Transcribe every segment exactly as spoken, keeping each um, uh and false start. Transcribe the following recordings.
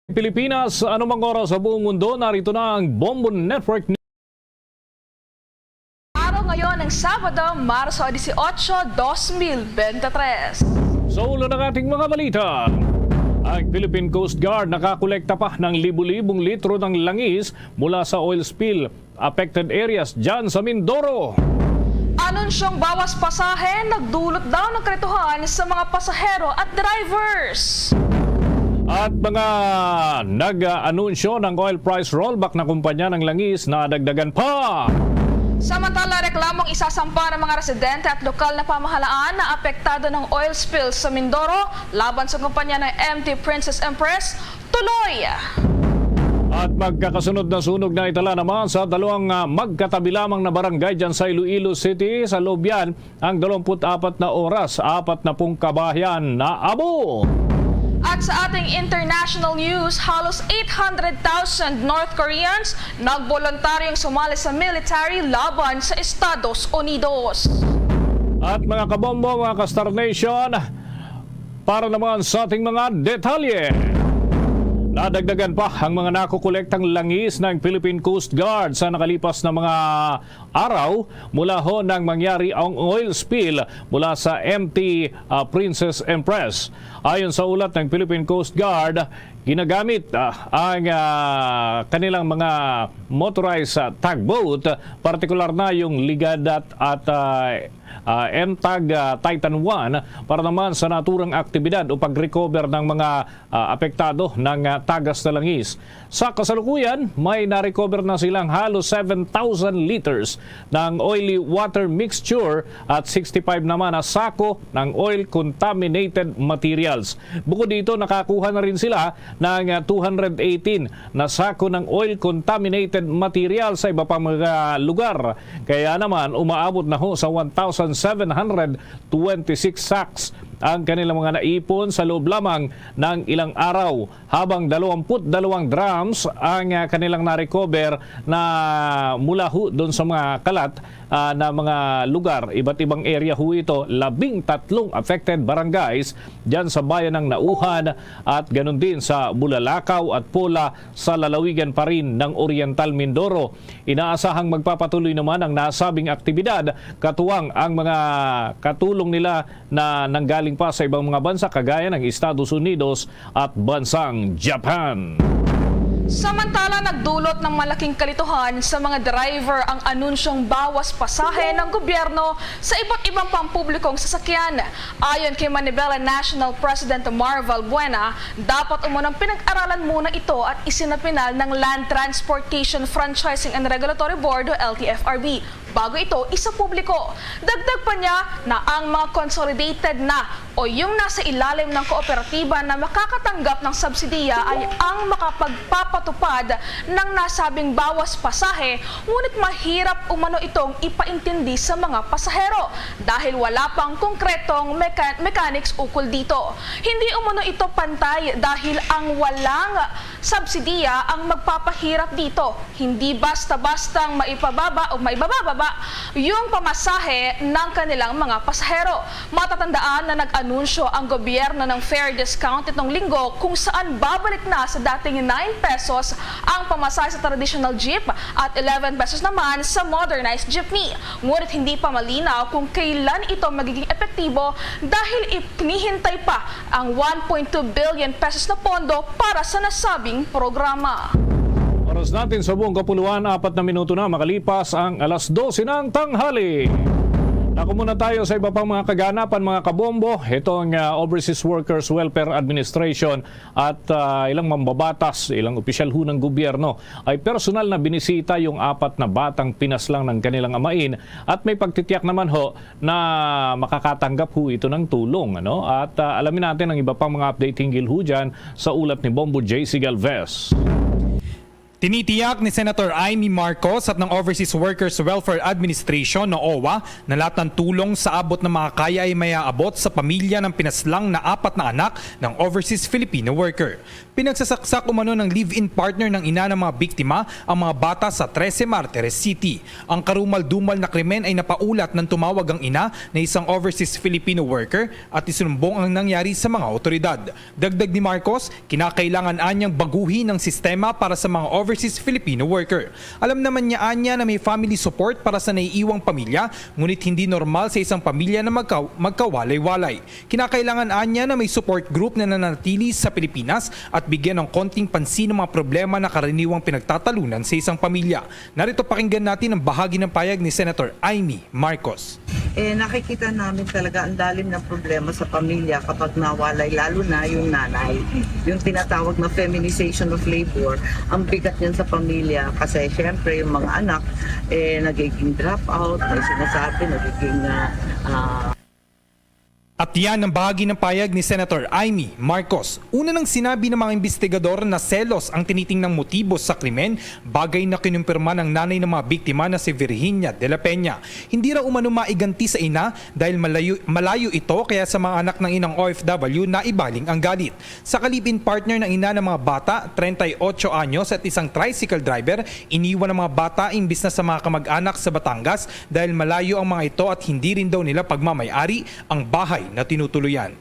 Pilipinas, anumang oras sa buong mundo, narito na ang Bombo Network. Araw ngayon ng Sabado, Marso dieciocho, dos mil bente tres. Sa ulo ng ating mga balita, ang Philippine Coast Guard nakakolekta pa ng libu-libong litro ng langis mula sa oil spill affected areas dyan sa Mindoro. Anunsyong bawas pasahe, nagdulot daw ng kalituhan sa mga pasahero at drivers. At mga nag-anunsyo ng oil price rollback na kumpanya ng langis na dagdagan pa. Samantala, reklamong isasampa ng mga residente at lokal na pamahalaan na apektado ng oil spill sa Mindoro laban sa kumpanya ng M T Princess Empress, tuloy. At magkakasunod na sunog na itala naman sa dalawang, ah, magkatabi lamang na barangay dyan sa Iloilo City. Sa loob yan, ang dalawampu't apat na oras, apat na pung kabahayan naabo. At sa ating international news, halos eight hundred thousand North Koreans nagboluntaryong sumali sa military laban sa Estados Unidos. At mga kabombo, mga ka-Star Nation, para naman sa ating mga detalye. Nadagdagan pa ang mga nakukolektang langis ng Philippine Coast Guard sa nakalipas na mga araw mula ho nang mangyari ang oil spill mula sa M T, ah, Princess Empress. Ayon sa ulat ng Philippine Coast Guard, ginagamit, ah, ang, ah, kanilang mga motorized, ah, tugboat, partikular na yung Ligadat at, ah, ah, M tug, ah, Titan one para naman sa naturang aktibidad o pag-recover ng mga, ah, apektado ng, ah, tagas na langis. Sa kasalukuyan, may na-recover na silang halos seven thousand liters ng oily water mixture at sixty-five naman na sako ng oil contaminated materials. Bukod dito, nakakuha na rin sila ng, ah, two hundred eighteen na sako ng oil contaminated material sa iba pang mga lugar. Kaya naman, umaabot na ho sa one thousand seven hundred twenty-six sacks ang kanilang mga naipon sa loob lamang ng ilang araw, habang dalawampu't dalawang drums ang, ah, kanilang na-recover na mula ho doon sa mga kalat, ah, na mga lugar. Iba't ibang area ho ito, labing tatlong affected barangays dyan sa bayan ng Nauhan at ganun din sa Bulalakaw at Pola sa lalawigan pa rin ng Oriental Mindoro. Inaasahang magpapatuloy naman ang nasabing aktibidad, katuwang ang mga katulong nila na nanggaling pa sa ibang mga bansa kagaya ng Estados Unidos at bansang Japan. Samantala, nagdulot ng malaking kalituhan sa mga driver ang anunsyong bawas pasahe ng gobyerno sa iba't ibang pampublikong sasakyan. Ayon kay Manibela National President Mar Valbuena, dapat umunang pinag-aralan muna ito at isinapinal ng Land Transportation Franchising and Regulatory Board o L T F R B bago ito isapubliko. Dagdag pa niya na ang mga consolidated na o yung nasa ilalim ng kooperatiba na makakatanggap ng subsidiya ay ang makapagpapatupad ng nasabing bawas pasahe, ngunit mahirap umano itong ipaintindi sa mga pasahero dahil wala pang konkretong mecha-, mechanics ukol dito. Hindi umano ito pantay dahil ang walang subsidiya ang magpapahirap dito. Hindi basta-bastang maipababa o maibababa yung pamasahe ng kanilang mga pasahero. Matatandaan na nag-anunsyo ang gobyerno ng fare discount nitong linggo, kung saan babalik na sa dating nine pesos ang pamasahe sa traditional jeep at eleven pesos naman sa modernized jeepney. Ngunit hindi pa malinaw kung kailan ito magiging epektibo dahil ipinihintay pa ang one point two billion pesos na pondo para sa nasabing programa. Oras natin sa buong kapuluan, apat na minuto na makalipas ang alas dose ng tanghali. Dako muna tayo sa iba pang mga kaganapan, mga kabombo. Itong, ah, Overseas Workers Welfare Administration at, ah, ilang mambabatas, ilang opisyal ho ng gobyerno ay personal na binisita yung apat na batang pinaslang ng kanilang amain at may pagtitiyak naman ho na makakatanggap ho ito ng tulong, ano? At, ah, alamin natin ang iba pang mga update hinggil ho dyan sa ulat ni Bombo J C Galvez. Tinitiyak ni Senator Imee Marcos at ng Overseas Workers Welfare Administration o owa na lahat ng tulong sa abot na makakaya ay mayaabot sa pamilya ng pinaslang na apat na anak ng overseas Filipino worker. Pinagsasaksak umano ng live-in partner ng ina ng mga biktima ang mga bata sa Trece Martires City. Ang karumal-dumal na krimen ay napaulat nang tumawag ang ina na isang overseas Filipino worker at isinumbong ang nangyari sa mga otoridad. Dagdag ni Marcos, kinakailangan anyang baguhin ang sistema para sa mga overseas Filipino worker. Alam naman niya anya na may family support para sa naiiwang pamilya, ngunit hindi normal sa isang pamilya na magka- magkawalay-walay. Kinakailangan anya na may support group na nananatili sa Pilipinas at bigyan ng konting pansin ang mga problema na karaniwang pinagtatalunan sa isang pamilya. Narito, pakinggan natin ang bahagi ng payag ni Senator Imee Marcos. Eh, nakikita namin talaga ang lalim ng problema sa pamilya kapag nawalay, lalo na yung nanay. Yung tinatawag na feminization of labor, ang bigat niyan sa pamilya kasi syempre yung mga anak, eh, nagiging drop out, may sinasabi, nagiging ah, ah, At yan ang bahagi ng payag ni Senator Imee Marcos. Una nang sinabi ng mga investigador na selos ang tinitingnang motibo sa krimen, bagay na kinumpirma ng nanay ng mga biktima na si Virginia de la Peña. Hindi raw umano maiganti sa ina dahil malayo, malayo ito, kaya sa mga anak ng inang O F W na ibaling ang galit. Sa ka-live-in partner ng ina ng mga bata, treinta y ocho anyos at isang tricycle driver, iniwan ng mga bata imbis na sa mga kamag-anak sa Batangas dahil malayo ang mga ito at hindi rin daw nila pagmamay-ari ang bahay na tinutuluyan.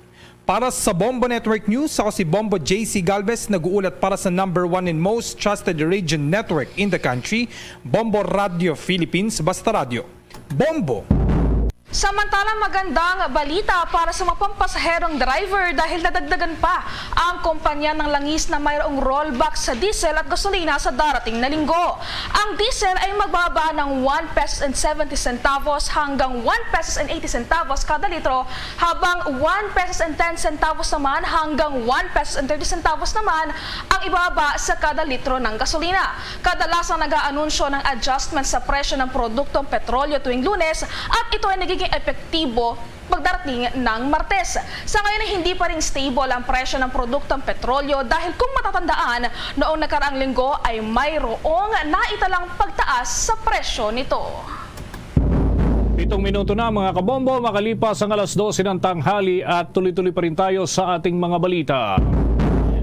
Para sa Bombo Network News, ako si Bombo J C Galvez, nag-uulat para sa number one and most trusted radio network in the country, Bombo Radio Philippines, Basta Radio. Bombo! Samantala, magandang balita para sa mga pampasaherong driver dahil nadagdagan pa ang kumpanya ng langis na mayroong rollback sa diesel at gasolina sa darating na linggo. Ang diesel ay magbaba ng one pesos and seventy centavos hanggang one pesos and eighty centavos kada litro, habang one pesos and ten centavos naman hanggang one pesos and thirty centavos naman ang ibaba sa kada litro ng gasolina. Kadalasang nag-aanunsyo ng adjustment sa presyo ng produktong petrolyo tuwing Lunes at ito ay nagiging epektibo pagdarating ng Martes. Sa ngayon ay hindi pa rin stable ang presyo ng produktong petrolyo dahil kung matatandaan, noong nakaraang linggo ay mayroong naitalang pagtaas sa presyo nito. Pitong minuto na, mga kabombo, makalipas ang alas dose ng tanghali at tuloy-tuloy pa rin tayo sa ating mga balita.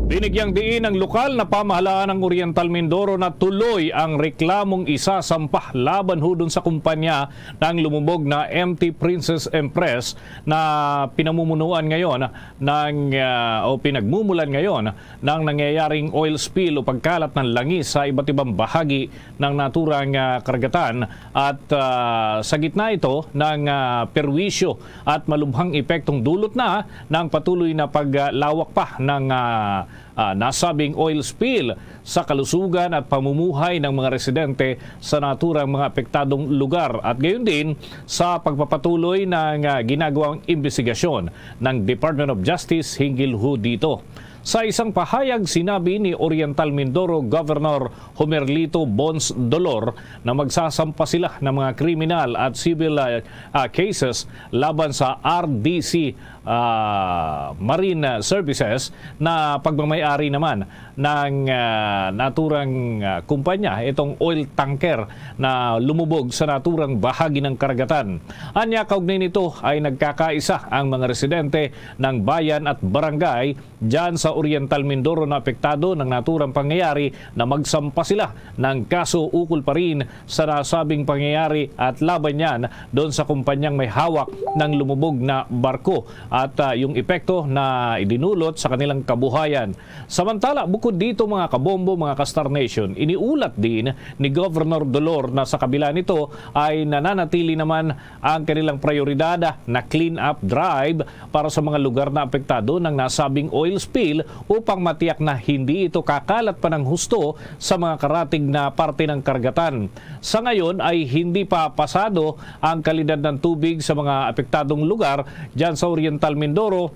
Binigyang diin ng lokal na pamahalaan ng Oriental Mindoro na tuloy ang reklamong isasampa laban ho dun sa kumpanya ng lumubog na M T Princess Empress na pinamumunuan ngayon ng, ah, o pinagmumulan ngayon ng nangyayaring oil spill o pagkalat ng langis sa iba't ibang bahagi ng naturang, ah, karagatan at, ah, sa gitna ito ng, ah, perwisyo at malubhang epektong dulot na ng patuloy na paglawak pa ng, ah, ah, nasabing oil spill sa kalusugan at pamumuhay ng mga residente sa naturang mga apektadong lugar at gayon din sa pagpapatuloy ng, ah, ginagawang imbestigasyon ng Department of Justice hinggil ho dito. Sa isang pahayag, sinabi ni Oriental Mindoro Governor Homerlito Bons Dolor na magsasampa sila ng mga kriminal at civil, ah, ah, cases laban sa R D C, ah, Marine Services na pagmamay-ari naman ng, ah, naturang, ah, kumpanya itong oil tanker na lumubog sa naturang bahagi ng karagatan. Anya, kaugnay nito ay nagkakaisa ang mga residente ng bayan at barangay dyan sa Oriental Mindoro na apektado ng naturang pangyayari na magsampa sila ng kaso ukol pa rin sa nasabing pangyayari at laban yan doon sa kumpanyang may hawak ng lumubog na barko at, ah, yung epekto na idinulot sa kanilang kabuhayan. Samantala, bukod dito, mga kabombo, mga ka-Star Nation, iniulat din ni Governor Dolor na sa kabila nito ay nananatili naman ang kanilang prayoridad na clean-up drive para sa mga lugar na apektado ng nasabing oil spill upang matiyak na hindi ito kakalat pa ng husto sa mga karatig na parte ng karagatan. Sa ngayon ay hindi pa pasado ang kalidad ng tubig sa mga apektadong lugar dyan sa Oriental Mindoro,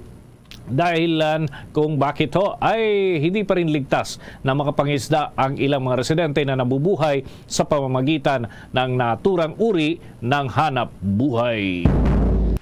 dahilan kung bakit ho ay hindi pa rin ligtas na makapangisda ang ilang mga residente na nabubuhay sa pamamagitan ng naturang uri ng hanap buhay.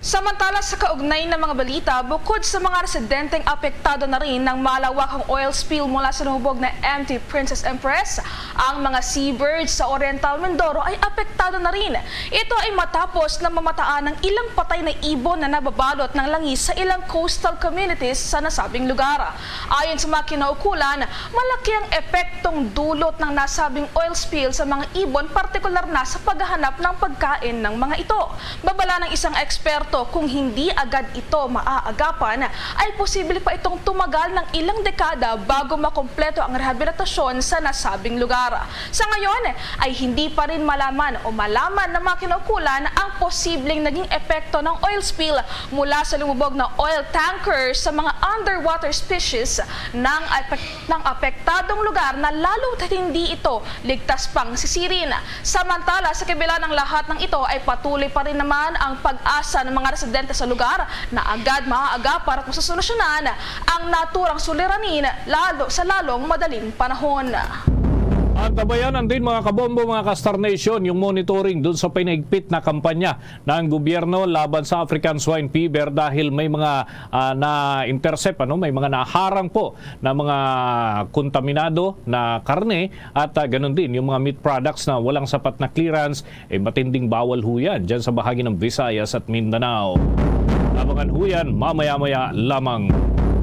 Samantala, sa kaugnay na mga balita, bukod sa mga residenteng apektado na rin ng malawakang oil spill mula sa lumubog na M T Princess Empress, ang mga seabirds sa Oriental Mindoro ay apektado na rin. Ito ay matapos na mamataan ang ilang patay na ibon na nababalot ng langis sa ilang coastal communities sa nasabing lugar. Ayon sa mga kinaukulan, malaki ang epektong dulot ng nasabing oil spill sa mga ibon, partikular na sa paghahanap ng pagkain ng mga ito. Babala ng isang eksperto, kung hindi agad ito maaagapan, ay posible pa itong tumagal ng ilang dekada bago makumpleto ang rehabilitasyon sa nasabing lugar. Sa ngayon ay hindi pa rin malaman o malaman ng mga kinaukulan ang posibleng naging epekto ng oil spill mula sa lumubog na oil tanker sa mga underwater species ng apek-, ng apektadong lugar na lalo at hindi ito ligtas pang sisirin. Samantala, sa kabila ng lahat ng ito ay patuloy pa rin naman ang pag-asa ng mga residente sa lugar na agad maaagapan at masosolusyonan ang naturang suliranin lalo sa lalong madaling panahon. Antabayanan din, mga kabombo, mga ka-Star Nation, yung monitoring dun sa pinahigpit na kampanya ng gobyerno laban sa African Swine Fever dahil may mga, ah, na-intercept, ano, may mga naharang po na mga kontaminado na karne at, ah, ganun din yung mga meat products na walang sapat na clearance, eh, matinding bawal ho yan dyan sa bahagi ng Visayas at Mindanao. Abangan ho yan mamaya-maya lamang.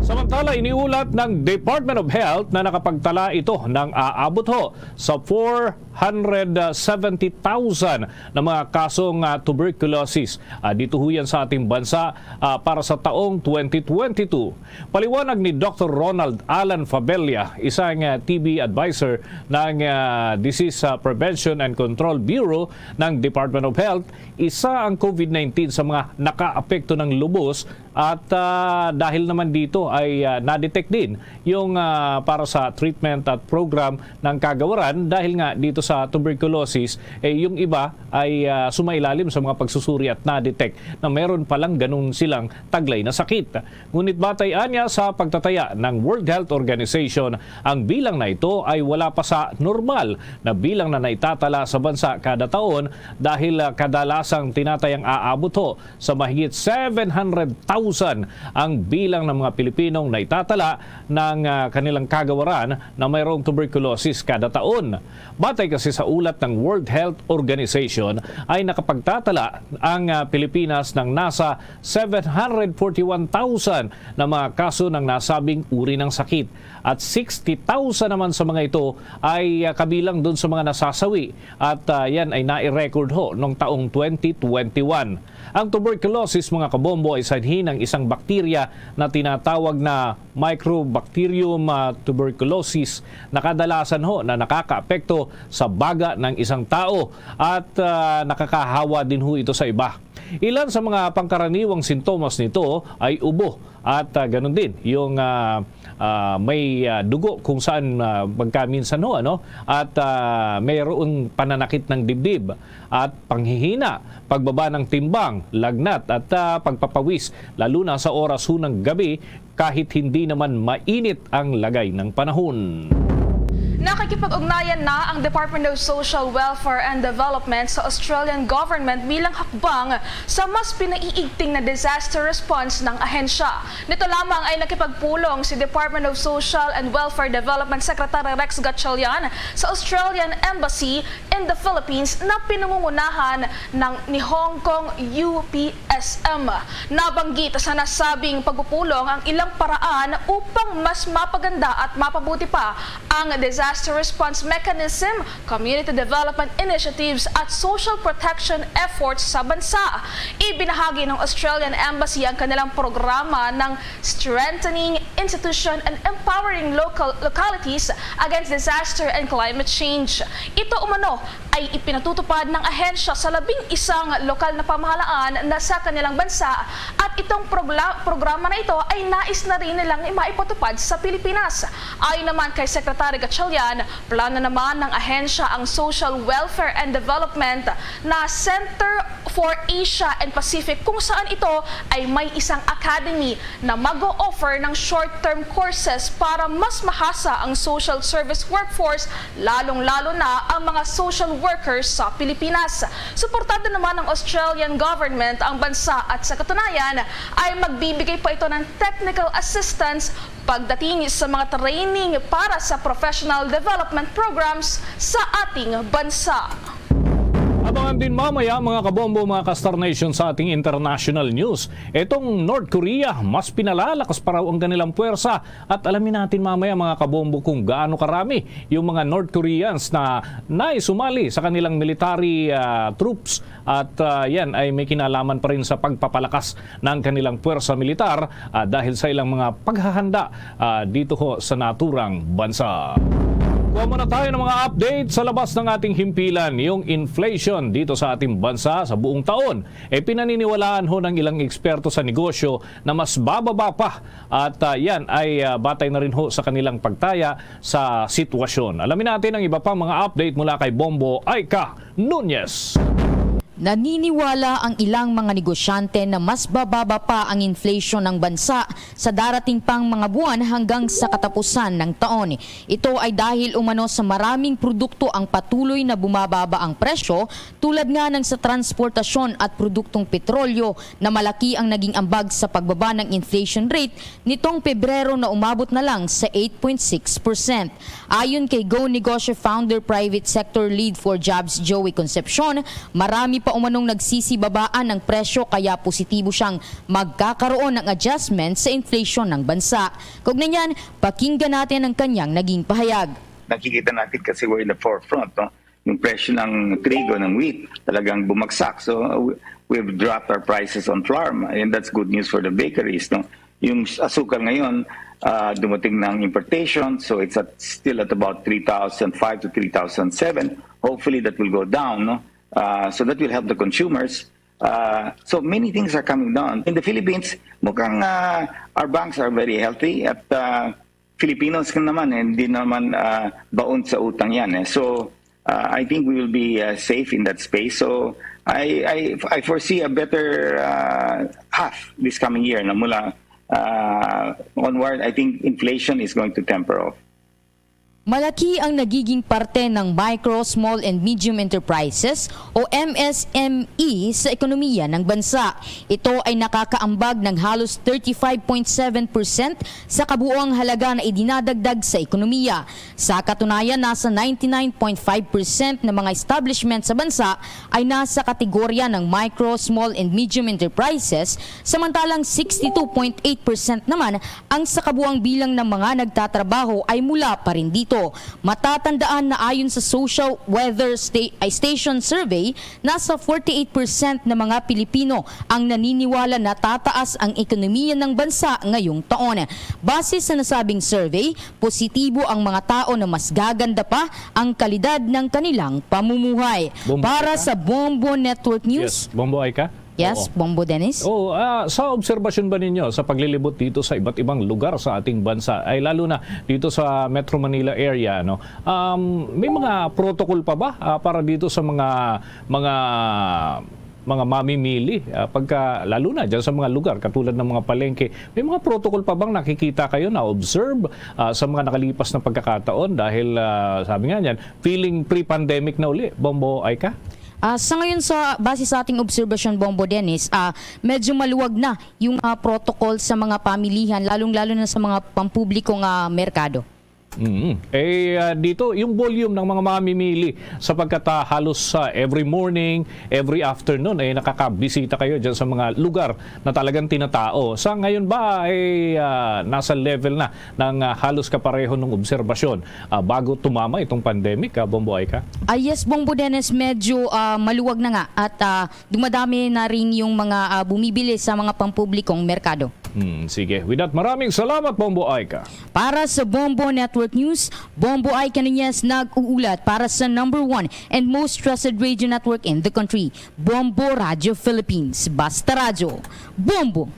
Samantala, iniulat ng Department of Health na nakapagtala ito ng aabot ho sa four hundred seventy thousand na mga kasong, ah, tuberculosis, ah, dito ho yan sa ating bansa, ah, para sa taong twenty twenty-two. Paliwanag ni Doctor Ronald Alan Fabella, isang, ah, T B advisor ng, ah, Disease, ah, Prevention and Control Bureau ng Department of Health, isa ang COVID nineteen sa mga nakaapekto ng lubos at, ah, dahil naman dito ay, ah, na-detect din yung, ah, para sa treatment at program ng kagawaran dahil nga dito sa tuberculosis, eh, yung iba ay, ah, sumailalim sa mga pagsusuri at na-detect na meron palang ganun silang taglay na sakit. Ngunit batay anya sa pagtataya ng World Health Organization, ang bilang na ito ay wala pa sa normal na bilang na naitatala sa bansa kada taon dahil, ah, kadalasang tinatayang aabot ho sa mahigit seven hundred thousand ang bilang ng mga Pilipinong naitatala ng, ah, kanilang kagawaran na mayroong tuberculosis kada taon. Batay kasi sa ulat ng World Health Organization, ay nakapagtatala ang, ah, Pilipinas ng nasa seven hundred forty-one thousand na mga kaso ng nasabing uri ng sakit, at sixty thousand naman sa mga ito ay, ah, kabilang dun sa mga nasasawi, at, ah, yan ay nai-record ho noong taong twenty twenty-one. Ang tuberculosis, mga kabombo, ay sanhi ng isang bakterya na tinatawag na Mycobacterium, ah, tuberculosis na kadalasan ho na nakakaapekto sa baga ng isang tao at, ah, nakakahawa din ho ito sa iba. Ilan sa mga pangkaraniwang sintomas nito ay ubo at, ah, ganun din yung, ah, ah, may, ah, dugo kung saan, ah, magkaminsan ho, ano, at, ah, mayroong pananakit ng dibdib at panghihina, pagbaba ng timbang, lagnat at, ah, pagpapawis, lalo na sa oras ho ng gabi kahit hindi naman mainit ang lagay ng panahon. Nakikipag-ugnayan na ang Department of Social Welfare and Development sa Australian government bilang hakbang sa mas pinaiigting na disaster response ng ahensya. Nito lamang ay nakipagpulong si Department of Social and Welfare Development Secretary Rex Gatchalian sa Australian Embassy in the Philippines na pinangungunahan ng Nihongkong U P S M. Nabanggit sa nasabing pagpupulong ang ilang paraan upang mas mapaganda at mapabuti pa ang disaster response mechanism, community development initiatives, at social protection efforts sa bansa. Ibinahagi ng Australian Embassy ang kanilang programa ng Strengthening Institution and Empowering Local Localities Against Disaster and Climate Change. Ito umano ay ipinatutupad ng ahensya sa labing isang lokal na pamahalaan na sa kanilang bansa, at itong progla-, programa na ito ay nais na rin nilang maipatupad sa Pilipinas. Ayon naman kay Secretary Gatchalian, plano naman ng ahensya ang Social Welfare and Development na Center for Asia and Pacific, kung saan ito ay may isang academy na mag-o-offer ng short-term courses para mas mahasa ang social service workforce, lalong-lalo na ang mga social workers sa Pilipinas. Suportado naman ng Australian government ang bansa at sa katunayan ay magbibigay pa ito ng technical assistance pagdating sa mga training para sa professional development programs sa ating bansa. Abangan din mamaya, mga kabombo, mga ka-Star Nation, sa ating international news. Itong North Korea, mas pinalalakas pa raw ang kanilang puwersa. At alamin natin mamaya, mga kabombo, kung gaano karami yung mga North Koreans na naisumali sa kanilang military ah, troops. At ah, yan ay may kinalaman pa rin sa pagpapalakas ng kanilang puwersa militar ah, dahil sa ilang mga paghahanda ah, dito ho sa naturang bansa. Kuha muna tayo ng mga update sa labas ng ating himpilan. Yung inflation dito sa ating bansa sa buong taon, eh, pinaniniwalaan ho ng ilang eksperto sa negosyo na mas bababa pa. At ah, yan ay ah, batay na rin ho sa kanilang pagtaya sa sitwasyon. Alamin natin ang iba pang mga update mula kay Bombo Aika Nunez. Naniniwala ang ilang mga negosyante na mas bababa pa ang inflation ng bansa sa darating pang mga buwan hanggang sa katapusan ng taon. Ito ay dahil umano sa maraming produkto ang patuloy na bumababa ang presyo, tulad nga ng sa transportasyon at produktong petrolyo, na malaki ang naging ambag sa pagbaba ng inflation rate nitong Pebrero na umabot na lang sa eight point six percent. Ayon kay Go Negosyo founder, Private Sector Lead for Jobs Joey Concepcion, marami pa umanong nagsisibabaan ng presyo kaya positibo siyang magkakaroon ng adjustment sa inflation ng bansa. Kaugnay niyan, pakinggan natin ang kanyang naging pahayag. Nakikita natin kasi we're in the forefront, no? Yung presyo ng trigo, ng wheat, talagang bumagsak. So uh, we- we've dropped our prices on flour, and that's good news for the bakeries, no? Yung asukal ngayon, uh, dumating ng importation, so it's at, still at about three thousand five to three thousand seven. Hopefully that will go down, no? Uh, so that will help the consumers. Uh, so many things are coming down. In the Philippines, mukhang uh, our banks are very healthy at uh, Filipinos ka naman, eh, hindi naman uh, baon sa utang yan. Eh. So uh, I think we will be uh, safe in that space. So I, I, I foresee a better uh, half this coming year na mula uh, onward. I think inflation is going to temper off. Malaki ang nagiging parte ng micro, small, and medium enterprises o M S M E sa ekonomiya ng bansa. Ito ay nakakaambag ng halos thirty-five point seven percent sa kabuoang halaga na idinadagdag sa ekonomiya. Sa katunayan, nasa ninety-nine point five percent ng mga establishment sa bansa ay nasa kategorya ng micro, small, and medium enterprises, samantalang sixty-two point eight percent naman ang sa kabuang bilang ng mga nagtatrabaho ay mula pa rin dito. Matatandaan na ayon sa Social Weather Sta- ay Station Survey, nasa forty-eight percent na mga Pilipino ang naniniwala na tataas ang ekonomiya ng bansa ngayong taon. Base sa nasabing survey, positibo ang mga tao na mas gaganda pa ang kalidad ng kanilang pamumuhay. Bombo Para Aika? sa Bombo Network News, Yes, Bombo Aika? Yes, Oo. Bombo Dennis? Oo, ah, sa obserbasyon ba ninyo sa paglilibot dito sa iba't ibang lugar sa ating bansa, ay lalo na dito sa Metro Manila area, no? Um, may mga protocol pa ba ah, para dito sa mga mga mga mamimili ah, pagka lalo na diyan sa mga lugar katulad ng mga palengke, may mga protocol pa bang nakikita kayo na observe ah, sa mga nakalipas na pagkakataon dahil ah, sabi nga niyan, feeling pre-pandemic na uli, Bombo Aika? Ah, sa ngayon, sa base sa ating obserbasyon, Bombo Dennis, ah, medyo maluwag na yung ah, protocol sa mga pamilihan, lalong-lalo na sa mga pampublikong ah, merkado. Mm. Eh ah, dito yung volume ng mga mamimili sapagkat ah, halos sa every morning, every afternoon ay nakakabisita kayo diyan sa mga lugar na talagang tinatao. Sa ngayon ba ay ah, nasa level na ng ah, halos kapareho ng obserbasyon ah, bago tumama itong pandemic, ah, Bombo Aika? Ah, yes, Bombo Dennis, medyo ah, maluwag na nga at ah, dumadami na rin yung mga ah, bumibili sa mga pampublikong merkado. Hmm, sige. With that, maraming salamat, Bombo Aika. Para sa Bombo Network News, Bombo Aika Nunez nag-uulat para sa number one and most trusted radio network in the country, Bombo Radio Philippines. Basta Radyo, Bombo!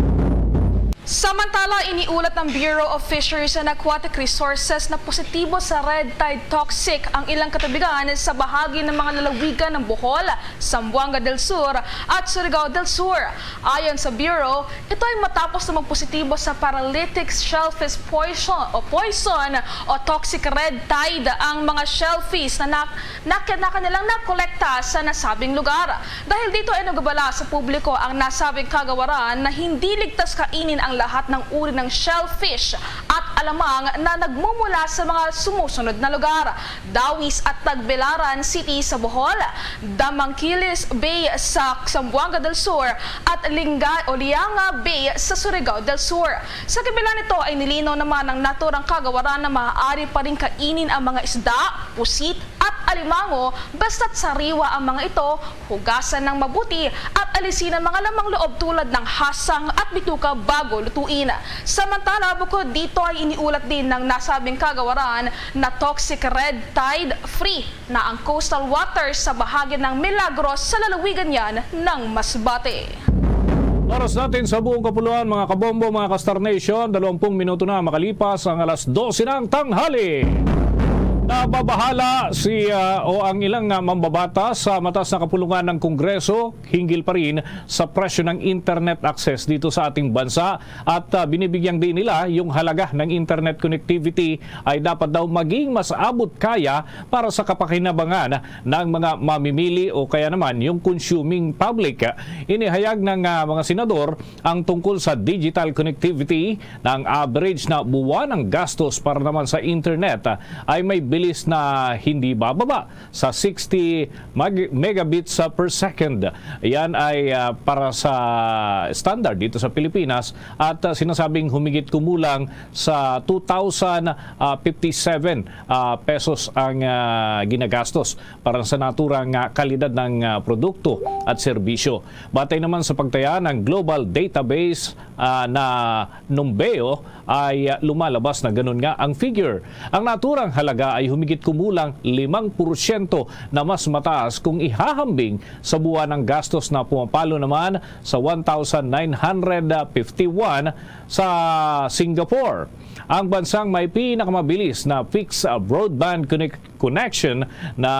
Samantala, iniulat ng Bureau of Fisheries and Aquatic Resources na positibo sa red tide toxic ang ilang katubigan sa bahagi ng mga lalawigan ng Bohol, Zamboanga del Sur at Surigao del Sur. Ayon sa Bureau, ito ay matapos na magpositibo sa paralytic shellfish poison o poison o toxic red tide ang mga shellfish na nak- na, na kanilang nakolekta sa nasabing lugar. Dahil dito ay nagabala sa publiko ang nasabing kagawaran na hindi ligtas kainin ang lahat ng uri ng shellfish at alamang na nagmumula sa mga sumusunod na lugar: Dawis at Tagbilaran City sa Bohol, Damangkilis Bay sa Zamboanga del Sur, at Linga o Lianga Bay sa Surigao del Sur. Sa kabila nito ay nilinaw naman ng naturang kagawaran na maaari pa rin kainin ang mga isda, pusit, at alimango, basta't sariwa ang mga ito, hugasan ng mabuti, at alisin ang mga lamang loob tulad ng hasang at bituka bago lutuin. Samantala, bukod dito ay iniulat din ng nasabing kagawaran na toxic red tide free na ang coastal waters sa bahagi ng Milagros sa lalawigan yan ng Masbate. Oras natin sa buong kapuluan, mga kabombo, mga ka-Star Nation, dalawampung minuto na makalipas ang alas dose ng tanghali. Nababahala si, ah, o ang ilang, ah, mambabatas sa mataas na kapulungan ng Kongreso hinggil pa rin sa presyo ng internet access dito sa ating bansa at, ah, binibigyang din nila yung halaga ng internet connectivity ay dapat daw maging mas abot kaya para sa kapakinabangan ng mga mamimili o kaya naman yung consuming public. Inihayag ng, ah, mga senador ang tungkol sa digital connectivity na ang average na buwan ang gastos para naman sa internet, ah, ay may bilis na hindi bababa sa sixty mag-, megabits, ah, per second. Yan ay, ah, para sa standard dito sa Pilipinas at, ah, sinasabing humigit kumulang sa two thousand fifty-seven, ah, pesos ang, ah, ginagastos para sa naturang, ah, kalidad ng, ah, produkto at serbisyo. Batay naman sa pagtaya ng global database, ah, na Numbeo ay, ah, lumalabas na ganun nga ang figure. Ang naturang halaga ay humigit kumulang limang porsyento na mas mataas kung ihahambing sa buwan ng gastos na pumapalo naman sa one thousand nine hundred fifty-one sa Singapore. Ang bansang may pinakamabilis na fixed, ah, broadband connect-, connection na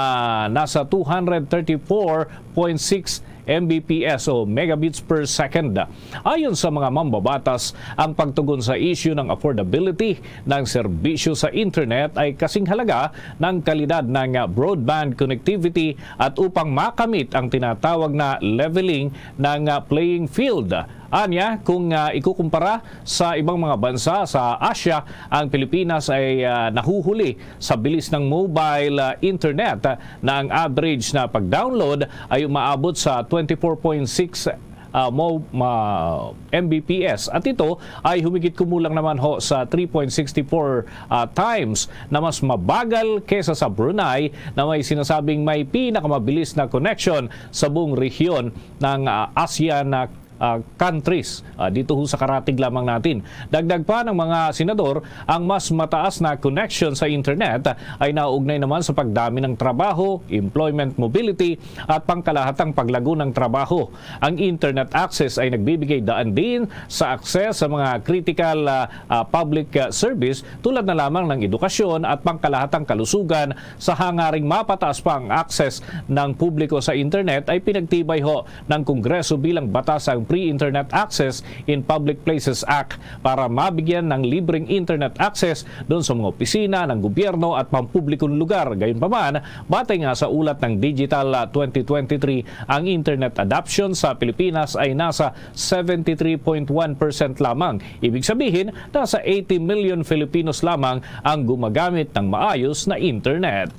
nasa two hundred thirty-four point six M B P S o megabits per second. Ayon sa mga mambabatas, ang pagtugon sa isyu ng affordability ng serbisyo sa internet ay kasing halaga ng kalidad ng broadband connectivity at upang makamit ang tinatawag na leveling ng playing field. Anya, kung, ah, ikukumpara sa ibang mga bansa sa Asia, ang Pilipinas ay, ah, nahuhuli sa bilis ng mobile, ah, internet, ah, na ang average na pag-download ay umaabot sa twenty-four point six, ah, mo-, ma-, M B P S. At ito ay humigit kumulang naman ho sa three point six four, ah, times na mas mabagal kaysa sa Brunei, na may sinasabing may pinakamabilis na connection sa buong rehiyon ng, ah, ASEAN na, ah, countries, ah, dito ho sa karatig lamang natin. Dagdag pa ng mga senador, ang mas mataas na connection sa internet ay nauugnay naman sa pagdami ng trabaho, employment mobility, at pangkalahatang paglago ng trabaho. Ang internet access ay nagbibigay daan din sa access sa mga critical, ah, ah, public, ah, service tulad na lamang ng edukasyon at pangkalahatang kalusugan. Sa hangaring mapataas pa ang access ng publiko sa internet, ay pinagtibay ho ng Kongreso bilang batas ang Free Internet Access in Public Places Act para mabigyan ng libreng internet access doon sa mga opisina ng gobyerno at pampublikong lugar. Gayunpaman, batay nga sa ulat ng Digital, ah, twenty twenty-three, ang internet adoption sa Pilipinas ay nasa seventy-three point one percent lamang. Ibig sabihin, nasa eighty million Filipinos lamang ang gumagamit ng maayos na internet.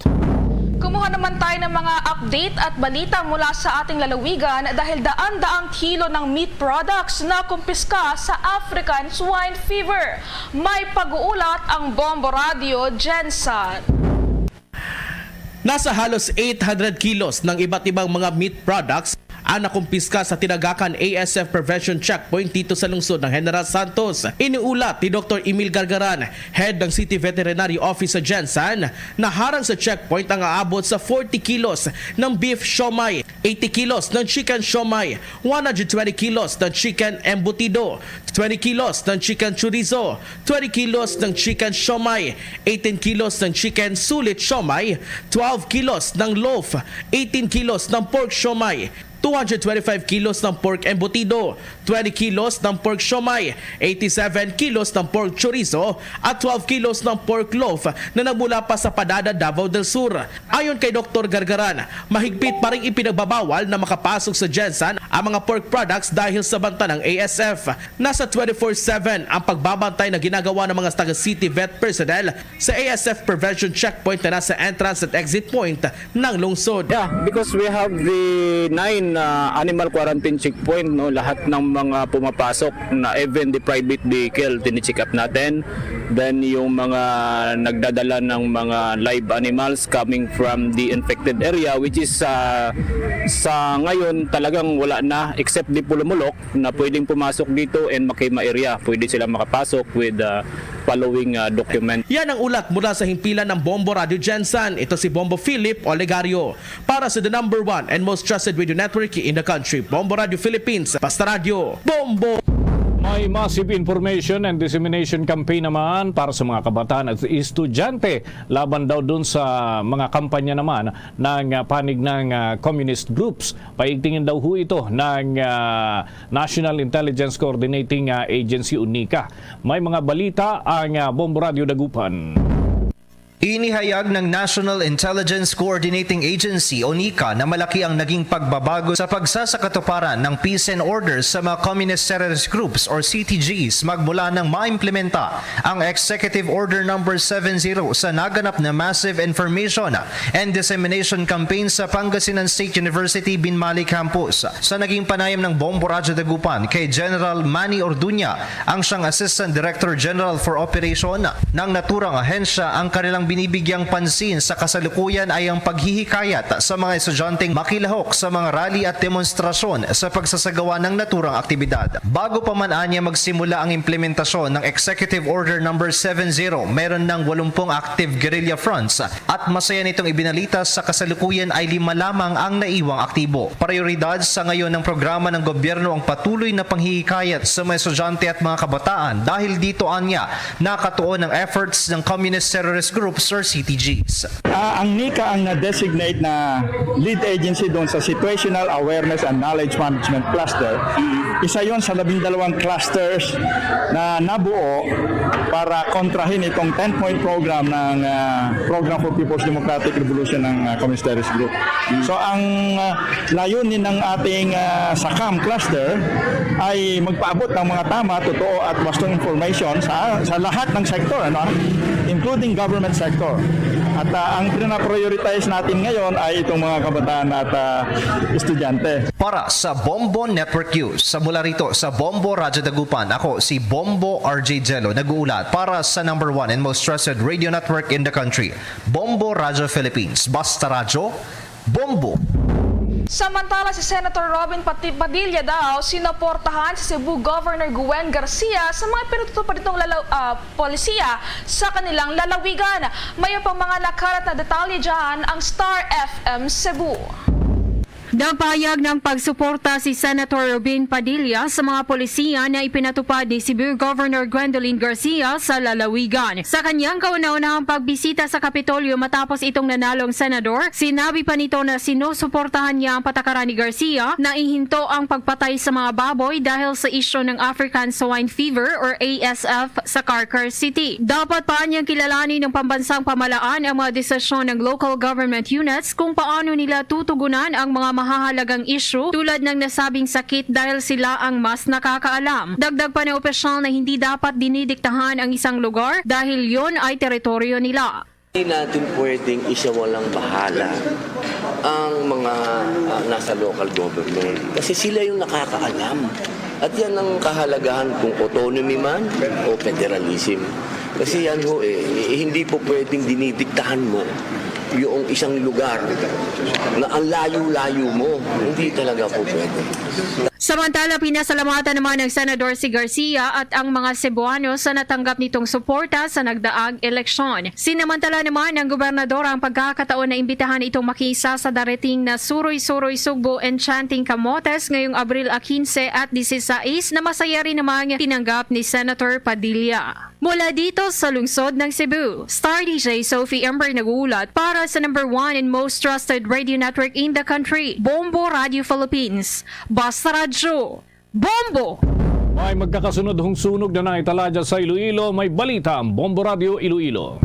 Kumuha naman tayo ng mga update at balita mula sa ating lalawigan dahil daan-daang kilo ng meat products na kumpiska sa African Swine Fever. May pag-uulat ang Bombo Radio, Jensen. Nasa halos eight hundred kilos ng iba't ibang mga meat products ang nakumpiska sa tinagakan A S F Prevention Checkpoint dito sa lungsod ng General Santos. Iniulat ni Doktor Emil Gargaran, head ng City Veterinary Office sa GenSan, na harang sa checkpoint ang aabot sa forty kilos ng beef siomai, eighty kilos ng chicken siomai, one hundred twenty kilos ng chicken embutido, twenty kilos ng chicken chorizo, twenty kilos ng chicken siomai, eighteen kilos ng chicken sulit siomai, twelve kilos ng loaf, eighteen kilos ng pork siomai, two hundred twenty-five kilos ng pork embutido, twenty kilos ng pork siomai, eighty-seven kilos ng pork chorizo, at twelve kilos ng pork loaf na nagmula pa sa Padada, Davao del Sur. Ayon kay Doktor Gargaran, mahigpit pa ring ipinagbabawal na makapasok sa GenSan ang mga pork products dahil sa banta ng A S F. Nasa twenty-four seven ang pagbabantay na ginagawa ng mga taga City Vet personnel sa A S F Prevention Checkpoint na nasa entrance at exit point ng lungsod. Yeah, because we have the nine uh, animal quarantine checkpoint, no, lahat ng mga pumapasok na even the private vehicle tinicheck up natin. Then yung mga nagdadala ng mga live animals coming from the infected area, which is uh, sa ngayon talagang wala na except the Pulumulok na pwedeng pumasok dito and Makima area. Pwede sila makapasok with uh, following uh, document. Yan ang ulat mula sa himpilan ng Bombo Radio GenSan. Ito si Bombo Philip Olegario para sa the number one and most trusted radio network in the country, Bombo Radio Philippines. Basta Radio, Bombo! May massive information and dissemination campaign naman para sa mga kabataan at estudyante laban daw dun sa mga kampanya naman ng uh, panig ng uh, communist groups. Paigtingin daw ho ito ng uh, National Intelligence Coordinating uh, Agency o NICA. May mga balita ang uh, Bombo Radio Dagupan. Inihayag ng National Intelligence Coordinating Agency o NICA na malaki ang naging pagbabago sa pagsasakatuparan ng peace and order sa mga communist terrorist groups or C T Gs magmula nang maimplementa ang Executive Order Number seven zero sa naganap na massive information and dissemination campaign sa Pangasinan State University Binmali Campus. Sa naging panayam ng Bombo Radyo Dagupan kay General Manny Orduña, ang siyang Assistant Director General for Operation, ng naturang ahensya ang kanilang binibigyang pansin sa kasalukuyan ay ang paghihikayat sa mga estudyanteng makilahok sa mga rally at demonstrasyon sa pagsasagawa ng naturang aktibidad. Bago pa man anya magsimula ang implementasyon ng Executive Order Number seven zero, meron ng walumpung active guerrilla fronts at masaya nitong ibinalita sa kasalukuyan ay lima lamang ang naiwang aktibo. Prioridad sa ngayon ng programa ng gobyerno ang patuloy na panghihikayat sa mga estudyante at mga kabataan dahil dito anya nakatuon ang efforts ng communist terrorist groups or C T Gs. Ah, ang NICA ang na-designate na lead agency doon sa Situational Awareness and Knowledge Management Cluster. Isa yon sa labing dalawang clusters na nabuo para kontrahin itong ten-point program ng ah, Program for People's Democratic Revolution ng ah, Communist Terrorist Group. So ang ah, layunin ng ating ah, SACAM cluster ay magpaabot ng mga tama, totoo at wastong information sa sa lahat ng sektor, ano, including government sector. At ah, ang pinaprioritize natin ngayon ay itong mga kabataan at ah, estudyante. Para sa Bombo Network News, sa mula rito sa Bombo Radyo Dagupan, ako si Bombo R J Jello, nag-uulat para sa number one and most trusted radio network in the country, Bombo Radyo Philippines. Basta Radyo, Bombo! Samantala, si Senator Robin Pati-, Padilla daw sinuportahan si Cebu Governor Gwen Garcia sa mga pinatutupad nitong lalaw-, ah, polisiya sa kanilang lalawigan. May pa mga nakalat na detalye dyan ang Star F M Cebu. Nagpahayag ng pagsuporta si Senator Robin Padilla sa mga polisiya na ipinatupad ni Cebu Governor Gwendolyn Garcia sa lalawigan. Sa kanyang kauna-unahang pagbisita sa Kapitolyo matapos itong nanalong senador, sinabi pa nito na sinusuportahan niya ang patakaran ni Garcia na ihinto ang pagpatay sa mga baboy dahil sa isyu ng African Swine Fever or A S F sa Carcar City. Dapat pa niyang kilalanin ng pambansang pamahalaan ang mga desisyon ng local government units kung paano nila tutugunan ang mga mahahalagang isyu tulad ng nasabing sakit dahil sila ang mas nakakaalam. Dagdag pa ng opisyal na hindi dapat dinidiktahan ang isang lugar dahil yon ay teritoryo nila. Hindi natin pwedeng isawalang bahala ang mga ah, nasa local government kasi sila yung nakakaalam. At yan ang kahalagahan kung autonomy man o federalism. Kasi yan ho eh, eh, hindi po pwedeng dinidiktahan mo yung isang lugar na ang layo-layo mo. Hindi talaga po pwede. Samantala, pinasalamatan naman ng Senador si Garcia at ang mga Cebuano sa natanggap nitong suporta sa nagdaang eleksyon. Sinamantala naman ng gobernador ang pagkakataon na imbitahan itong makiisa sa darating na Suroy-Suroy Sugbo Enchanting Camotes ngayong Abril quince at dieciséis na masaya rin namang tinanggap ni Senator Padilla. Mula dito sa lungsod ng Cebu, Star D J Sophie Ember nag-uulat para sa number one and most trusted radio network in the country, Bombo Radio Philippines. Basta Radyo, Bombo! May magkakasunod hong sunog na naitala dyan sa Iloilo. May balita ang Bombo Radio Iloilo.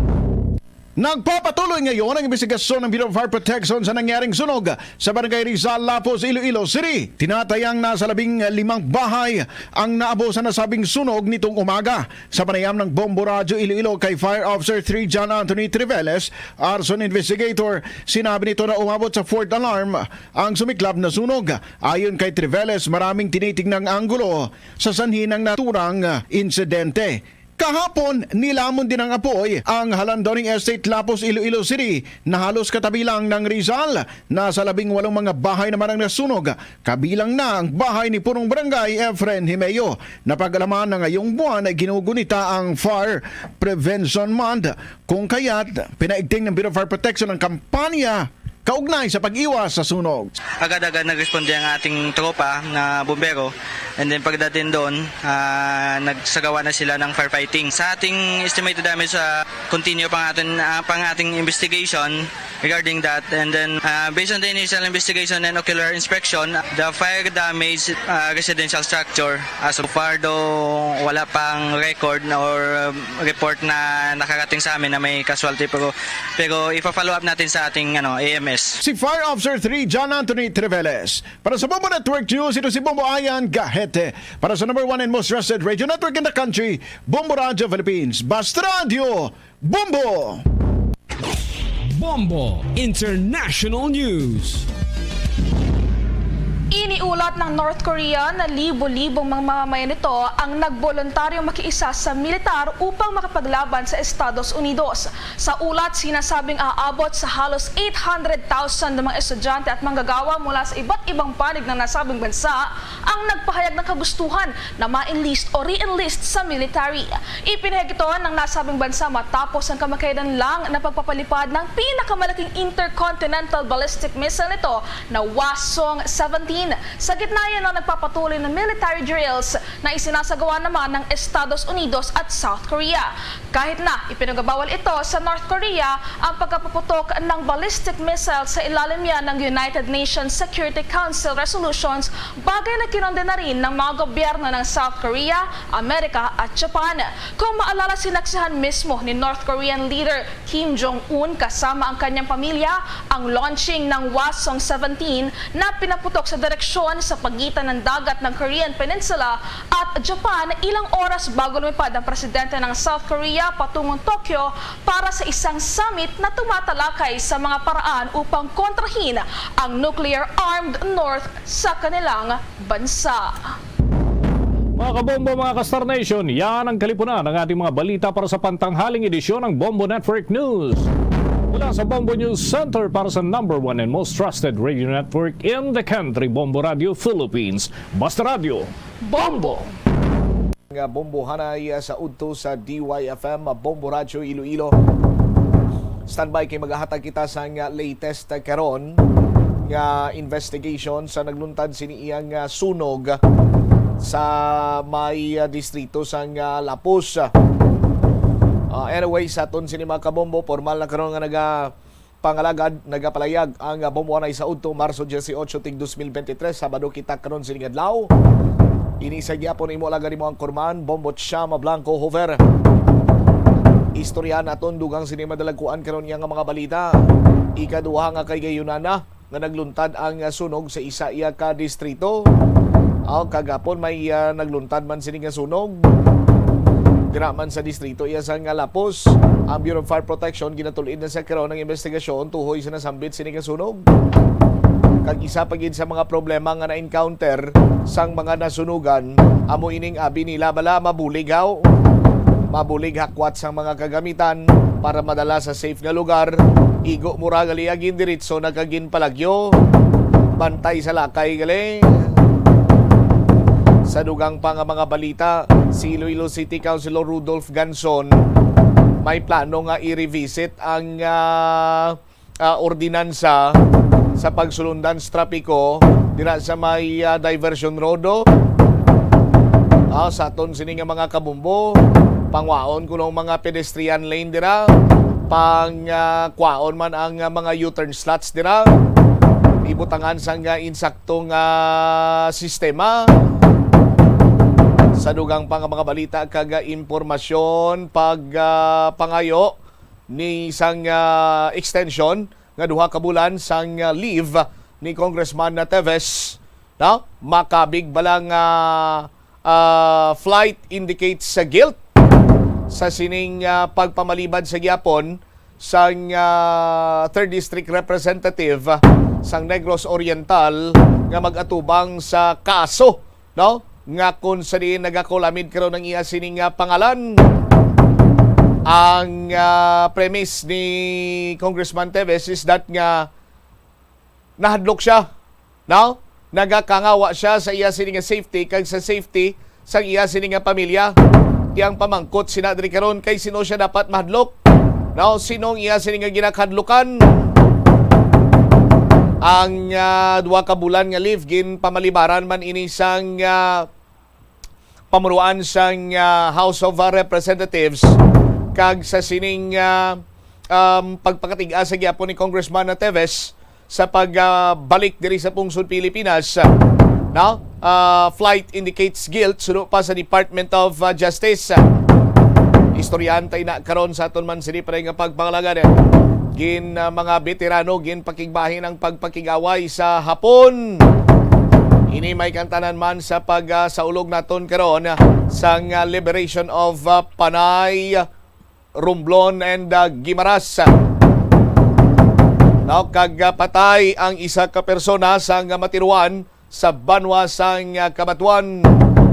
Nagpapatuloy ngayon ang imbestigasyon ng Bureau of Fire Protection sa nangyaring sunog sa Barangay Rizal, Lapuz, Iloilo City. Tinatayang nasa labing limang bahay ang naabo sa nasabing sunog nitong umaga. Sa panayam ng Bombo Radyo Iloilo kay Fire Officer three John Anthony Triveles, arson investigator, sinabi nito na umabot sa fourth alarm ang sumiklab na sunog. Ayon kay Triveles, maraming tinitignang anggulo sa sanhi ng naturang insidente. Kahapon, nilamon din ang apoy ang Halandoning Estate, Lapuz, Iloilo City, na halos katabi lang ng Rizal. Nasa labing walong mga bahay naman ang nasunog, kabilang na ang bahay ni Punong Barangay Efren Himeo. Napag-alaman na ngayong buwan ay ginugunita ang Fire Prevention Month, kung kaya't pinaigting ng Bureau of Fire Protection ang kampanya kaugnay sa pag-iwas sa sunog. Agad-agad nagresponde ang ating tropa na bumbero, and then pagdating doon, ah, nagsagawa na sila ng firefighting. Sa ating estimated damage, ah, continue pang atin, ah, pang ating investigation regarding that, and then, ah, based on the initial investigation and ocular inspection, the fire damage, ah, residential structure, as of far, though wala pang record or, um, report na nakarating sa amin na may casualty, pero, pero ipa-follow up natin sa ating, ano, A M S. Si Fire Officer three John Anthony Treveles. Para sa Bombo Network News, ito si Bombo Ayan Gahete. Para sa number one and most trusted radio network in the country, Bombo Radio Philippines. Basta Radio, Bombo! Bombo International News. Iniulat ng North Korea na libo-libong mga mamamayan nito ang nagboluntaryo makiisa sa militar upang makapaglaban sa Estados Unidos. Sa ulat, sinasabing aabot sa halos eight hundred thousand na mga estudyante at manggagawa mula sa iba't ibang panig ng nasabing bansa ang nagpahayag ng kagustuhan na ma-enlist o re-enlist sa military. Ipinahayag ito ng nasabing bansa matapos ang kamakairan lang na pagpapalipad ng pinakamalaking intercontinental ballistic missile nito na Hwasong seventeen, sa gitna yan ng nagpapatuloy na military drills na isinasagawa naman ng Estados Unidos at South Korea. Kahit na ipinagbabawal ito sa North Korea ang pagkapaputok ng ballistic missile sa ilalim niya ng United Nations Security Council resolutions, bagay na kinondena rin ng mga gobyerno ng South Korea, Amerika at Japan. Kung maalala, sinaksihan mismo ni North Korean leader Kim Jong-un kasama ang kanyang pamilya ang launching ng Hwasong seventeen na pinaputok sa direksyon sa pagitan ng dagat ng Korean Peninsula at Japan ilang oras bago lumipad ang presidente ng South Korea patungong Tokyo para sa isang summit na tumatalakay sa mga paraan upang kontrahin ang nuclear-armed North sa kanilang bansa. Mga kabombo, mga ka-Star Nation, yan ang kalipunan ng ating mga balita para sa pantanghaling edisyon ng Bombo Network News. Mula sa Bombo News Center para sa number one and most trusted radio network in the country, Bombo Radio Philippines. Basta Radio, Bombo! Nga bombohanay sa udto sa D Y F M, Bombo Radyo Iloilo. Standby kay magahatag kita sang latest karon nga investigation sa nagluntad sini iyang, ah, sunog sa may, ah, distrito sang, ah, Lapuz. Ah, anyway, sa aton sini mga kabombo, formal na karon nga naga pangalagad, nagapalayag ang, ah, bombohanay sa udto Marso dieciocho, tig dos mil veintitrés, Sabado kita karon sining adlaw. Ini sa gihapon imo alagad, imo anchorman, Bombo Chama Blanco Hover. Istorya naton dugang sini madalagkuan karon niya nga mga balita. Ikaduha nga kagayunan na nga nagluntad ang, ah, sunog sa isa iya ka distrito. Aw, kagapon may, ah, nagluntad man sini nga sunog. Dira man sa distrito iya sang Lapuz, ang Bureau of Fire Protection ginatul-id na sa karon ang investigasyon tuhoy sa nasambit sini nga sunog. Kag isa pa gid sa mga problema nga na-encounter sang mga nasunugan amo ining abi nila bala mabulig haw. Mabulig hakwat sang mga kagamitan para madala sa safe nga lugar. Igo mo ra gali, gindiritso na kag ginpalagyo. Bantay sa lakay gali. Sa dugang pa nga mga balita, si Iloilo City Councilor Rudolph Ganson may plano nga i-revisit ang, ah, ah, ordinansa sa pagsulundan sa trapiko dira sa may, ah, diversion road, ah, sa aton sini nga mga kabumbo, pangwaon kuno ang mga pedestrian lane dira, pang, ah, kwaon man ang, ah, mga U-turn slots dira, ibutangan sang, ah, insaktong, ah, sistema. Sa dugang pa nga mga balita kag, ah, impormasyon, pag, ah, pangayo ni sang, ah, extension nga duha ka bulan sang, ah, leave ni Congressman Teves, no? Makabig bala nga, ah, flight indicates sa guilt sa sining, ah, pagpamalibad sa gihapon sang, ah, third District Representative sang Negros Oriental nga mag-atubang sa kaso, no? Nga kung sa diin nagakulamid karon ang iya sining, ah, pangalan. Ang, ah, premise ni Congressman Teves is that nga nahadlok siya, no? Nagakangawa siya sa iya sini nga safety kag sa safety sang iya sini nga pamilya. Iyang pamangkot sina diri karon, kay sino siya dapat mahadlok? No, sino ang iya sini nga ginakahadlukan? Ang, ah, duha ka bulan nga leave, ginpamalibaran man ini sang, ah, pamunuan sang, ah, House of, ah, Representatives, kag sa sining, ah, um, pagpakatig-a sa gihapon ni Congressman Teves sa pag, ah, balik diri sa pungsod Pilipinas, no? Ah, flight indicates guilt suno pa sa Department of, ah, Justice. Istoryahan ta ina karon sa aton man sini pa nga pagpangalagad. Gin, ah, mga veterano, ginpakigbahin ang pagpakig-away sa hapon. Ini may kantanan man sa pag, ah, saulog naton karon sang, ah, liberation of, ah, Panay, Romblon, and, ah, Guimaras. No, kag, ah, patay ang isa ka persona sang, ah, matiruan sa banwa sang, ah, Cabatuan.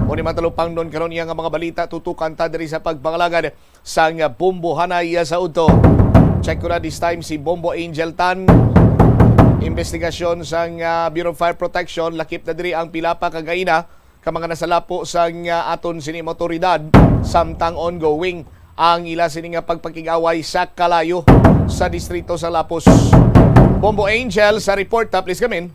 Mo ni matalupangnon karon iya nga mga balita, tutukan ta diri sa pagpangalagad sang, ah, Bombo Hanay, ah, sa udto. Check ko na this time si Bombo Angel Tan. Investigasyon sang, ah, Bureau of Fire Protection, lakip na diri ang pila pa ka gaina ka mga nasalapo sang, ah, aton sini mga otoridad, samtang ongoing ang ila sini nga pagpakig-away sa kalayo sa distrito sa Lapos. Bombo Angel sa report, ah, please come in.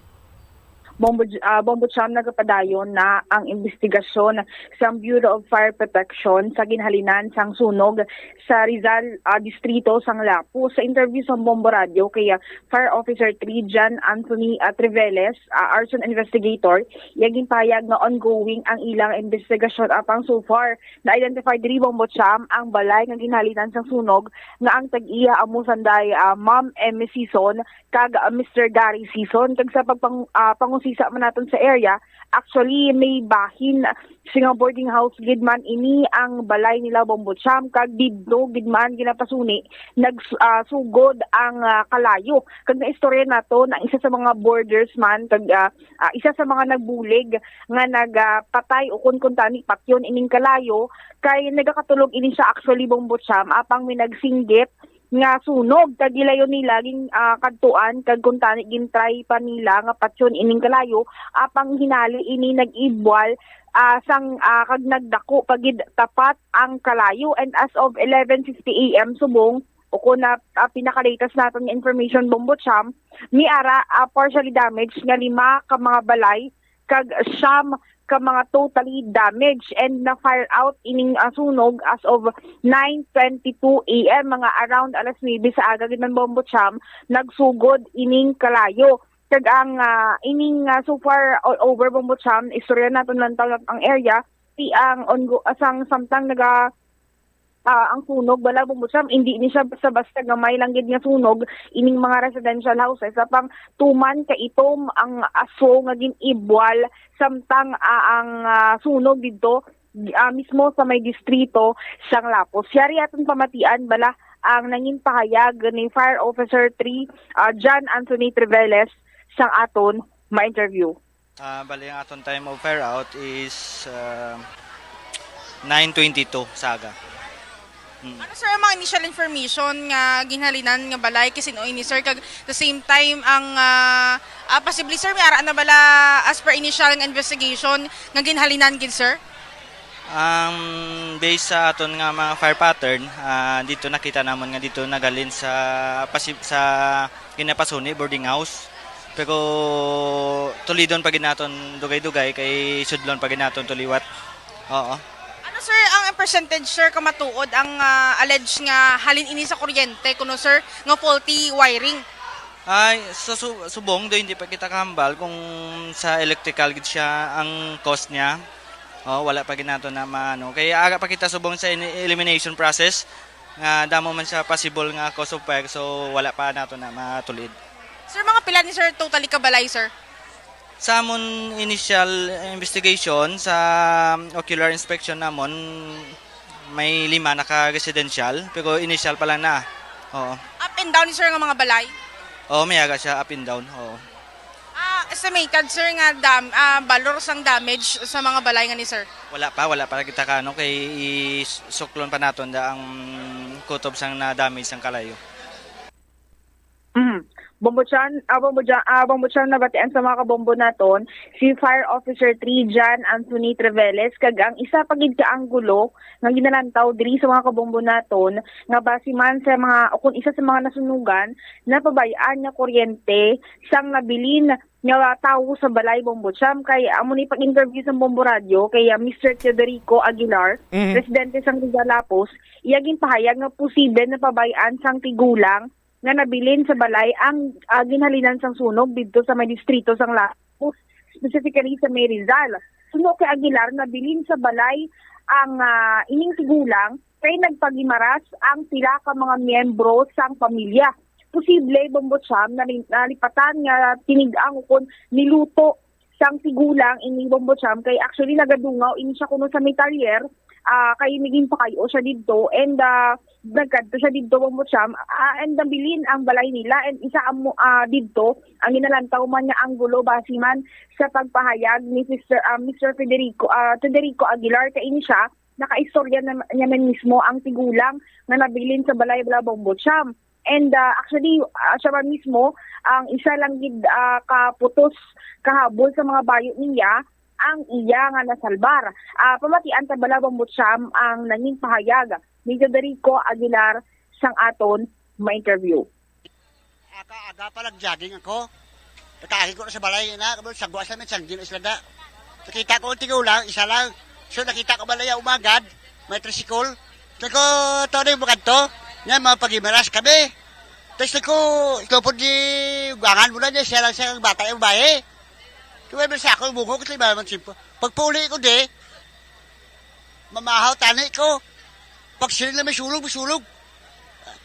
Bombo, ah, Bombo Cham, nagapadayon na ang investigasyon sa Bureau of Fire Protection sa ginhalinan sang sunog sa Rizal, ah, Distrito sang Lapos. Sa interview sa Bombo Radio kay, ah, Fire Officer three John Anthony, ah, Treveles, ah, arson investigator, iya ginpahayag nga ongoing ang ilang investigasyon, apang so far na-identify diri, Bombo Cham, ang balay nga ginhalinan sang sunog nga ang tag-iya amo sanday, ah, Ma'am M Season kag, ah, Mister Gary Season. Kag sa pagpang-, ah, pangusisa man naton sa area, actually, may bahin sing boarding house gid man ini ang balay nila, Bombo Cham, kag didto gid man ginapasuni nag, ah, sugod ang, ah, kalayo. Kag naistorya naton ang isa sa mga boarders man, kag, ah, ah, isa sa mga nagbulig nga nagpatay, ukon kuntani patyon ining kalayo, kay nagakatulog ini siya actually, Bombo Cham, apang may nagsinggit nga sunog, kag gilayon nila ging, ah, kadtuan, kag kuntani gintry pa nila nga patyon ining kalayo, apang hinali ini nag-ibwal, ah, sang, ah, kag nagdako pa gid tapat ang kalayo. And as of eleven fifty A M subong, o kung na, ah, pinaka-latest naton nga information, Bombo Cham, may ara, ah, partially damaged nga lima ka mga balay, kag siyam ka mga totally damaged, and na-fire out ining, ah, sunog as of nine twenty-two A M, mga around alas nuebe sa aga gid man, Bombo Cham, nagsugod ining kalayo. Kag ang, ah, ining, ah, so far all over, Bombo Cham, istorya naton lang tawag ang area, ti ang ongo-, asang samtang naga ah, ang sunog, bala, Bombo Cham, hindi ni siya basta-basta gamay lang gid nga sunog ining mga residential houses. Apang tuman ka itom ang aso nga gin-ibwal samtang, ah, ang, ah, sunog didto, ah, mismo sa may distrito sang Lapos. Yari aton pamatian, bala, ang nangin pahayag ni Fire Officer three, ah, John Anthony Treveles, sang aton ma-interview. Ah, bali, ang aton time of fire out is, ah, nine twenty-two sa aga. Ano, sir, ang mga initial information nga ginhalinan nga balay, kay sin-o ini, sir, kag the same time ang, ah, ah, posible, sir, may ara na bala as per initial nga investigation nga ginhalinan gid, sir? Ang based sa aton nga mga fire pattern, ah, dito nakita namon nga dito naghalin sa pasi- sa ginapasuni boarding house. Pero tulidon pa gid naton dugay-dugay kay sudlon pa gid naton to liwat. Oo. Ano, sir, ang percentage, sir, ka matuod ang, ah, alleged nga halin ini sa kuryente kuno, sir, nga faulty wiring? Ay, sa su- subong do hindi pa kita kahambal kung sa electrical gid siya ang cause niya. Oh, wala pa gid nato na maano. Kay aga pa kita subong sa ini- elimination process nga damo man siya possible nga cause of fire, so wala pa nato na matulid. Sir, mga pila ni, sir, totally ka balay, sir? Sa amon initial investigation sa ocular inspection namon, may lima naka residential, pero initial pa lang na. Oo. Up and down, sir, nga mga balay? Oo, may aga siya up and down. Oo. Ah, estimated, sir, nga dam ah, balor sang damage sa mga balay nga ni, sir? Wala pa, wala pa kita ka ano kay isuklon pa naton da ang kutob sang na damage sang kalayo. Mm. Bombo Chan, ah, Bombo Chan, ah, Bombo Chan, nabatian sa mga kabombo naton si Fire Officer three John Anthony Treveles, kag ang isa pa gid ka anggulo nga ginalantaw diri sa mga kabombo naton nga basi man sa mga, o kung isa sa mga nasunugan, napabay-an nga kuryente sang nabilin nga tawo sa balay, Bombo Cham. Kay amo ni pag-interview sa Bombo Radio kay, ah, Mister Teodorico Aguilar, Mhm. residente sang Rigalapos, iya ginpahayag nga posible napabay-an sang tigulang nga nabilin sa balay ang, ah, ginhalinan sang sunog didto sa may distrito sang Lapos, specifically sa may Rizal. Suno kay Aguilar, nabilin sa balay ang, ah, ining tigulang kay nagpagimaras ang pila ka mga miyembro sang pamilya. Posible, Bombo Cham, na nalipatan nga tinig-ang ukon niluto sang tigulang ini, Bombo Cham, kay actually nagadungaw ini siya kuno sa may talyer, ah, kay naging pakayo siya didto, and, ah, nagkadto siya didto, Bombo Cham, ah, and nabilin ang balay nila, and isa amo, ah, didto ang ginalantaw man nga anggulo basi man sa pagpahayag ni Sister, ah, Mister Federico, ah, Federico Aguilar, kay ini siya nakaistorya na niya man mismo ang tigulang nga nabilin sa balay bala, Bombo Cham. And, ah, actually, ah, siya man mismo ang isa lang gid, ah, ka putos kahabol sa mga bayo niya ang iya nga nasalbar. Ah, pamatian ta bala, Bombo Cham, ang nanging pahayag ni Federico Aguilar sang aton ma-interview. Aga-aga pa lang jogging ako. Pagkaagi ko na sa balay na, kamo sagwa sa may sanggi na sila da. Nakita ko ang tigulang, isa lang. So nakita ko balay umagad, may tricycle. Sabi ko, "Tony, bukad to." Nga, mga pagimaras kami. Tapos sabi ko, "Ikaw po di ugangan mo na niya, siya lang siya ang bata yung babae." Kaya may sa ako, bungog, kasi iba naman simple. Pagpauli ko di, mamahaw tani ko. Pag sila na may sulog, may sulog.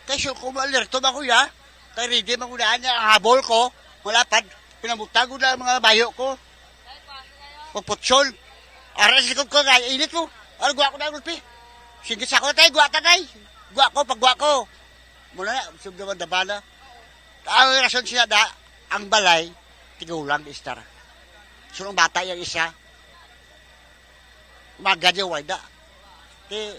Kay sure ko alerto ba, kuya? Kay ready man ko daan niya ang habol ko. Malapad. Pinamutag ko na ang mga bayo ko. Pagputsol. Ara sa likod ko, kaya init ko. Ara, guwa ko na, gulpi. Sige sa ako, tay, guwa ta, tay. Guwa ko, pagguwa ko. Muna na, sub naman dabala. Ang rason siya da, ang balay, tigulang di istar. So, ang bata yung isa, magad yung wala. Ti,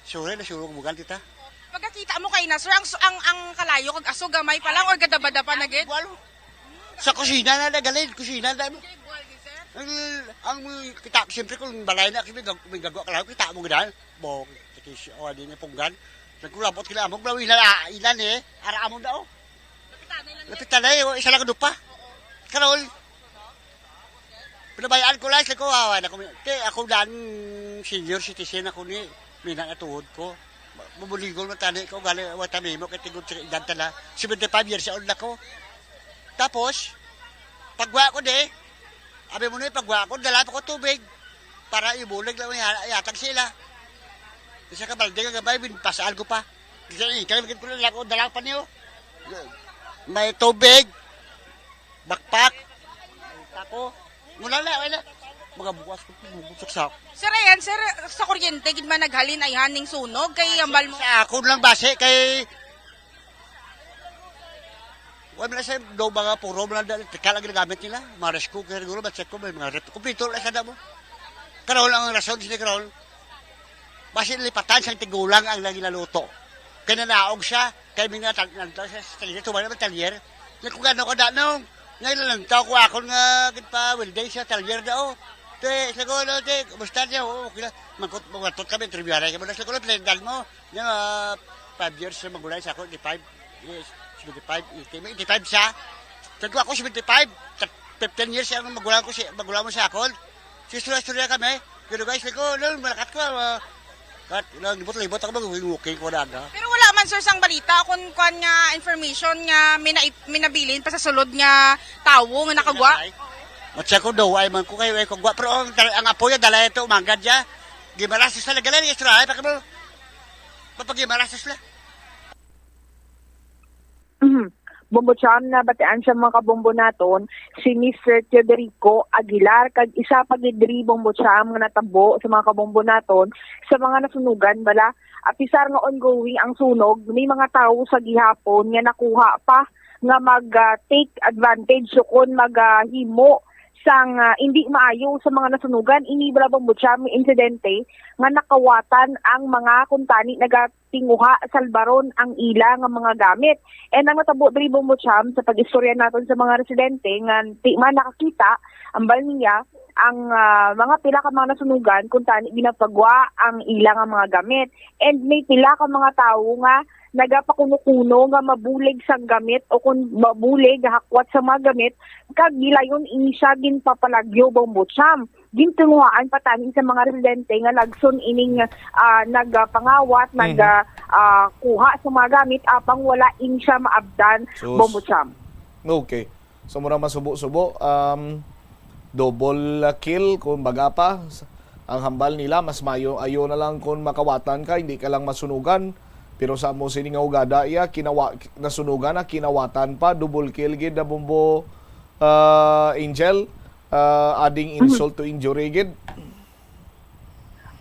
sure na, sure ko bugan kita. Pagkakita mo kay na, sir, ang, ang, ang kalayo kag aso gamay pa lang or gadaba-daba na gid? Walo. Sa kusina na, nagalid, kusina na. Kay buwal gid, sir? Ang, ang kita, siyempre kung balay na, kami gag-, may gagawa ka lang, kita mo gid, ha? Bong, tikis, o, di niya punggan. Nagkulabot kila amog, bro, ila, ilan eh, ara amog na, oh. Kapitanay lang. Lapit na, eh, oh, isa lang dupa. Karol. Pinabayaan ko lang, sa ko, ah, wala ko, kay ako dan senior citizen ako ni, mina na tuhod ko. Mabuligol man tani ko, gali, wala tani mo, kay tigod sa edad tala. Seventy-five years old na ko. Tapos, pagwa ko di, abi mo na yung pagwa ko, dala pa ko tubig. Para ibulig lang, iha- ihatag sila. Isa ka balde nga gabay, binpasaan ko pa. Kasi ikaw, ko lang ako, dala pa niyo. May tubig, backpack, ako. Muna na, wala. Mga bukas ko, bubusok sa ako. Sir, ayan, sir, sa kuryente, gid man naghalin ay haning sunog, kay ambal mo. Sa ako lang base, kay wala sa do mga puro mga da- electrical ang ginagamit nila. Mga rice cooker, siguro, mga check ko, may mga rep. Kumpleto lang sa damo. Karon ang rason sila karon. Basi lipatan sang tigulang ang nanginaluto. Kay nanaog siya, kay mga tal-, nagdala siya sa talyer, tumala naman talyer. Nagkugano ka, Danong? Naglalantaw ko akon nga gid pa welding sa talyer na, oh. Te, sa ko, ano, te, kumusta niya? Oo, okay lang. Mangkot, mangkot kami, interview aray ka mo. Sa ko, lang, pinagdal mo. Nga, ah, five years na magulay sa ako, eighty-five. Yes, seventy-five, eighty. May eighty-five siya. Sa ko, ako, seventy-five. Sa fifteen years, ang magulang ko, si, magulang mo sa akon. Istorya-istorya kami. Pero guys, ko, no, malakat ko, ah, kat, nang libot-libot ako, mag-walking ko na, ano. Pero wala man, sir, sang balita kung kuan nga information nga may na-, may nabilin pa sa sulod nga tawo nga nakagwa? Matsa ko daw, ay man ko kayo, ay kagwa. Pero ang, ang apo niya, dala ito, umangga niya. Gimarasos na, nagala niya, Israel, pa kamo. Mapagimarasos na. Mhm. Bombo Cham, nabatian sa mga kabombo naton, si Mister Teodorico Aguilar, kag isa pa gid diri, Bombo Cham, nga natabo sa mga kabombo naton, sa mga nasunugan bala. Apisar nga ongoing ang sunog, may mga tawo sa gihapon nga nakuha pa nga mag, ah, take advantage o kon mag, ah, himo sang, ah, indi maayo sa mga nasunugan. Ini bala, Bombo Cham, insidente nga nakawatan ang mga kuntani naga tinguha, salbaron ang ila nga mga gamit. And ang natabo diri, Bombo Cham, sa pag-istorya naton sa mga residente nga di man nakakita, ambal niya, ang, ah, mga pila ka mga nasunugan, kuntani ginapagwa ang ila nga mga gamit. And may pila ka mga tawo nga nagapakuno-kuno nga mabulig sang gamit o kung mabulig, hakwat sa mga gamit, kag gilayon ini siya ginpapalagyo, Bombo Cham. Gintinguhaan pa tani sa mga residente nga lagson ining, ah, nagpangawat, Mhm. nag, ah, ah, kuha sa mga gamit, apang wala ini siya maabtan, Sus. Bombo Cham. Okay. So, mura masubo-subo, um, double kill, kung baga pa, ang hambal nila, mas mayo, ayo na lang kung makawatan ka, hindi ka lang masunugan. Pero sa mo sini nga ugada, iya, kinawa-, nasunugan na, kinawatan pa, double kill gid na, Bombo, ah, Angel, ah, adding Mhm. insult to injury gid.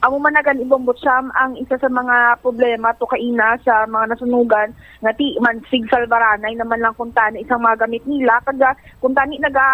Amo man na gani, Bombo Cham, ang isa sa mga problema to kaina sa mga nasunugan nga ti mansig salbaranay naman lang kuntani isang mga gamit nila, kag, ah, kuntani naga,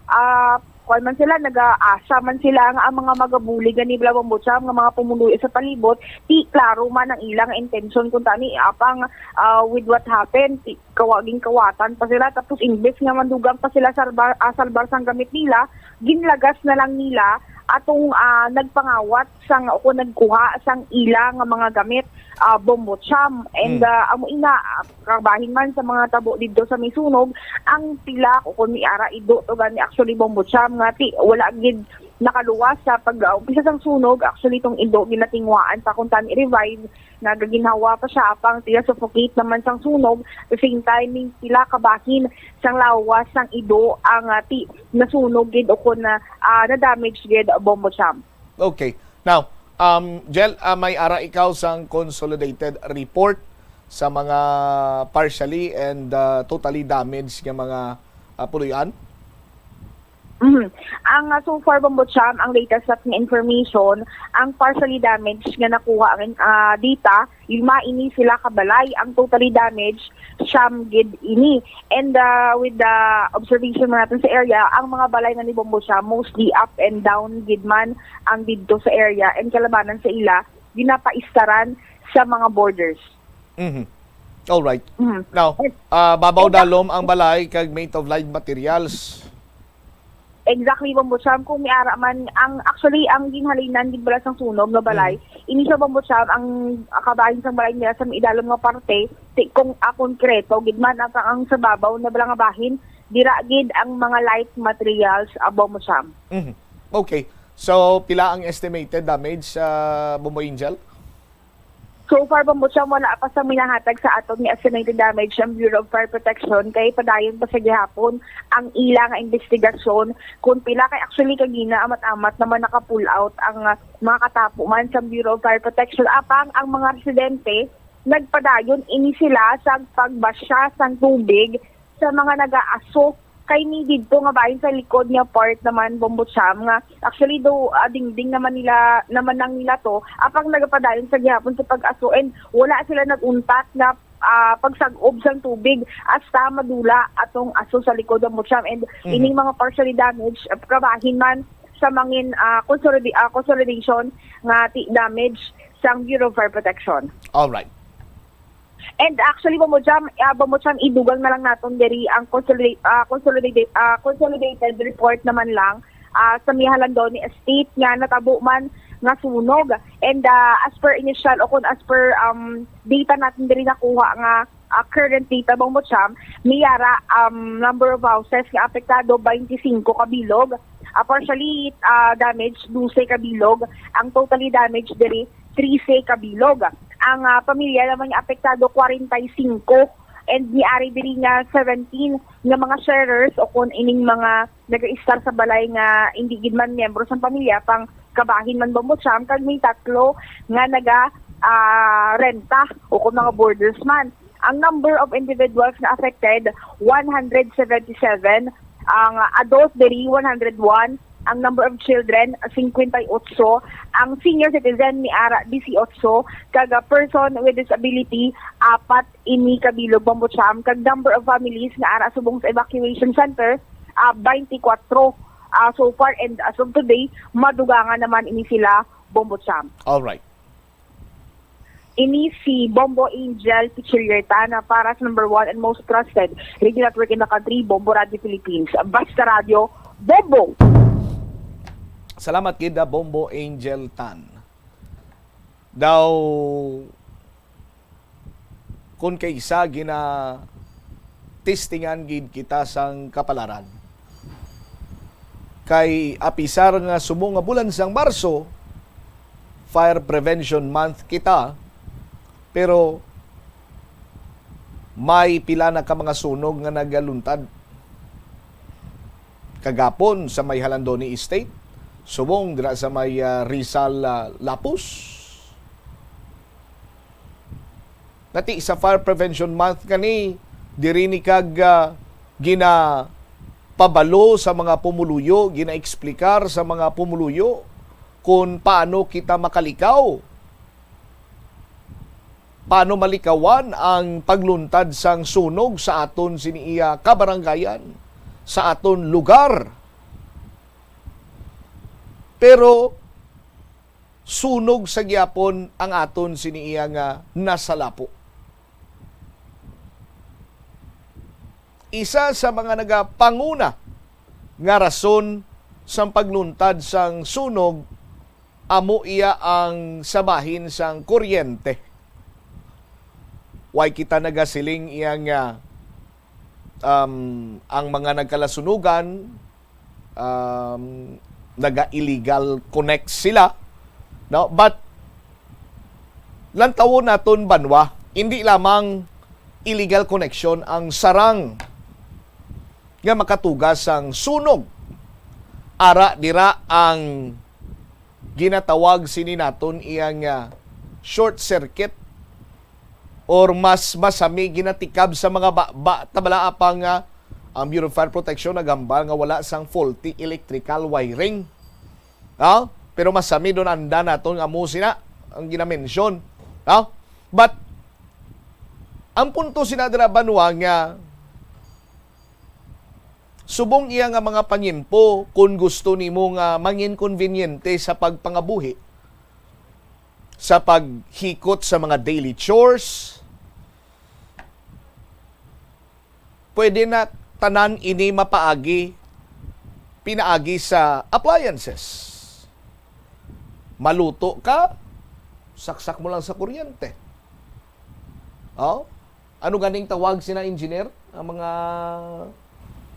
ah, kuwan man sila, nagaasa man sila nga ang mga magabulig gani bala, Bombo Cham, nga mga pumuluyo sa palibot, ti klaro man ang ilang intensyon kuntani, apang, ah, with what happened, ti kawa-, ginkawatan pa sila, tapos imbes nga mandugang pa sila salbar, ah, salbar sang gamit nila, ginlagas na lang nila atong, ah, nagpangawat sang, o kung nagkuha sang ila nga mga gamit, ah, Bombo Cham. And, Hmm. ah, amo ina, ah, kabahin man sa mga tabo didto sa may sunog, ang pila, o kung may ara ido to gani, actually, Bombo Cham, nga ti, wala gid nakaluwas sa pag-umpisa sang sunog. Actually, itong ido ginatinguhaan pa kung tani revive, nagaginhawa pa siya, apang tiga-suffocate naman sang sunog. At the same time, may pila kabahin sang lawas sang ido ang, ah, ti-, nasunog gid o kon na, ah, na-damage gid, Bombo Cham. Okay. Now, um, Jel, ah, may ara ikaw sang consolidated report sa mga partially and, ah, totally damaged nga mga, ah, puloy-an? Mhm. Ang, ah, so far, Bombo Cham, ang latest natin information, ang partially damaged nga nakuha ang, ah, data, lima ini sila ka balay. Ang totally damaged, siyam gid ini. And, ah, with the observation man natin sa area, ang mga balay nga ni Bombo Cham, mostly up and down gid man ang didto sa area, and kalabanan sa ila, ginapaistaran sa mga borders. Mhm. All right. Mhm. Now, And, ah, babaw and, dalom ang balay kag made of live materials. Exactly, Bombo Cham. Kung may ara man, ang, actually, ang ginhalinan gid bala sang sunog nga balay, Mm. ini siya, Bombo Cham, ang kabahin sang balay nila sa may idalom nga parte, ti-, kung, ah, konkreto gid man, ang, ang sa babaw na bala nga bahin, dira gid ang mga light materials, ah, Bombo Cham. Mhm. Okay. So, pila ang estimated damage, ah, Bombo Angel? So far, Bombo Cham, wala pa sa minahatag sa aton nga estimated damage ang Bureau of Fire Protection, kay padayon pa sa gihapon ang ila nga investigasyon kung pila, kay actually kagina amat-amat naman naka-pull out ang, ah, mga katapo man sa Bureau of Fire Protection. Apang ang mga residente, nagpadayon ini sila sa pagbasya sang tubig sa mga nagaaso. Kay ni didto nga bahin sa likod nga part naman, Bombo Cham, nga actually do, ah, dingding naman nila, naman lang nila to, apang nagapadayon sa gihapon sa pag-aso, and wala sila nag-untat nga, ah, pagsag-ob sang tubig hasta madula atong aso sa likod, Bombo Cham. And Mhm. ining mga partially damaged, ah, kabahin man sa mangin, ah, consolida-, ah, consolidation nga ti-, damage sang Bureau of Fire Protection. All right. And actually, Bombo Jam, ah, Bombo Jam, idugang na lang naton diri ang consolidate, ah, consolidated, ah, consolidated report naman lang, ah, sa Mihalandoni Estate nga natabo man nga sunog. And, ah, as per initial o kung as per, um, data natin diri nakuha nga, ah, current data, Bombo Jam, may ara, um, number of houses nga apektado, twenty-five ka bilog. Ah, partially, ah, damaged, dose ka bilog. Ang totally damaged diri, trese ka bilog. Ang, ah, pamilya naman nga apektado, kwarenta y singko, and may ari diri nga seventeen nga mga sharers o kon ining mga nag-iistar sa balay nga hindi gid man miyembro sang pamilya, pang kabahin man, Bombo Jam, kag may tatlo nga naga, ah, renta o kon mga boarders man. Ang number of individuals na affected, one hundred seventy-seven. Ang adult diri, one hundred one. Ang number of children, fifty-eight. Ang senior citizen, may ara, dieciocho. Kag, ah, person with disability, apat ini ka bilog, Bombo Jam. Kag number of families nga ara subong sa evacuation center, ah, twenty-four. Ah, so far and as of today, madugangan naman ini sila, Bombo Jam. All right. Ini si Bombo Angel Pichiliertan na para sa number one and most trusted radio network in the country, Bombo Radio Philippines. Basta Radio, Bombo! Salamat gid, ah, Bombo Angel Tan. Daw, kun kay isa, gina-testingan gid kita sang kapalaran. Kay apisar nga subong nga bulan sang Marso, Fire Prevention Month kita, pero may pila na ka mga sunog nga nagaluntad. Kagapon sa may Halandoni Estate, subong dira sa may, ah, Rizal, ah, Lapus. Nati sa Fire Prevention Month kani, diri ni kag, ah, ginapabalo sa mga pumuluyo, ginaeksplikar sa mga pumuluyo kung paano kita makalikaw, paano malikawan ang pagluntad sang sunog sa aton sini iya kabaranggayan, sa aton lugar. Pero sunog sa gihapon ang aton sini iya nga nasalapo. Isa sa mga nagapanguna nga rason sang pagluntad sang sunog amo iya ang sa bahin sang kuryente. Way kita nagasiling iya nga, um, ang mga nagkalasunugan, um, naga-illegal connect sila, no? But lantawon naton banwa, hindi lamang illegal connection ang sarang nga makatuga sang sunog. Ara dira ang ginatawag sini naton iya nga short circuit, or mas masami ginatikab sa mga ba, ba, tabala pa nga ang Bureau of Fire Protection naghambal nga wala sang faulty electrical wiring. No? Pero masami doon anda naton nga mo sina ang ginamention. No? But ang punto sina dira, banwa, nga subong iya nga mga pangimpo, kung gusto nimo nga mangin konbinyente sa pagpangabuhi, sa paghikot sa mga daily chores, pwede na tanan ini mapaagi pinaagi sa appliances. Maluto ka, saksak mo lang sa kuryente. Oh? Ano ganing tawag sina, engineer? Ang mga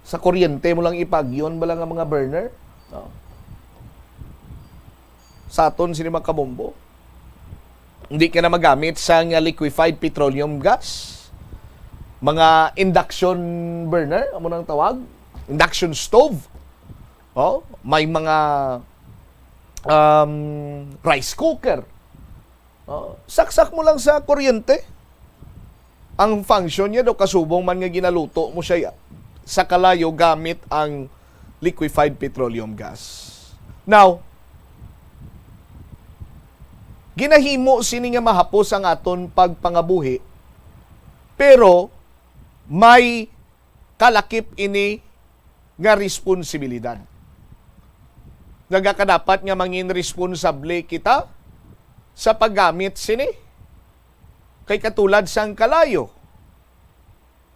sa kuryente mo lang ipagyon bala nga mga burner? Oh. Sa aton sini mga kabombo. Hindi ka na magamit sa nga liquefied petroleum gas. Mga induction burner, amo nang tawag? Induction stove. Oh, may mga, um, rice cooker. Oh, saksak mo lang sa kuryente. Ang function niya daw, kasubong man nga ginaluto mo siya sa kalayo gamit ang liquefied petroleum gas. Now, ginahimo sini nga mahapos ang aton pagpangabuhi, pero may kalakip ini nga responsibilidad. Nagakadapat nga mangin responsable kita sa paggamit sini. Kay katulad sang kalayo,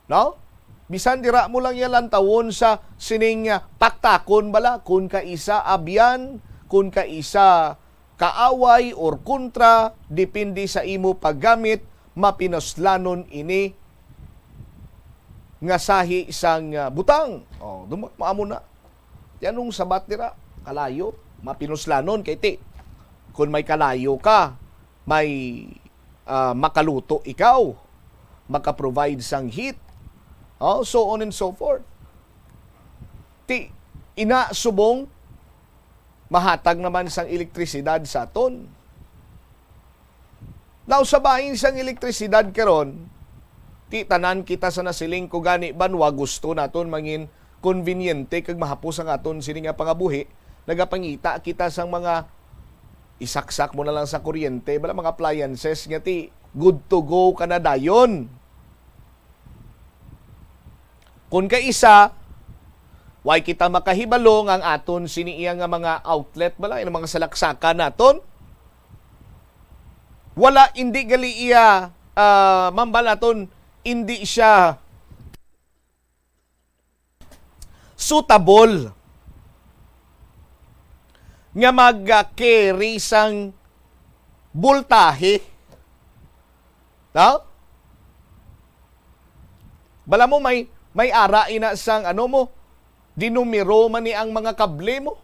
no? Bisan dira mo lang iya lantawon sa sining, ah, paktakon bala, kun kaisa abyan, kun kaisa kaaway or kontra, depende sa imo paggamit, mapinuslanon ini nga sahi sang, ah, butang. Oh, duma-, maamo na. Ti anong sabat dira? Kalayo, mapinuslanon kay ti kun may kalayo ka, may, ah, makaluto ikaw, maka-provide sang heat, oh, so on and so forth. Ti ina subong mahatag naman sang elektrisidad sa aton. Now, sa bahin sang elektrisidad karon, ti tanan kita sa nasiling ko gani banwa gusto naton mangin konbinyente kag mahapos ang aton sini nga pangabuhi, nagapangita kita sang mga isaksak mo na lang sa kuryente, bala mga appliances nga ti good to go ka na dayon. Kun kaisa, way kita makahibalo nga ang aton sini iya nga mga outlet bala, ang mga salaksakan naton, wala, hindi gali iya, ah, mambal naton, hindi siya suitable nga mag-carry sang boltahe. No? Bala mo may, may ara ina sang ano mo, dinumero man ni ang mga kable mo.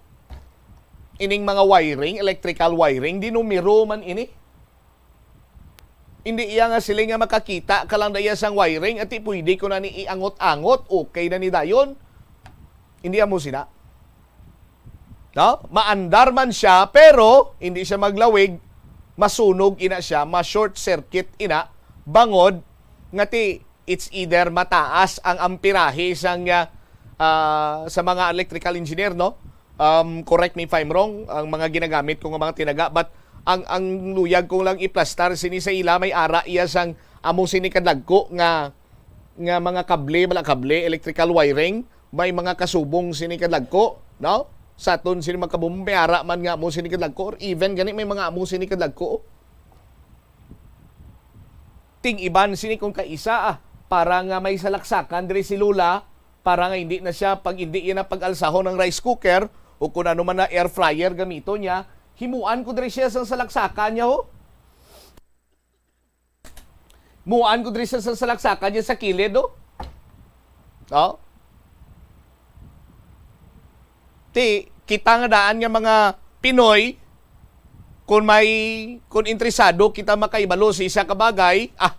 Ining mga wiring, electrical wiring, dinumero man ini. Hindi iya nga sila nga makakita ka lang daya sang wiring, ati pwede ko na ni iangot-angot, okay na ni dayon. Hindi amo sina. No? Maandar man siya, pero hindi siya maglawig, masunog ina siya, ma-short circuit ina, bangod nga ti, it's either mataas ang amperahe sang, ah, ah, sa mga electrical engineer, no? Um, correct me if I'm wrong, ang mga ginagamit ko nga mga tinaga, but ang, ang luyag ko lang iplastar sini sa ila, may ara iya sang amo sini kadagko nga, nga mga kable, mga kable, electrical wiring, may mga kasubong sini kadagko, no? Sa aton sini mga kabumbo, may ara man nga amo sini kadagko, or even gani may mga amo sini kadagko. Ting-iban sini kung kaisa, ah, para nga may salaksakan diri si Lola, para nga hindi na siya, pag hindi iya na pag-alsahon ang rice cooker o kung ano man na air fryer gamito niya, himuan ko diri siya sa salaksakan niya, ho. Himuan ko diri sa, sa salaksakan niya sa kilid, ho. Oh. Ti, kita nga daan nga mga Pinoy, kung may, kung interesado kita makaibalo sa isa ka bagay, ah,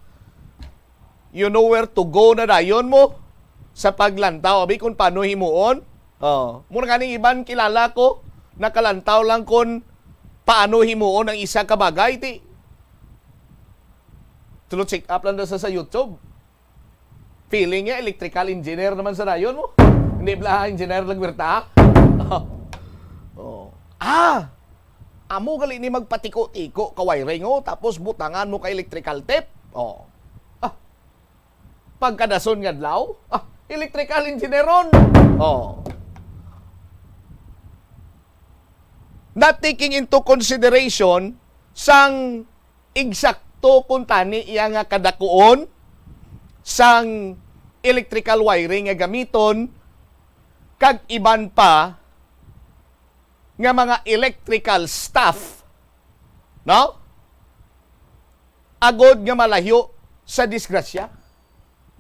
you know where to go na dayon mo sa paglantaw, abi, kung paano himuon. Oh, mura ganing iban kilala ko, nakalantaw lang kung paano himuon ang isa ka bagay, ti, tulo check up lang daw sa, sa YouTube. Feeling niya, electrical engineer naman sa dayon mo. Hindi bala engineer lang, Wirta? Oh. Ah! Amo gali ni magpatiko-tiko ka wiring, oh, tapos butangan mo ka electrical tape. Oh. Ah. Pagkadason nga adlaw, ah, electrical engineeron. Oh. Not taking into consideration sang eksakto kuntani iya nga kadakuon sang electrical wiring nga gamiton kag iban pa nga mga electrical stuff, no? Agod nga malayo sa disgrasya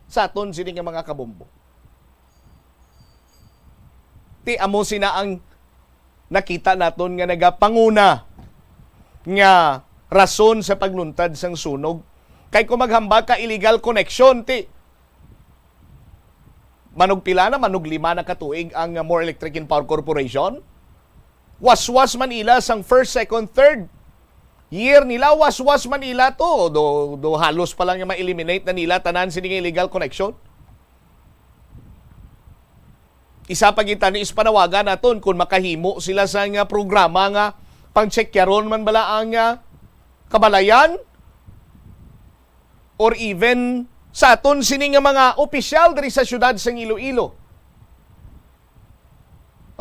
sa aton sini nga mga kabombo. Ti amo sina ang nakita naton nga nagapanguna nga rason sa pagluntad sang sunog. Kay kung maghambal ka illegal connection, ti manugpila na, manuglima na ka tuig ang, uh, More Electric and Power Corporation. Waswas man ila sang first, second, third year nila, waswas man ila to. Do, do halos pa lang nga ma-eliminate na nila tanan sini nga illegal connection. Isa pa gid tani is panawagan naton kung makahimo sila sa nga programa nga pangtsekyaron man bala ang, ah, kabalayan or even sa aton sini nga mga opisyal diri sa siyudad sang Iloilo.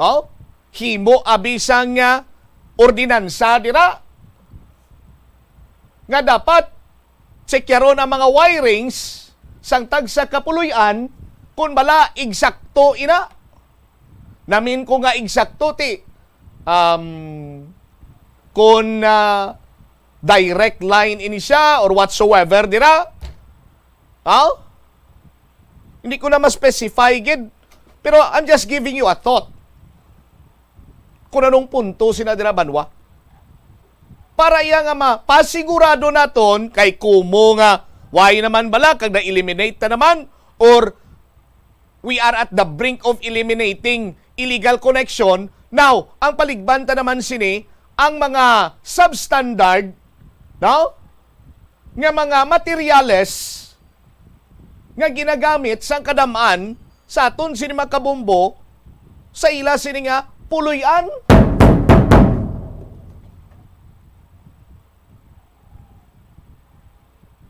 Oh? Himo abi sang, ah, ordinansa dira. nga dapat tsekyaron ang mga wirings sang tagsa ka puloy-an kung bala eksakto ina. Namin ko nga eksakto ti, um, kung, ah, direct line ini siya or whatsoever dira. Ha? Hindi ko na ma-specify gid. Pero I'm just giving you a thought kung anong punto sina dira, Banwa. Para iya nga mapasigurado naton kay kumo nga why naman bala kag na-eliminate na naman or we are at the brink of eliminating illegal connection. Now, ang paligban ta naman sini, ang mga substandard, no? Nga mga materyales nga ginagamit sang kadam-an sa aton sini mga kabombo sa ila sini nga puloy-an.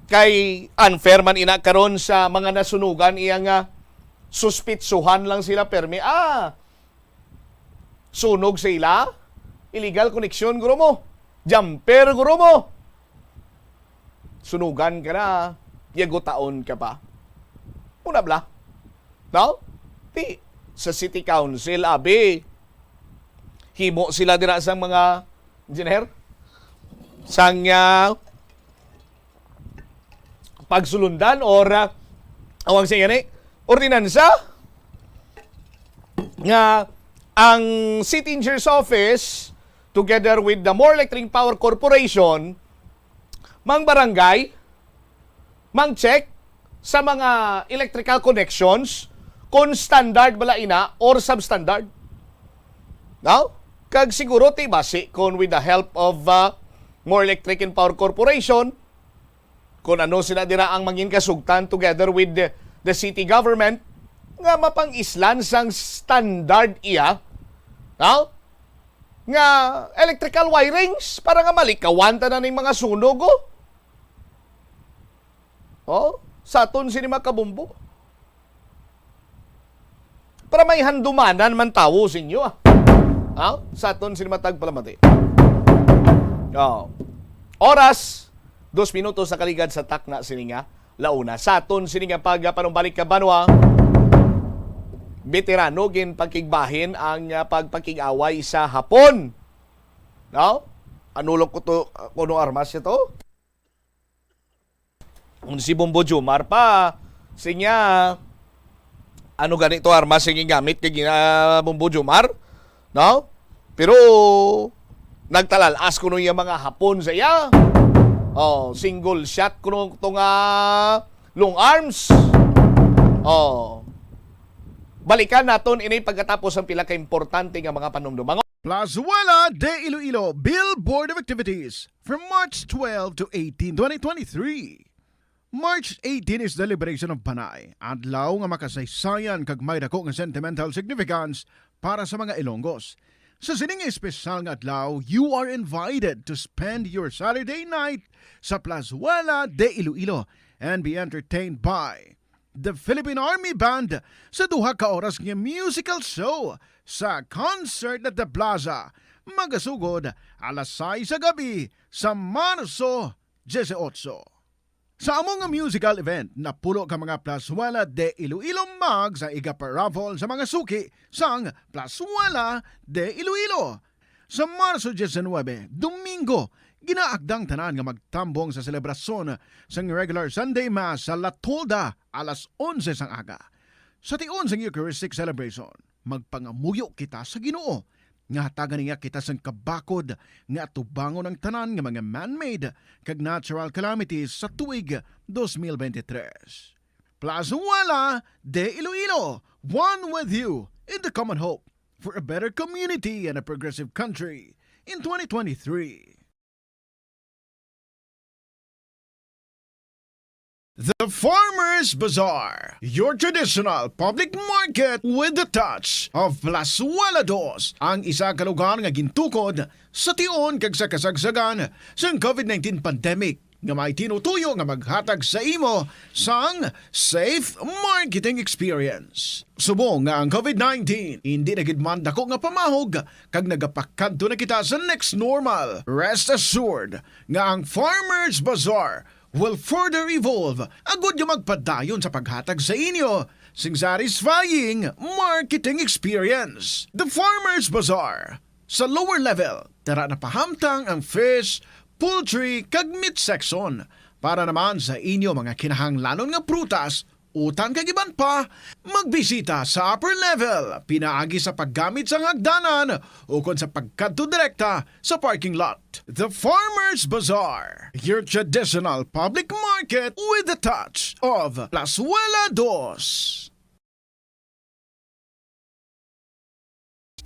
Kay unfair man ina karon sa mga nasunugan iya nga suspitsuhan lang sila permi. Ah, sunog sa ila, illegal connection guro mo. Jumper guro mo. Sunugan ka na, yagutaon ka pa. Una bala. No? Ti, sa city council, abi, himo sila dira sang mga engineer. Sang, ah, pagsulundan or, ah, awag sa gani, ordinansa nga ang City Engineer's Office together with the More Electric Power Corporation mang barangay, mang check sa mga electrical connections kung standard bala ina or substandard. No? Kag siguro ti basi kung with the help of, uh, More Electric and Power Corporation, kung ano sila dira ang mangin kasugtan together with the, the city government nga mapang-islan sang standard iya, no? Nga electrical wirings para nga malikawan tanan ning mga sunog, oh. Oh, sa aton sini mga kabumbo. Para may handumanan man tawo sa inyo, ah. Ha? Sa aton sini matag palamati. Oh. Oras, dos minutos sa kaligad sa takna sini nga launa. Sa aton sini nga pagpanumbalik ka banwa, veterano gin pagkigbahin ang, ah, pagpakig-away sa Hapon. No? Ano lang ko to, kuno armas ito? Si Bombo Jomar pa, sinya, ano gani to armas sing gingamit kay gina Bombo Jomar? No? Pero nagtalalas kuno iya mga Hapon sa iya. Oh, single shot kuno to nga long arms. Oh. Balikan naton ini pagkatapos ang pila ka importante nga mga panumduman. Plazuela de Iloilo, Billboard of Activities from March twelve to eighteen, twenty twenty-three. March eighteen is the liberation of Panay, adlaw nga makasaysayan kag may dako nga sentimental significance para sa mga Ilonggos. Sa sining espesyal nga adlaw, you are invited to spend your Saturday night sa Plazuela de Iloilo and be entertained by the Philippine Army Band sa duha ka oras nga musical show sa Concert at the Plaza, magasugod alas sais sa gabi sa Marso dieciocho. Sa amo nga musical event, napulo ka mga Plazuela de Iloilo mag sa iga-paraffle sa mga suki sang Plazuela de Iloilo. Sa Marso diecinuebe, Domingo, ginaagdang tanan nga magtambong sa selebrasyon sang regular Sunday Mass sa La Tolda alas onse sang aga. Sa tion sang Eucharistic celebration, magpangamuyo kita sa Ginoo nga hatagan niya kita sang kabakod nga atubangon ang tanan nga mga man-made kag natural calamities sa tuig dos mil bente tres. Plazuela de Iloilo, one with you in the common hope for a better community and a progressive country in twenty twenty-three. The Farmers Bazaar, your traditional public market with the touch of Plazuela Dos, ang isa ka lugar nga gintukod sa tion kag sa kasagsagan sang COVID nineteen pandemic. nga may tinutuyo nga maghatag sa imo sang safe marketing experience. Subong nga ang COVID nineteen indi na gid man dako nga pamahog kag nagapakadto na kita sa next normal, rest assured nga ang Farmers Bazaar will further evolve agud nga magpadayon sa paghatag sa inyo sing satisfying marketing experience. The Farmers Bazaar. Sa lower level, dara na pahamtang ang fish, poultry, kag meat section. Para naman sa inyo mga kinahanglanon nga prutas, utan kag iban pa, magbisita sa upper level pinaagi sa paggamit sang hagdanan ukon sa pagkadto direkta sa parking lot. The Farmers Bazaar, your traditional public market with a touch of Plazuela Dos.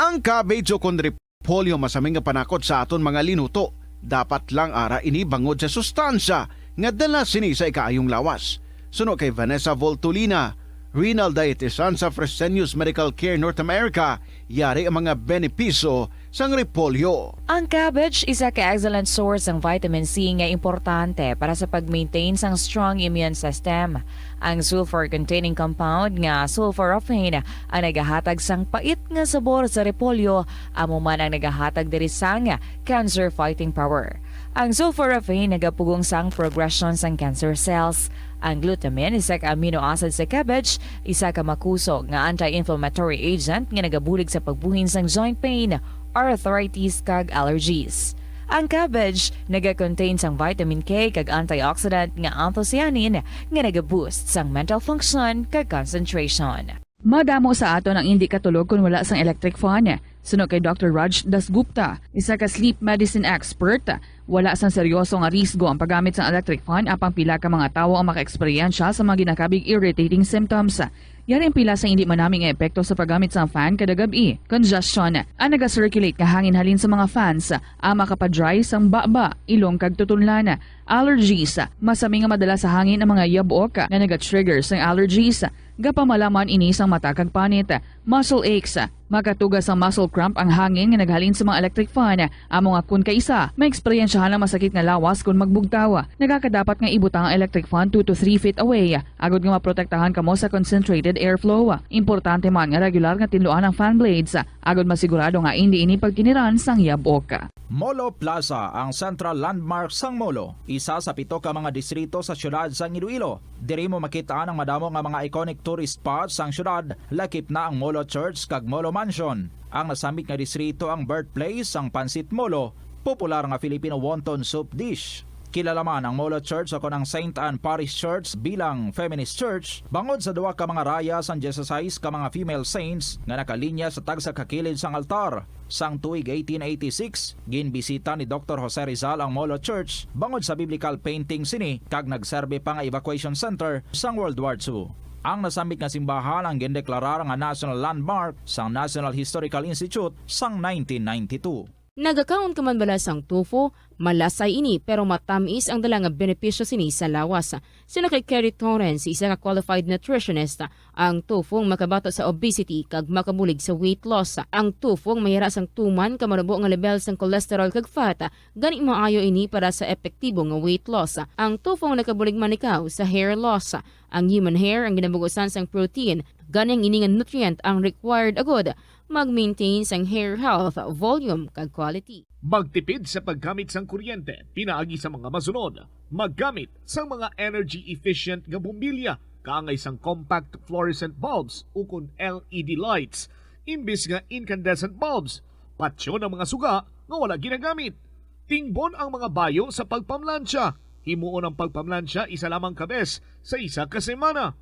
Ang cabbage ukon repolyo masami nga panakot sa aton mga linuto. Dapat lang ara ini bangod sa sustansya nga dala sini sa ikaayong lawas. Suno kay Vanessa Voltolina, renal dietitian sa Fresenius Medical Care North America, yari ang mga benepisyo sang repolyo. Ang cabbage isa ka excellent source sang vitamin C nga importante para sa pag-maintain sang strong immune system. Ang sulfur-containing compound nga sulforaphane ang nagahatag sang pait nga sabor sa repolyo, amo man ang nagahatag diri sang cancer-fighting power. Ang sulforaphane nagapugong sang progression sang cancer cells. Ang glutamine, isa ka amino acid sa cabbage, isa ka makusog nga anti-inflammatory agent nga nagabulig sa pagbuhin sang joint pain, arthritis, kag allergies. Ang cabbage nagakontain sang vitamin K kag antioxidant nga anthocyanin nga nagaboost sang mental function kag concentration. Madamo sa aton ang indi katulog kon wala sang electric fan. Suno kay Doctor Raj Dasgupta, isa ka sleep medicine expert, wala sang seryoso nga risgo ang paggamit sang electric fan, apang pila ka mga tawo ang makaeksperyensya sa mga ginakabig irritating symptoms. Yari ang pila sa indi manami nga epekto sa paggamit sang fan kada gab-i. Congestion. Ang naga-circulate nga hangin halin sa mga fans ang makapa-dry sang baba, ilong kag tutunlan. Allergies. Masami nga madala sa hangin ang mga yabok nga naga-trigger sang allergies. Gapamalaman ini sang mata kag panit. Muscle aches. Makatuga sang muscle cramp ang hangin nga naghalin sa mga electric fan. Amo nga kon kaisa, maeksperiensyahan ang masakit nga lawas kon magbugtaw. Nagakadapat nga ibutang ang electric fan two to three feet away, agud nga maprotektahan kamo sa concentrated airflow. Importante man nga regular nga tinluan ang fan blades, agud masigurado nga indi ini pagkiniran sang yabok. Molo Plaza, ang central landmark sang Molo, isa sa pito ka mga distrito sa siyudad sang Iloilo. Diri mo makit-an ang madamo nga mga iconic tourist spots sang siyudad, lakip na ang Molo Church kag Molo Mansion. Ang nasambit nga distrito ang birthplace sang Pancit Molo, popular nga Filipino wonton soup dish. Kilala man ang Molo Church o kon ang Saint Anne Parish Church bilang feminist church bangod sa duha ka mga raya sang dieciséis ka mga female saints nga nakalinya sa tagsa ka kilid sang altar. Sang tuig eighteen eighty-six, ginbisita ni Doktor Jose Rizal ang Molo Church bangod sa biblical painting sini kag nagserbi pa nga evacuation center sang World War Two. Ang nasambit nga simbahan ang gindeklarar nga national landmark sang National Historical Institute sang nineteen ninety-two. Nagakaon ka man bala sang tofu? Malasay ini, pero matamis ang dala nga benepisyo sini sa lawas. Suno kay Kerry Torrens, isa ka qualified nutritionist, ang tofu ang makabato sa obesity kag makabulig sa weight loss. Ang tofu ang mahira sang tuman ka manubo nga lebel sang cholesterol kag fat, gani maayo ini para sa epektibo nga weight loss. Ang tofu ang nakabulig man ikaw sa hair loss. Ang human hair ang ginabugusan sang protein, gani ang ini nga nutrient ang required agud mag-maintain sang hair health, volume, kag quality. Magtipid sa paggamit sang kuryente pinaagi sa mga masunod. Maggamit sang mga energy efficient nga bombilya kaangay sang compact fluorescent bulbs ukon L E D lights imbis nga incandescent bulbs. Patyon ang mga suga nga wala ginagamit. Tingbon ang mga bayo sa pagpamlansya. Himuon ang pagpamlansya isa lamang ka bes sa isa ka semana.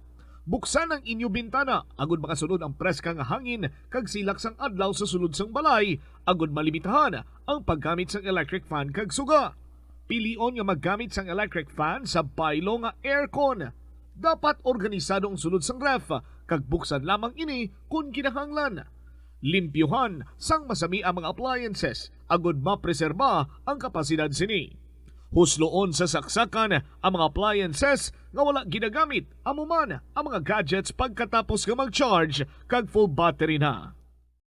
Buksan ang inyo bintana agud makasulod ang preska nga hangin kag silak sang adlaw sa sulod sang balay, agud malimitahan ang paggamit sang electric fan kag suga. Pilion nga maggamit sang electric fan sa baylo nga aircon. Dapat organisado ang sulod sang ref, kag buksan lamang ini kon kinahanglan. Limpyuhan sang masami ang mga appliances agud mapreserba ang kapasidad sini. Husloon sa saksakan ang mga appliances nga wala ginagamit, amo man ang mga gadgets pagkatapos nga mag-charge kag full battery na.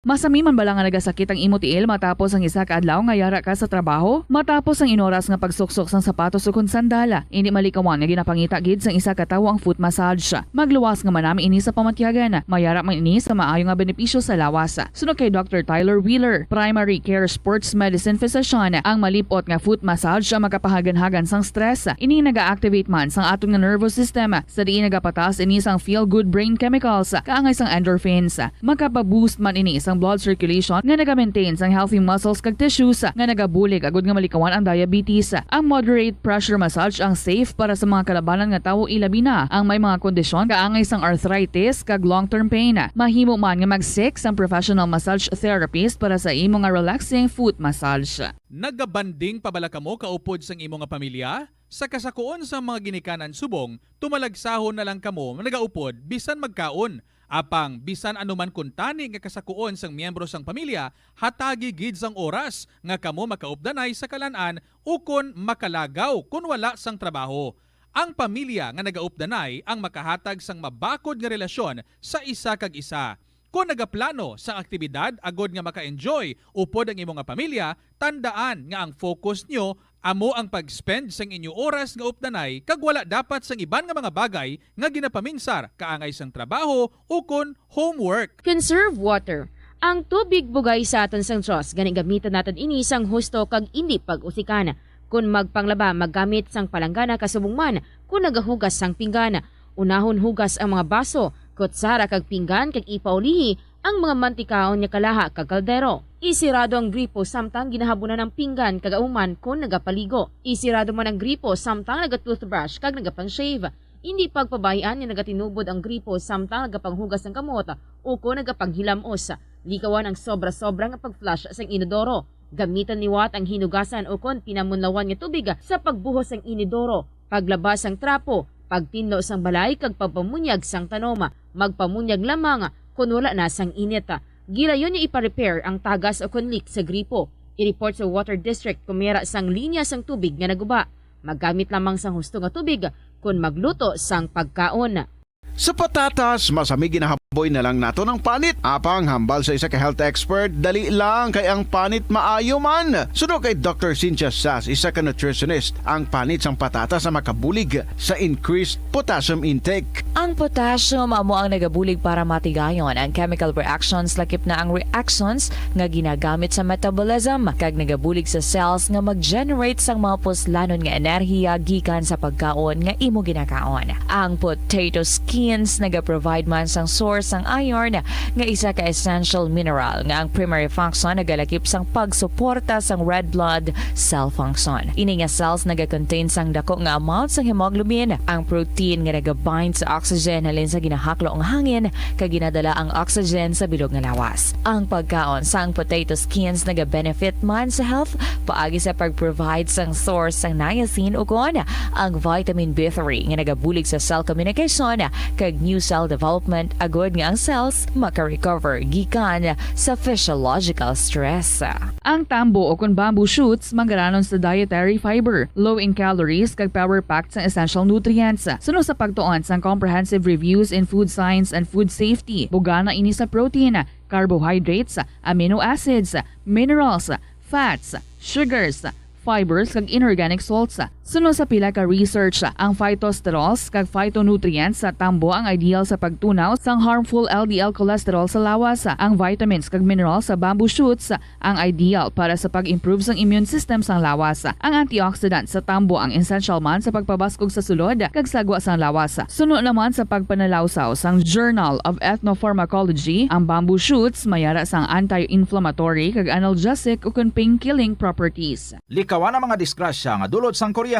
Masami man bala nga nagasakit ang imo tiil matapos ang isa ka adlaw nga yara ka sa trabaho? Matapos ang inoras nga pagsuksok sang sapatos ukon sandal, indi malikawan nga ginapangita gid sang isa ka tawo ang foot massage. Magluwas nga manami ini sa pamatyagan. Mayara man ini sa maayo nga benepisyo sa lawas. Suno kay Doctor Tyler Wheeler, primary care sports medicine physician, ang malip-ot nga foot massage ang makapahaganhagan sang stress. Ini naga-activate man sang aton nga nervous system, sa diin nagapataas ini sang feel-good brain chemicals, kaangay sang endorphins. Makapa-boost man ini sang blood circulation nga naga-maintain sang healthy muscles kag tissues nga nagabulig agud nga malikawan ang diabetes. Ang moderate pressure massage ang safe para sa mga kalabanan nga tawo, ilabi na ang may mga kondisyon kaangay sang arthritis kag long-term pain. Mahimo man nga mag-seek sang professional massage therapist para sa imo nga relaxing foot massage. Nagabanding pa bala kamo kaupod sang imo nga pamilya? Sa kasakuon sang mga ginikanan subong, tumalagsahon na lang kamo nagaupod bisan magkaon. Apang bisan ano man kuntani nga kasakuon sang miyembro sang pamilya, hatagi gid sang oras nga kamo makaupdanay sa kalan-an ukon makalagaw kon wala sang trabaho. Ang pamilya nga nagaupdanay ang makahatag sang mabakod nga relasyon sa isa kag isa. Kon nagaplano sang aktibidad agod nga maka-enjoy upod ang imo nga pamilya, tandaan nga ang focus nyo amo ang pag-spend sang inyo oras nga updanay kag wala dapat sang iban nga mga bagay nga ginapaminsar kaangay sang trabaho ukon homework. Conserve water. Ang tubig bugay sa aton sang Dios, gani gamitan naton ini sang husto kag indi pag-usikan. Kon magpanglaba, maggamit sang palanggana kasubong man kon nagahugas sang pinggan. Unahon hugas ang mga baso, kutsara kag pinggan kag ipaulihi ang mga mantikaon nga kalaha kag kaldero. Isirado ang gripo samtang ginahabunan ang pinggan kag ahuman kon nagapaligo. Isirado man ang gripo samtang naga-toothbrush kag nagapang-shave. Indi pagpabay-an nga nagatinubod ang gripo samtang nagapanghugas sang kamot ukon nagapanghilam-os. Likawan ang sobra-sobra nga pag-flush sang inodoro. Gamitan liwat ang hinugasan ukon pinamunlawan nga tubig sa pagbuhos sang inodoro, paglaba sang trapo, pagtinlo sang balay kag pagpamunyag sang tanom. Magpamunyag lamang kon wala na sang init. Gilayon nga ipa-repair ang tagas ukon leak sa gripo. I-report sa Water District kon may yara sang linya sang tubig nga naguba. Maggamit lamang sang husto nga tubig kon magluto sang pagkaon. Sa patatas, masami ginahaboy na lang naton ang panit. Apang hambal sa isa ka health expert, dali lang kay ang panit maayo man. Suno kay Doctor Cynthia Sass, isa ka nutritionist, ang panit sang patatas ang makabulig sa increased potassium intake. Ang potassium amo ang nagabulig para matigayon ang chemical reactions, lakip na ang reactions nga ginagamit sa metabolism, kag nagabulig sa cells nga mag-generate sang mga puslanon nga enerhiya gikan sa pagkaon nga imo ginakaon. Ang potato skins nagaprovide man sang source sang iron, nga isa ka essential mineral nga ang primary function nagalakip sang pagsuporta sang red blood cell function. Ini nga cells nagakontain sang dako nga amount sang hemoglobin, ang protein nga nagabind sa oxygen halin sa ginahaklo nga hangin kag ginadala ang oxygen sa bilog nga lawas. Ang pagkaon sang potato skins nagabenefit man sa health paagi sa pag-provide sang source sang niacin ukon ang vitamin B three nga nagabulig sa cell communication kag new cell development agud nga ang cells maka-recover gikan sa physiological stress. Ang tambo ukon bamboo shoots manggaranon sa dietary fiber, low in calories kag power-packed sang essential nutrients. Suno sa pagtuon sang Comprehensive Reviews in Food Science and Food Safety, bugana ini sa protein, carbohydrates, amino acids, minerals, fats, sugars, fibers kag inorganic salts. Suno sa pila ka research, ang phytosterols kag phytonutrients sa tambo ang ideal sa pagtunaw sang harmful L D L cholesterol sa lawas. Ang vitamins kag minerals sa bamboo shoots ang ideal para sa pag-improve sang immune system sang lawas. Ang antioxidant sa tambo ang essential man sa pagpabaskog sa sulod kag sagwa sang lawas. Suno naman sa pagpanalawsaw sang Journal of Ethnopharmacology, ang bamboo shoots mayara sang anti-inflammatory kag analgesic ukon pain-killing properties. Likawan ang mga disgrasya nga dulot sang kuryente.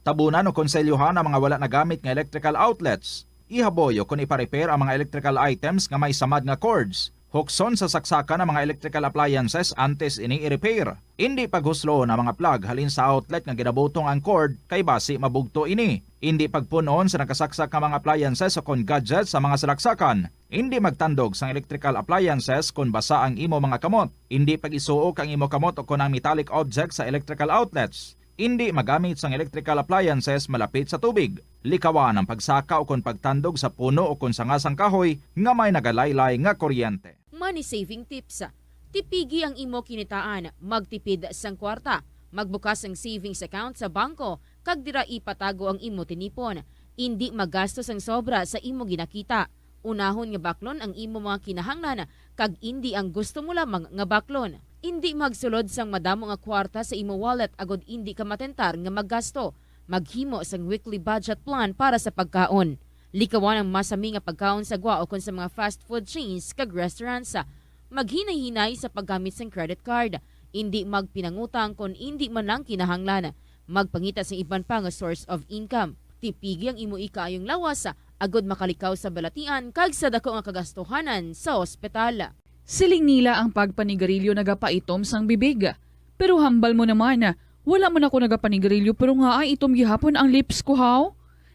Tabunan o konselyohan ang mga wala nagamit nga electrical outlets. Ihaboy o kon ipa-repair ang mga electrical items nga may samad nga cords. Hukson sa saksakan ang mga electrical appliances antes ini i-repair. Indi paghusloon ang mga plug halin sa outlet nga ginabutong ang cord kay basi mabugto ini. Indi pagpun-on sa nakasaksak nga mga appliances o kon gadgets sa mga salaksakan. Indi magtandog sang electrical appliances kon basa ang imo mga kamot. Indi pag-isuok ang imo kamot o kon ang metallic objects sa electrical outlets. Indi magamit sang electrical appliances malapit sa tubig. Likawan ang pagsaka ukon pagtandog sa puno ukon sanga sang kahoy nga may nagalaylay nga kuryente. Money saving tips. Tipigi ang imo kinitaan, magtipid sang kwarta, magbukas sang savings account sa bangko, kag dira ipatago ang imo tinipon. Indi maggasto sang sobra sa imo ginakita. Unahon nga baklon ang imo mga kinahanglan, kag indi ang gusto mo lamang nga baklon. Indi magsulod sang madamo nga kwarta sa imo wallet agod indi ka matentar nga maggasto. Maghimo sang weekly budget plan para sa pagkaon. Likawan ang masami nga pagkaon sa gwa ukon sa mga fast food chains kag restaurants. Maghinay-hinay sa paggamit sang credit card. Indi magpinangutang kon indi man lang kinahanglan. Magpangita sa iban pa nga source of income. Tipigi ang imo ikaayong lawas agod makalikaw sa balatian kag sa dako nga kagastuhanan sa ospital. Siling nila ang pagpanigarilyo nagapaitom sang bibig. Pero hambal mo naman, wala man ako nagapanigarilyo pero nga ay itom gihapon ang lips ko, haw?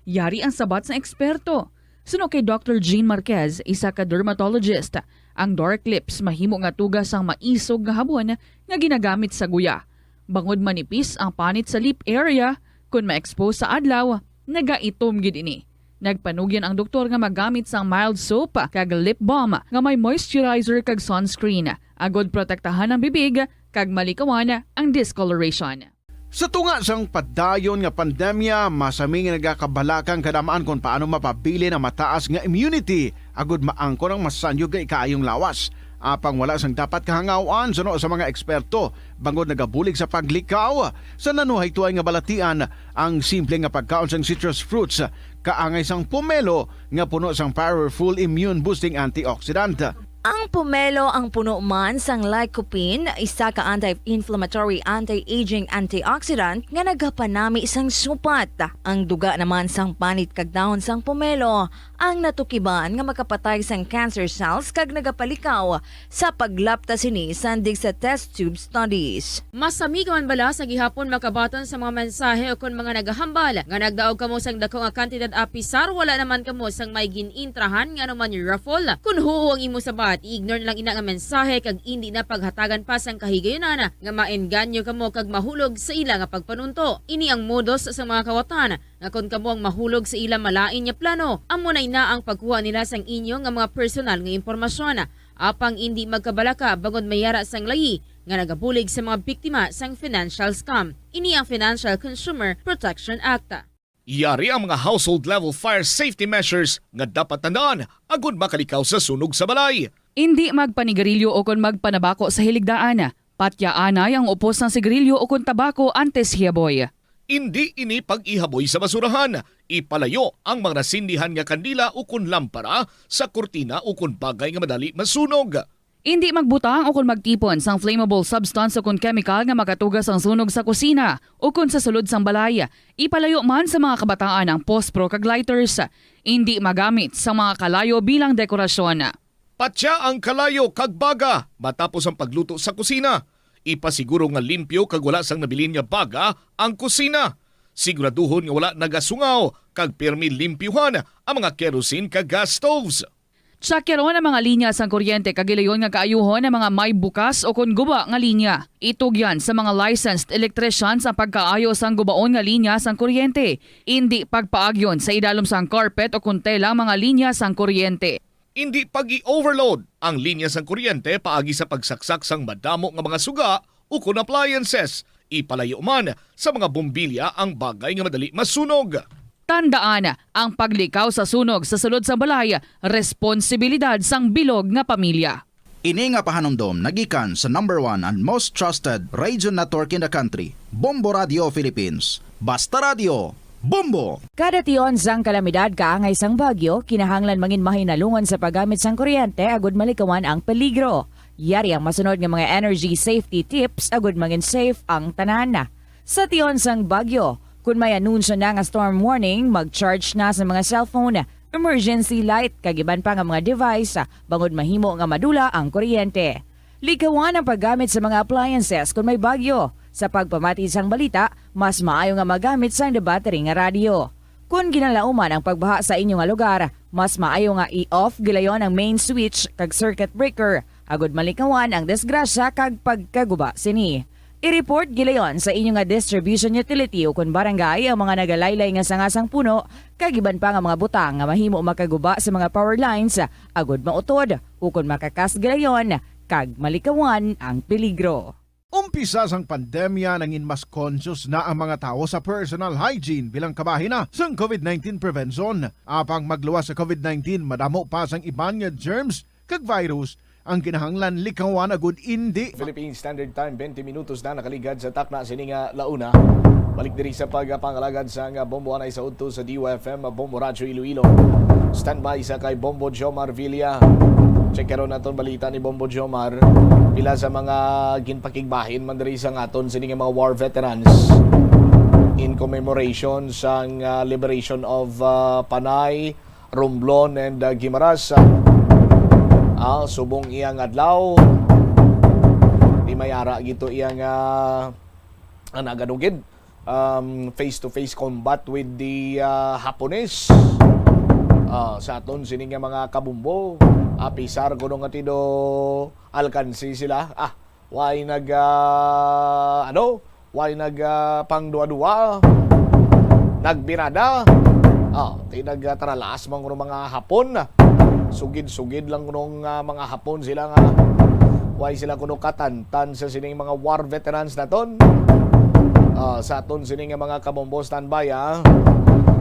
Yari ang sabat sang eksperto. Suno kay Doctor Jean Marquez, isa ka dermatologist, ang dark lips mahimo nga tuga sang maisog nga habon nga ginagamit sa guya. Bangod manipis ang panit sa lip area, kon ma-expose sa adlaw, nagaitom gid ini. Nagpanugyan ang doktor nga magamit sang mild soap kag lip balm nga may moisturizer kag sunscreen, agod protektahan ang bibig kag malikawan ang discoloration. Sa tunga sang padayon nga pandemya, masami nga nagakabalaka ang kadam-an kon paano mapabilin ang mataas nga immunity agud maangkon ang masanyog nga ikaayong lawas. Apang wala sang dapat kahangaw-an suno sa mga eksperto, bangod nagabulig sa paglikaw sa nanuhay tuay nga balatian ang simple nga pagkaon sang citrus fruits, kaangay sang pomelo nga puno sang powerful immune-boosting antioxidant. Ang pomelo ang puno man sang lycopene, isa ka anti-inflammatory, anti-aging antioxidant nga nagapanami sang supat. Ang duga naman sang panit kag dahon sang pomelo ang natukiban nga makapatay sang cancer cells kag nagapalikaw sa paglapta sini sandig sa test tube studies. Masami ka man bala sa gihapon makabaton sa mga mensahe ukon mga nagahambal nga nagdaog kamo sang dako nga kantidad apisar wala naman kamo sang may gin-intrahan nga anuman raffle? Kon huo ang imo sabat, i-ignore na lang ina nga mensahe kag indi na paghatagan pa sang kahigayunan nga maengganyo kamo kag mahulog sa ila nga pagpanunto. Ini ang modus sa mga kawatan nga kon kamo ang mahulog sa ila malain nga plano, amo na ina ang pagkuha nila sang inyo nga mga personal nga impormasyon. Apang indi magkabalaka bangod may yara sang layi nga nagabulig sa mga biktima sang financial scam. Ini ang Financial Consumer Protection Act. Yari ang mga household level fire safety measures nga dapat tandaan agud makalikaw sa sunog sa balay. Indi magpanigarilyo ukon magpanabako sa hiligdaan. Patyaanay ang upos sang sigarilyo ukon tabako antes hiyaboy. Indi ini pag-ihaboy sa basurahan. Ipalayo ang mga nasindihan nga kandila ukon lampara sa kurtina ukon bagay nga madali masunog. Indi magbutang ukon magtipon sang flammable substance ukon chemical nga makatuga sang sunog sa kusina ukon sa sulod sang balay. Ipalayo man sa mga kabataan ang pospro kag lighters. Indi magamit sa mga kalayo bilang dekorasyon. Patya ang kalayo kag baga matapos ang pagluto sa kusina. Ipasiguro nga limpyo kag wala sang nabilin nga baga ang kusina. Siguraduhon nga wala nagasungaw kag pirmi limpyuhan ang mga kerosene kag gas stoves. Tsakyaron ang mga linya sang kuryente kag hilayon nga kaayuhon ang mga may bukas ukon guba nga linya. Itugyan sa mga licensed electricians ang pagkaayo sang gubaon nga linya sang kuryente. Indi pagpaagyon sa idalom sang carpet ukon tela ang mga linya sang kuryente. Indi pag-i-overload ang linya sang kuryente paagi sa pagsaksak sang madamo nga mga suga ukon appliances. Ipalayo man sa mga bombilya ang bagay nga madali masunog. Tandaan, ang paglikaw sa sunog sa sulod sang balay, responsibilidad sang bilog nga pamilya. Ini nga pahanumdom nagikan sa number one and most trusted radio network in the country, Bombo Radio Philippines. Basta Radio, Bombo! Kada tion sang kalamidad kaangay sang bagyo, kinahanglan mangin mahinalungon sa paggamit sang kuryente agud malikawan ang peligro. Yari ang masunod nga mga energy safety tips agud mangin safe ang tanan. Sa tion sang bagyo, kun may anunsyo na nga storm warning, mag-charge na sa mga cellphone, emergency light, kag iban pa nga mga device, bangod mahimo nga madula ang kuryente. Likawan ang paggamit sa mga appliances kun may bagyo. Sa pagpamati sang balita, mas maayo nga magamit sang debattery nga radyo. Kun ginalauman ang pagbaha sa inyo nga lugar, mas maayo nga i-off gilayon ang main switch kag circuit breaker, agud malikawan ang disgrasya kag pagkaguba sini. I-report gilayon sa inyo nga distribution utility o kon barangay ang mga nagalaylay nga sanga sang puno kag iban pa nga mga butang nga mahimo makaguba sa mga power lines, agod mautod o kon makakas gilayon kag malikawan ang peligro. Umpisa sang pandemya, nangin mas conscious na ang mga tawo sa personal hygiene bilang kabahin na sang COVID nineteen prevention. Apang magluwas sa COVID nineteen, madamo pa sang iban nga germs kag virus ang kinahanglan likawan agud indi. Philippine Standard Time, twenty minutos na nakaligad sa takna sini nga launa. Balik diri sa pagpangalagad sa nga Bombo Anay sa Udto sa D Y F M, Bombo Radyo Iloilo. Standby sa kay Bombo Jomar Villa. Check karon naton balita ni Bombo Jomar. Pila sa mga ginpakigbahin man diri sa ngaton sini nga mga war veterans in commemoration sang ah, liberation of ah, Panay, Romblon and uh, Guimaras. Ah, subong iyang adlaw, di may ara gito iyang uh, ang naganugid um, face-to-face combat with the uh, Hapones. Ah, sa aton sini nga mga kabumbo, apisar kuno nga tido alkansi sila. Ah, Way nag, ah, ano? Way nag, ah, pangduwa-duwa. Nagbirada. Ah, ti nagtaralaas man kuno mga Hapon. Sugid-sugid lang kuno nga mga Hapon sila nga way sila kuno katantan sa sining mga war veterans naton. Ah, sa aton sini nga mga kabombo, standby, ah.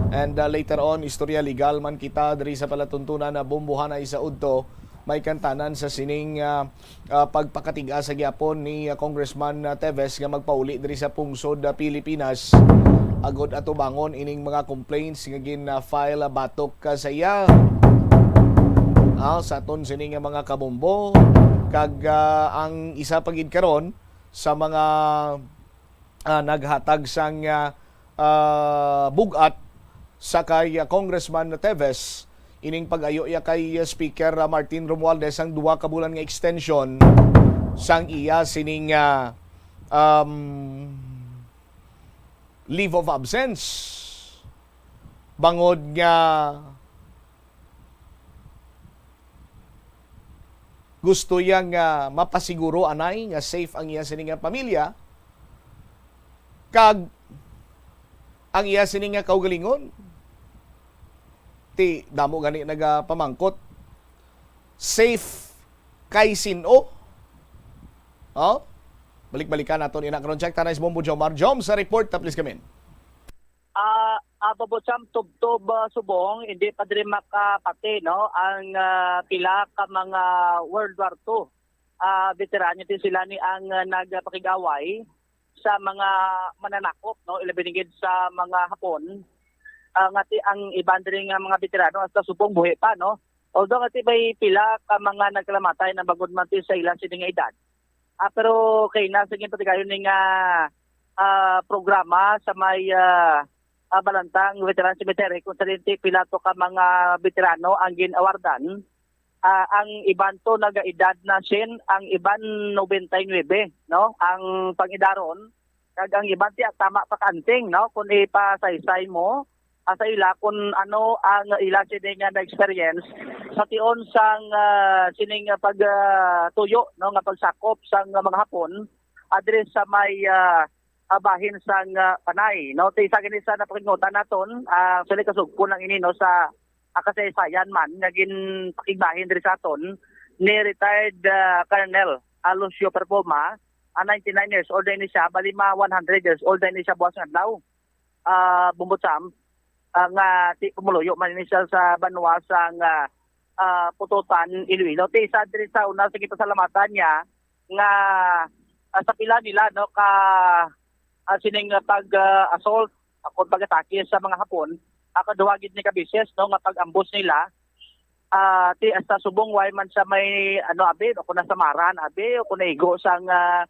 And, ah, later on, istorya legal man kita diri sa palatuntunan na bombohanay sa udto. May kantanan sa sining, ah, ah, pagpakatig-a sa gihapon ni, ah, Congressman, ah, Teves nga magpauli diri sa pungsod, ah, Pilipinas agod atubangon ining mga complaints nga gin-file, ah, batok, ah, sa iya. Ah, sa aton sini nga mga kabombo, kag, ah, ang isa pa gid karon sa mga, ah, naghatag sang, ah, ah, bug-at sa kay, ah, Congressman Teves ining pag-ayo iya kay, ah, Speaker, ah, Martin Romualdez ang duha ka bulan nga extension sang iya sining, ah, um, leave of absence. Bangod nga gusto iya nga mapasiguro anay nga safe ang iya sini nga pamilya, kag ang iya sini nga kaugalingon. Ti damo gani nagapamangkot, safe kay sin-o? Oh? Balik-balikan naton ina karon. Check tanay si Bombo Jomar. Jom, sa report, ta, please come in. Ah, ah, Bobocham, tubtob, ah, subong, hindi pa diri makapati, no, ang, ah, pila ka mga World War Two, ah, veteran. Ito sila ni ang, ah, nagpakig-away sa mga mananakop, no, ilabi na gid sa mga Hapon. Ah, nga ti ang iban diri nga mga veterano hasta subong buhi pa, no. Although nga ti may pila ka mga nagkalamatay na bangod man ti sa ila sini nga edad. Ah, pero kay na sa ginpatigayon ni nga, ah, programa sa may, ah, ah, Balantang Veteran Cemetery, kung sa dinti pila to ka mga veterano ang gin-awardan. Ah, ang iban to nagaedad na sin, ang iban nobenta y nuebe, no? Ang pangidaron, kag ang iban tiya tama pa kaanting, no? Kung ipasaysay mo, ah, sa ila kung ano ang ila sini nga na-experience sa tion sang, ah, sining, ah, pag, ah, tuyo, no, nga pagsakop sang, ah, mga Hapon, ah, diri sa may, ah, ah, bahin sang, ah, Panay, no? Ti isa gani sa napakignutan naton, ah, actually kasugpon lang ini, no, sa, ah, kasaysayan man nga ginpakigbahin diri sa aton ni retired, ah, Colonel, ah, Lucio Perpoma, ah, ninety-nine years old na ini siya, bali ma one hundred years old na ini siya buwas nga adlaw. Ah, Bumbutsam, ah, nga ti pumuluyo man ini siya sa banwa sang, ah, ah, Pututan, Iloilo. Ti isa diri sa una sa gipasalamatan niya nga, ah, sa pila nila, no, ka, ah, sining, ah, pag, ah, assault, ah, kon pag-atake sa mga Hapon, ah, kaduha gid ni ka beses, no, nga pag-ambos nila, ah, ti hasta subong way man sa may, ano, abi, o kon nasamaran, abi, o kon naigo sang, ah,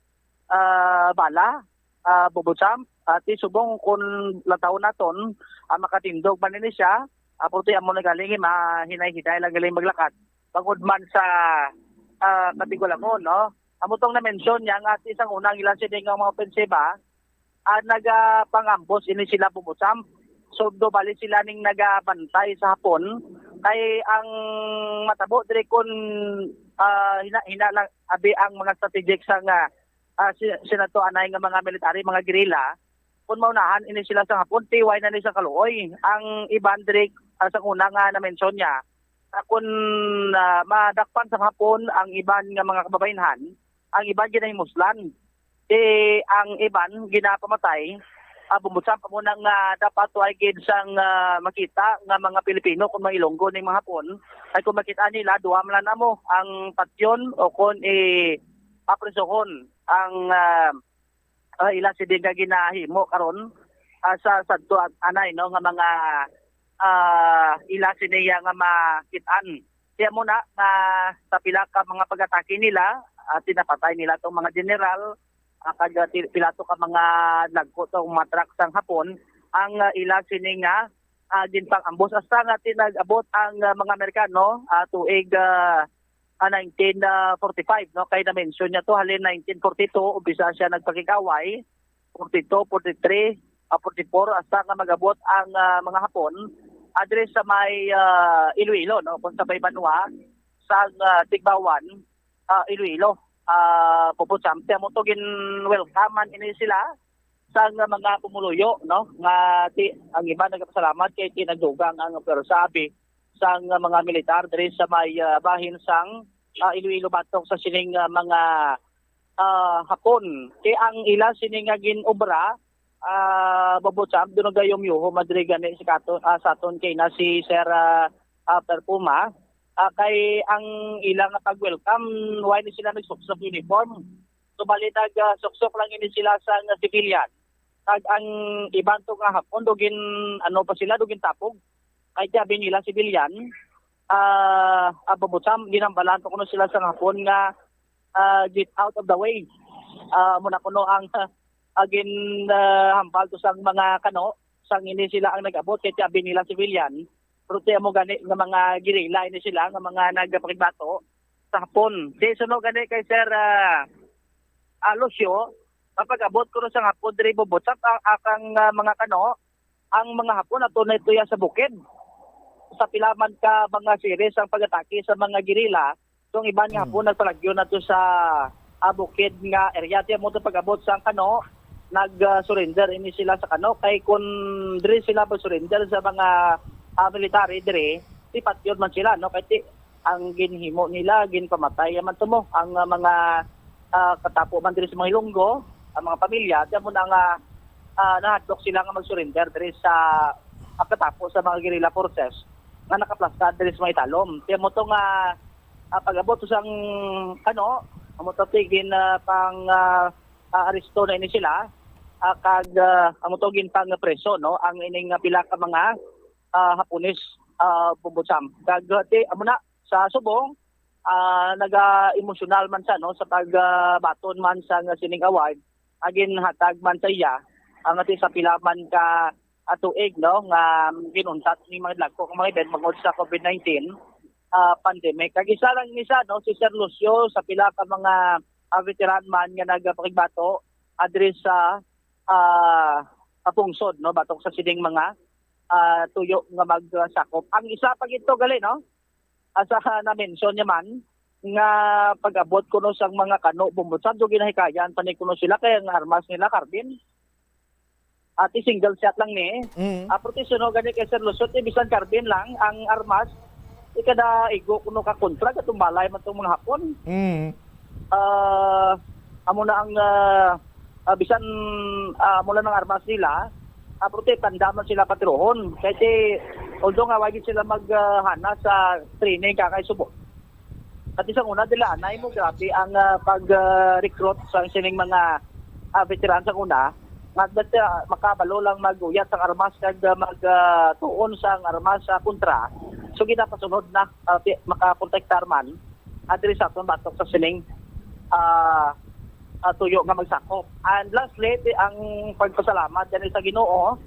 ah, bala, ah, Bubutsamp, ah, ti subong kon lantawon naton, ah, makatindog man ini siya, ah, pero ti amo na galing, mahinay-hinay lang galing maglakad. Bangod man sa, ah, katigulangon, no? Amo tong na-mention niya nga ti sang una ang ilang sini nga mga opensiba, ah, nagapangambos ini sila Bubutsamp. So, do bali sila ning nagabantay sa Hapon. Kay ang matabo diri kun, ah, hina, hina lang abi ang mga strategic sa nga ah, si, sinato anay nga mga military, mga guerrilla, kung maunahan ini sila sa Hapon, ti way na ni sa kaluoy. Ang iban diri, ah, sa una nga na-mention niya, ah, kung, ah, madakpan sa Hapon ang iban nga mga kababaynhan, ang iban ginahimuslan. Ti ang iban ginapamatay, ah, bumutsa pa mo na nga dapat way gid sang, ah, makita nga mga Pilipino kung mga Ilonggo ning mga Hapon, ay kung makita nila, duha man lang amo ang patyon o kung i-, aprisohon ang, ah, ah, ila sini nga ginahimo karon, ah, sa sadto at anay, no, nga mga, ah, ila sini nga makit-an. Kaya mo na nga sa pila ka mga pag-atake nila, ah, tinapatay nila tong mga general, ah, kag, ah, ti-, pila to ka mga dagko tong mga truck sang Hapon ang, ah, ila sini nga, ah, ginpang-ambos hasta nga tinag-abot ang, ah, mga Amerikano, ah, tuig, ah, ah, nineteen forty-five, no? Kay na-mention niya to, halin nineteen forty-two, umpisa siya nagpakig-away, forty-two, forty-three, ah, forty-four, hasta nga mag-abot ang, ah, mga Hapon, ah, diri sa may, ah, Iloilo, no? Kung sa may banwa, sa, ah, Tigbawan, ah, Iloilo. Ah, Bobo Champ, kaya mo to gin-welcome man ini sila sang mga pumuluyo, no? Nga ti, ang iba nagapasalamat kay ti nagdugang ang pwersa abi sang mga militar diri sa may, ah, bahin sang, ah, Iloilo batok sa sining, ah, mga, ah, Hapon. Kay ang ila sini nga gin-obra, ah, Bobo Champ, dunugayom yuho madri gani sa kato-, ah, sa aton kay na si Sir, ah, ah, Perpuma. Ah, kay ang ila nga pag-welcome, wala ni sila nagsuksok uniform. Subalit nag, ah, suksok lang ini sila sa nga civilian. Kag ang iban to nga Hapon do gin, ano pa sila, do gintapog. Kay ti abi nila civilian, ah, ah, Bobo Champ, ginhambalan pa kuno sila sa Hapon nga, ah, get out of the way. Ah, amo na kuno ang, ah, gin, ah, hambal to sang mga Kano, sang ini sila ang nag-abot, kay ti abi nila civilian. Pero ti amo gani nga mga guerrilla ini sila nga mga nagapakigbato sa Hapon. Ti suno gani kay Sir, ah, ah, Lucio, kapag abot kuno sa Hapon diri, Bobo Champ, ang akang, ah, mga Kano, ang mga Hapon ato na ituya sa bukid. Sa pila man ka mga series ang pag-atake sa mga guerrilla, so ang iban nga Mm. Hapon nagpalagyo na to sa, ah, bukid nga area. Ti amo to pag-abot sa Kano, nag, ah, surrender ini sila sa Kano. Kay kung diri sila mag-surrender sa mga, ah, military diri, ti patyon man sila, no? Kay ti, ang ginhimo nila, ginpamatay man to mo ang, ah, mga, ah, katapo man diri sa mga Ilonggo, ang mga pamilya, ti amo na nga, ah, nahadlok sila nga mag-surrender diri sa, ah, katapo sa mga guerrilla forces nga nakaplasta diri sa mga italom. Ti amo to nga, ah, pag-abot sang, ano, amo to ti gin, ah, pang, ah, ah, aresto na ini sila, ah, kag, ah, amo to ginpang preso, no, ang ining, ah, pila ka mga, ah, Hapones, ah, Bobo Champ. Kag, ah, ti, amo na, sa subong, ah, naga-emosyonal man siya, no, sa pag, ah, baton man sa nga sining award, ah, ginhatag man sa iya, ang ati sa pila man ka, ah, tuig, no, nga ginuntat ni mga dagko nga mga event bangod sa COVID nineteen, ah, pandemic. Kag isa lang ni siya, no, si Sir Lucio, sa pila ka mga, ah, veteran man nga nagapakigbato, ah, diri sa, ah, ah, pungsod, no, batok sa sining mga, ah, tuyo nga magsakop. Ang isa pa gito gali, no, asa na-mention niya man nga pag-abot kuno sang mga Kano, bumutsa do ginahikayan pa ni kuno sila kay ang armas nila carbine. Ati single shot lang ni. Mm. Ah, pero ti suno gani kay Sir Lucio, ti bisan carbine lang ang armas, ikada igo kuno ka kontra katong balay man tong mga Hapon. Mm. Ah, amo na ang, ah, ah, bisan, ah, amo lang ang armas nila, ah, pero ti tanda man sila patirohon. Kay ti, although nga wagi sila mag, ah, hana sa training ka kay subo. Kati sa una, dila anay mo, grabe ang, ah, pag, ah, recruit sa sining mga, ah, veteran sa una. Nga, that, ah, makabalo lang maguyat sang armas kag, ah, mag, ah, tuon sang armas sa kontra. So, ginapasunod na, ah, ti-, makaprotektar man, ah, diri sa aton batok sa sining, ah, ah, tuyo nga magsakop. And lastly, ti-, ang pagpasalamat gani sa Ginoo,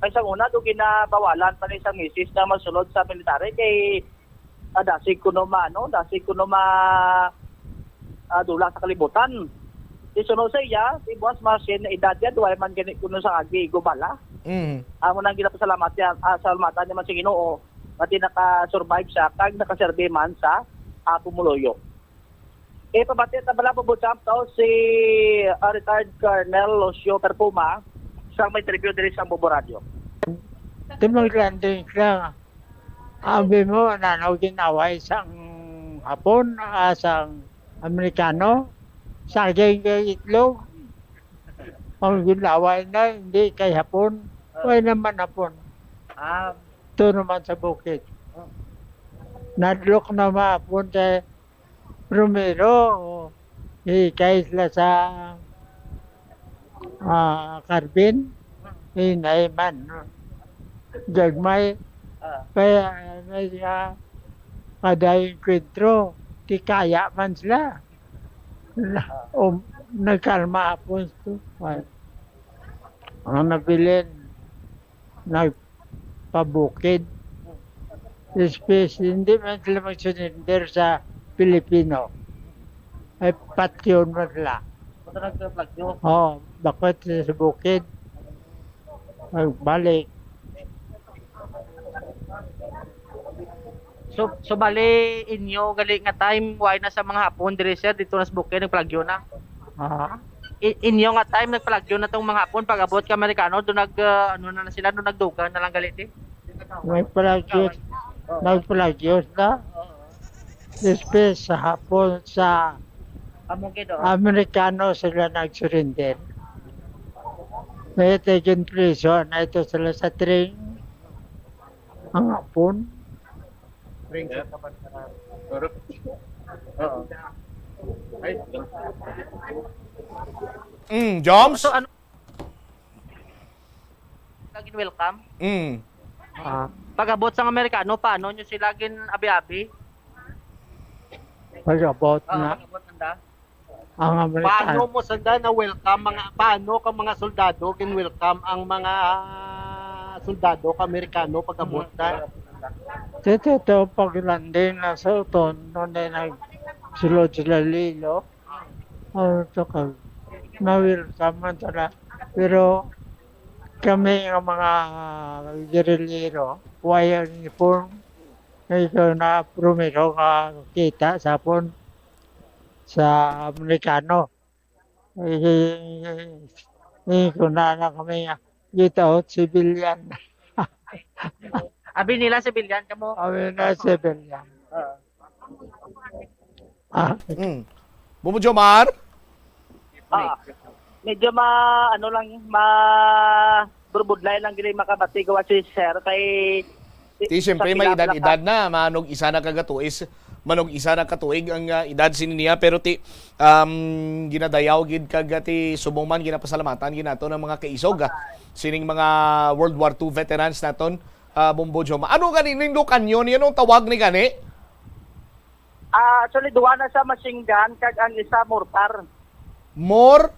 kay sa una, do ginabawalan pa ni sa misis na masulod sa military kay, ah, dasig kuno ma-, ano, dasig kuno ma-, ah, dula sa kalibutan. Ti suno sa iya, si Boss Marcin, edad niya, duway man gani kuno sa agi, gubala. Mm. Amo nang ginapasalamat niya, ah, salamatan niya man sa Ginoo, nga ti naka-survive siya, kag nakaserbi man sa, ah, pumuluyo. Ipabati ta bala, Bobo Champ, to si, ah, retired Colonel Lucio Perpuma sa may interview diri sa Bobo Radio. Timog landing lang. Abi mo, nano ginaway sang Hapon, ah, sang Amerikano, saging kag itlog. Ang ginaway na, hindi kay Hapon. Wala naman Hapon. Ah. Ito naman sa bukid. Nadlok na mahapon kay Romero, hikay sila sa, ah, Carbin, hinay man. Gagmay, kaya na siya kada enkwentro, tikaya man sila. Na, um, nagkalma hapon to. Ang nabilin, nagpabukid. Especially, hindi man sila mag-surrender sa Pilipino. Ay, patyon mo sila. Punta nagpa-plagyo. Oo, bakit sa bukid? Magbalik. So, so bali inyo gali nga time, why na sa mga Hapon diri, sir, dito na sa bukid, nagplagyo na? Ah. I-, inyo nga time, nagplagyo na tong mga Hapon, pag-abot ka Amerikano, do nag, ah, ano na, na sila, do nagdugang na lang gali, di? Nagplagyo, nagplagyo na. Despues sa Hapon, sa Amo gid, oh. Amerikano sila nag-surrender. May taken prison na ito sila sa train. Ang Hapon. Ring sa kaban ka na. Oo. Ay. Mm, Joms? So, ano? Laging welcome? Mm. Ah. Pag-abot sang Amerikano, paano nyo sila gin-abi-abi? Pag-abot Ah, na. Pag-abot nanda? Ang Amerikano. Paano mo sanda na welcome mga, paano ka mga soldado gin-welcome ang mga soldado ka Amerikano pag-abot na? Tito, to, pag landing na sa uton, nung nagsulod sila lilo, oh, to ka, na-welcome man sila. Pero kami nga mga guerrillero, wala uniform, ito na primero nga kita sa hapon sa Amerikano. Eh, eh, eh, eh, kung na lang kami nga, gitaot civilian. Abi nila civilian kamo? Abi na civilian. Oo. Ah. Mm. Bumo Jomar? Ah, medyo ma, ano lang, ma, burbudlay lang gini makabati gawa si sir kay Ti, siyempre, may edad-edad na, manog isa na ka gatuis, manog isa na ka tuig ang, ah, edad sini niya, pero ti, um, ginadayaw gid kag, ah, ti subong man ginapasalamatan gid nato ng mga kaisog, ah, sining mga World War Two veterans naton, ah, Bombo Joma. Ano gani ning dukan nyo? Anong tawag ni gani? Ah, actually, duha na sa machine gun, kag ang isa mortar. Mor?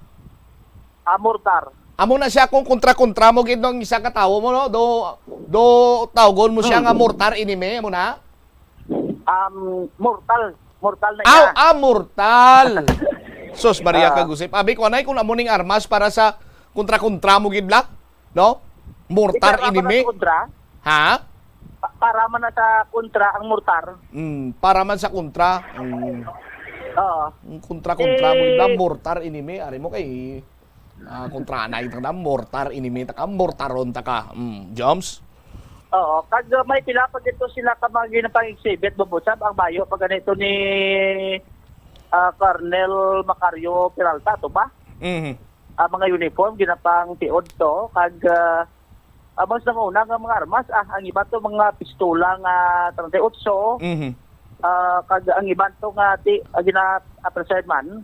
Ah, mortar. Amo na siya kung kontra-kontra mo gid nung isa ka tawo mo, no? Do, do tawgon mo siya nga mortar enemy, amo na? Um, mortal. Mortal na Aw, iya. Ah, mortal. Sus, Maria Ah. Kagusip. Abi ko, anay, kung amo ning armas para sa kontra-kontra mo gid la, no? Mortar Di, para enemy. Para sa kontra? Ha? Pa-, para man na sa kontra ang mortar. Mm, para man sa kontra. Mm. Oo. Ang kontra-kontra mo Eh, lang, mortar enemy. Ari mo kay, ah, kontra na ito na, mortar enemy ta ka, mortaron ta ka. Mm, Joms? Oo, kag, uh, may pila pa dito sila ka mga ginapang-exhibit, Bobo Sab, ang bayo pa ganito ni, ah, Colonel Macario Peralta, to ba? Mhm. Ah, mga uniform, ginapang tiod to, kag, ah, ah, mas nang una nga mga armas, ah, ang iba to mga pistola nga treinta y ocho, Mhm. ah, kag ang iban to nga ti, ah, gina-, ah, preserve man,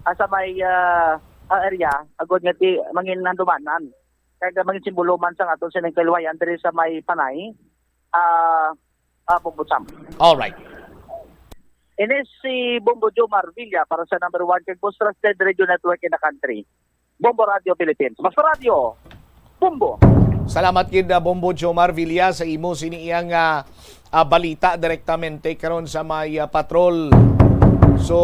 ah, sa may, ah, ah, area, agod nga ti, mangin handumanan. Kag mangin simbolo man sa aton sining kaliwayan diri sa may Panay, ah, ah, Bumbutsam. All right. Ini si Bombo Joe Marvilla para sa number one kag most trusted radio network in the country. Bombo Radio Philippines. Mas Radio, Bombo. Salamat gid, ah, Bombo Jomar Villa, sa imo sini iyang, ah, ah, balita direktamente karon sa may, ah, patrol. So,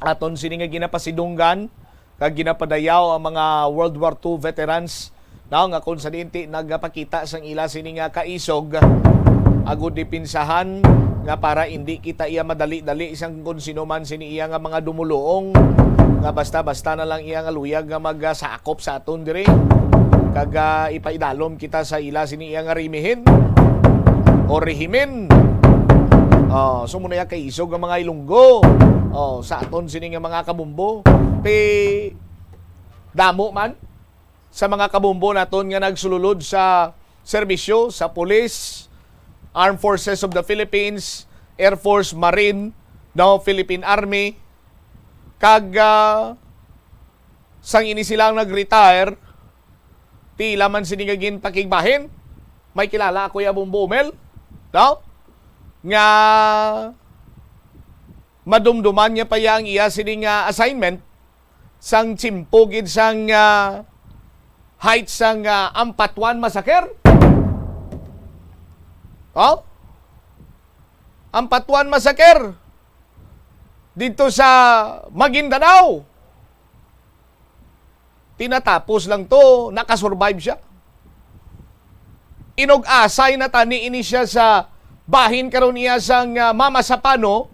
aton sini nga ginapasidunggan kag ginapadayaw ang mga World War Two veterans, no, nga kung sa diin ti nagapakita sang ila sini nga kaisog, agud dipinsahan nga para indi kita iya madali-dali sang kon sino man sini iya nga mga dumuluong nga basta-basta na lang iya nga luyag nga magasakop sa aton diri kag ah, ipaidalom kita sa ila sini iya nga rimihin o rehimen. Oh, so muna iya kaisog nga mga Ilonggo. Oh, sa aton sini nga mga kabumbo. Ti damo man sa mga kabumbo naton nga nagsululod sa serbisyo sa police, Armed Forces of the Philippines, Air Force, Marine, no, Philippine Army, kag ah, sang ini sila ang nag-retire, ti ila man sini nga ginpakigbahin. May kilala ako ya Bumbo Umel, no? Nga madumduman niya pa ya ang iya sini nga assignment sang tiyempo gid sang ah, height sang ah, Ampatuan Massacre. Oh? Ampatuan Massacre dito sa Maguindanao. Tinatapos lang to, nakasurvive siya. Inug-asay na tani ini siya sa bahin karon iya sang ah, Mama Sapano,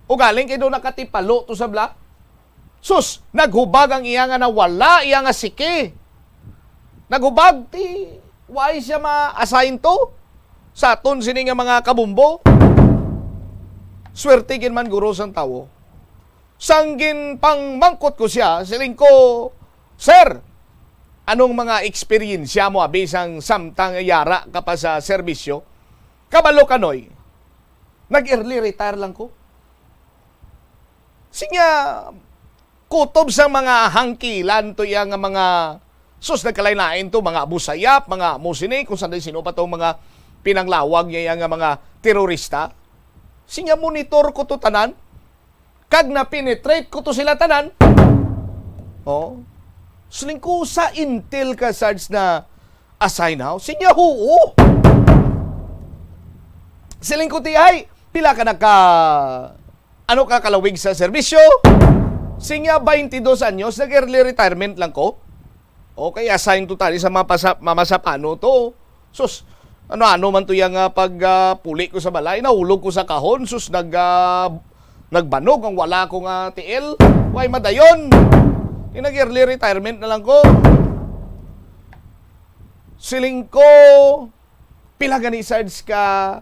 ugaling kay do nakatipalo to sa bla. Sus, naghubag ang iya nga nawala, iya nga siki. Naghubag, ti, why siya ma-assign to? Sa aton sini nga mga kabumbo. Swerte gid man guro sang tawo. Sang ginpangmangkot ko siya, siling ko, "Sir, anong mga eksperyensya mo abi sang samtang yara ka pa sa serbisyo?" Kabalo kanoy, nag-early retire lang ko. Sinya, kutob sang mga hangkilan to iya nga mga sus nagkalain-lain to, mga Abu Sayyaf, mga Abu sini, kung saan sino pa tong mga pinanglawag niya iya nga mga terorista. Sinya, monitor ko to tanan. Kag na-penetrate ko to sila tanan. Oh. Siling ko, "Sa intel ka, Sarge, na assign now?" Sinya, "Huo." Siling ko, "Ti ay, pila ka naka, ano ka kalawig sa serbisyo?" Sinya, "Baintidos anyos, nag-early retirement lang ko." Okay, assign to tani sa mapasa-, Mama Sapano to. Sus, ano-ano man to yang ah, pag ah, puli ko sa balay, nahulog ko sa kahon, sus, nag, ah, nagbanog ang wala ko nga tiil. Way madayon. Di nag-early retirement na lang ko. Siling ko, "Pila gani, Sarge, ka,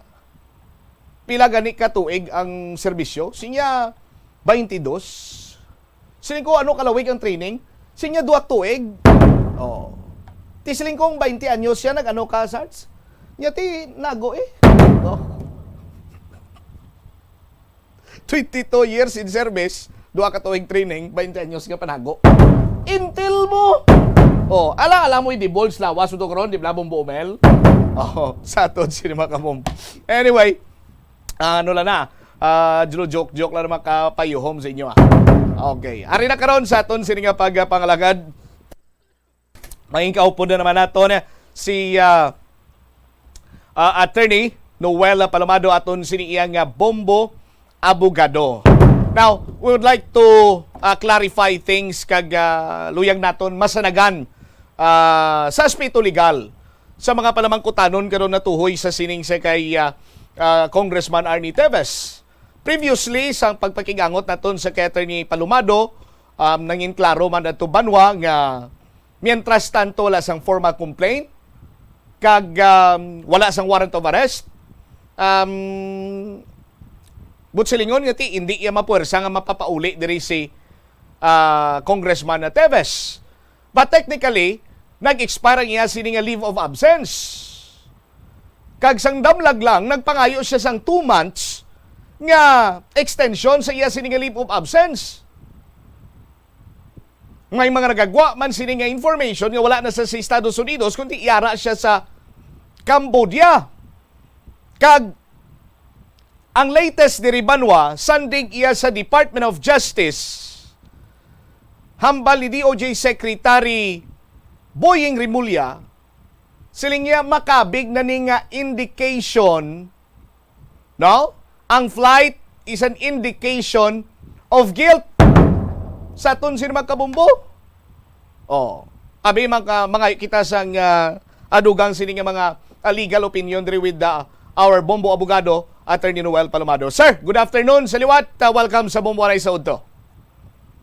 pila gani ka tuig ang serbisyo?" Sinya, "Baintidos." Siling ko, "Ano kalawig ang training?" Sinya, "Duha tuig." Oh. Ti siling ko, "Bainti anyos siya, nag-ano ka, Sarge?" Nya ti, "Nago eh." Oh. Twenty-two years in service, duha ka tuig training, bainti anyos nga panago. Intel mo! Oh, ala, ala mo i-divulge lawas mo to karon, di ba, Bumbo Mel? Oh, sa aton, sini mga kabom. Anyway, ah, ano lang na, ah, joke-joke lang na makapayuhom sa inyo, ah. Okay, ari na karon sa aton sini nga pagpangalagad. Mangin kaupod na naman naton si, ah, ah, Attorney Noel Palomado aton sini iya nga Bombo Abogado. Now, we would like to, ah, clarify things kag, ah, luyag naton masanagan, ah, sa aspeto legal sa mga panamangkutanon karon natuhoy sa sining sa kay, ah, ah, Congressman Arnie Teves. Previously, sa pagpakig-angot naton sa kay Attorney Palomado, um, nangin klaro man adto banwa nga mientras tanto wala sang formal complaint kag, um, wala sang warrant of arrest, um, but silingon nga ti, hindi iya mapuwersa nga mapapauli diri si, ah, Congressman Teves. But technically, nag-expire ang iya sini nga leave of absence. Kag sang damlag lang, nagpangayo siya sang two months nga extension sa iya sini nga leave of absence. May mga nagagwa man sini nga information nga wala na sa, sa Estados Unidos, kundi yara siya sa Cambodia. Kag ang latest diri banwa, sandig iya sa Department of Justice, hambal ni D O J Secretary Boying Remulla, siling niya, makabig na ni nga indication, no? Ang flight is an indication of guilt sa aton sini mga kabombo. Oh, abi, mga, mga kita sang, ah, adugang sini nga mga, ah, legal opinion diri with the, our Bombo Abogado, Attorney Noel Palomado. Sir, good afternoon sa liwat. Uh, welcome sa Bumuwaray sa Udto.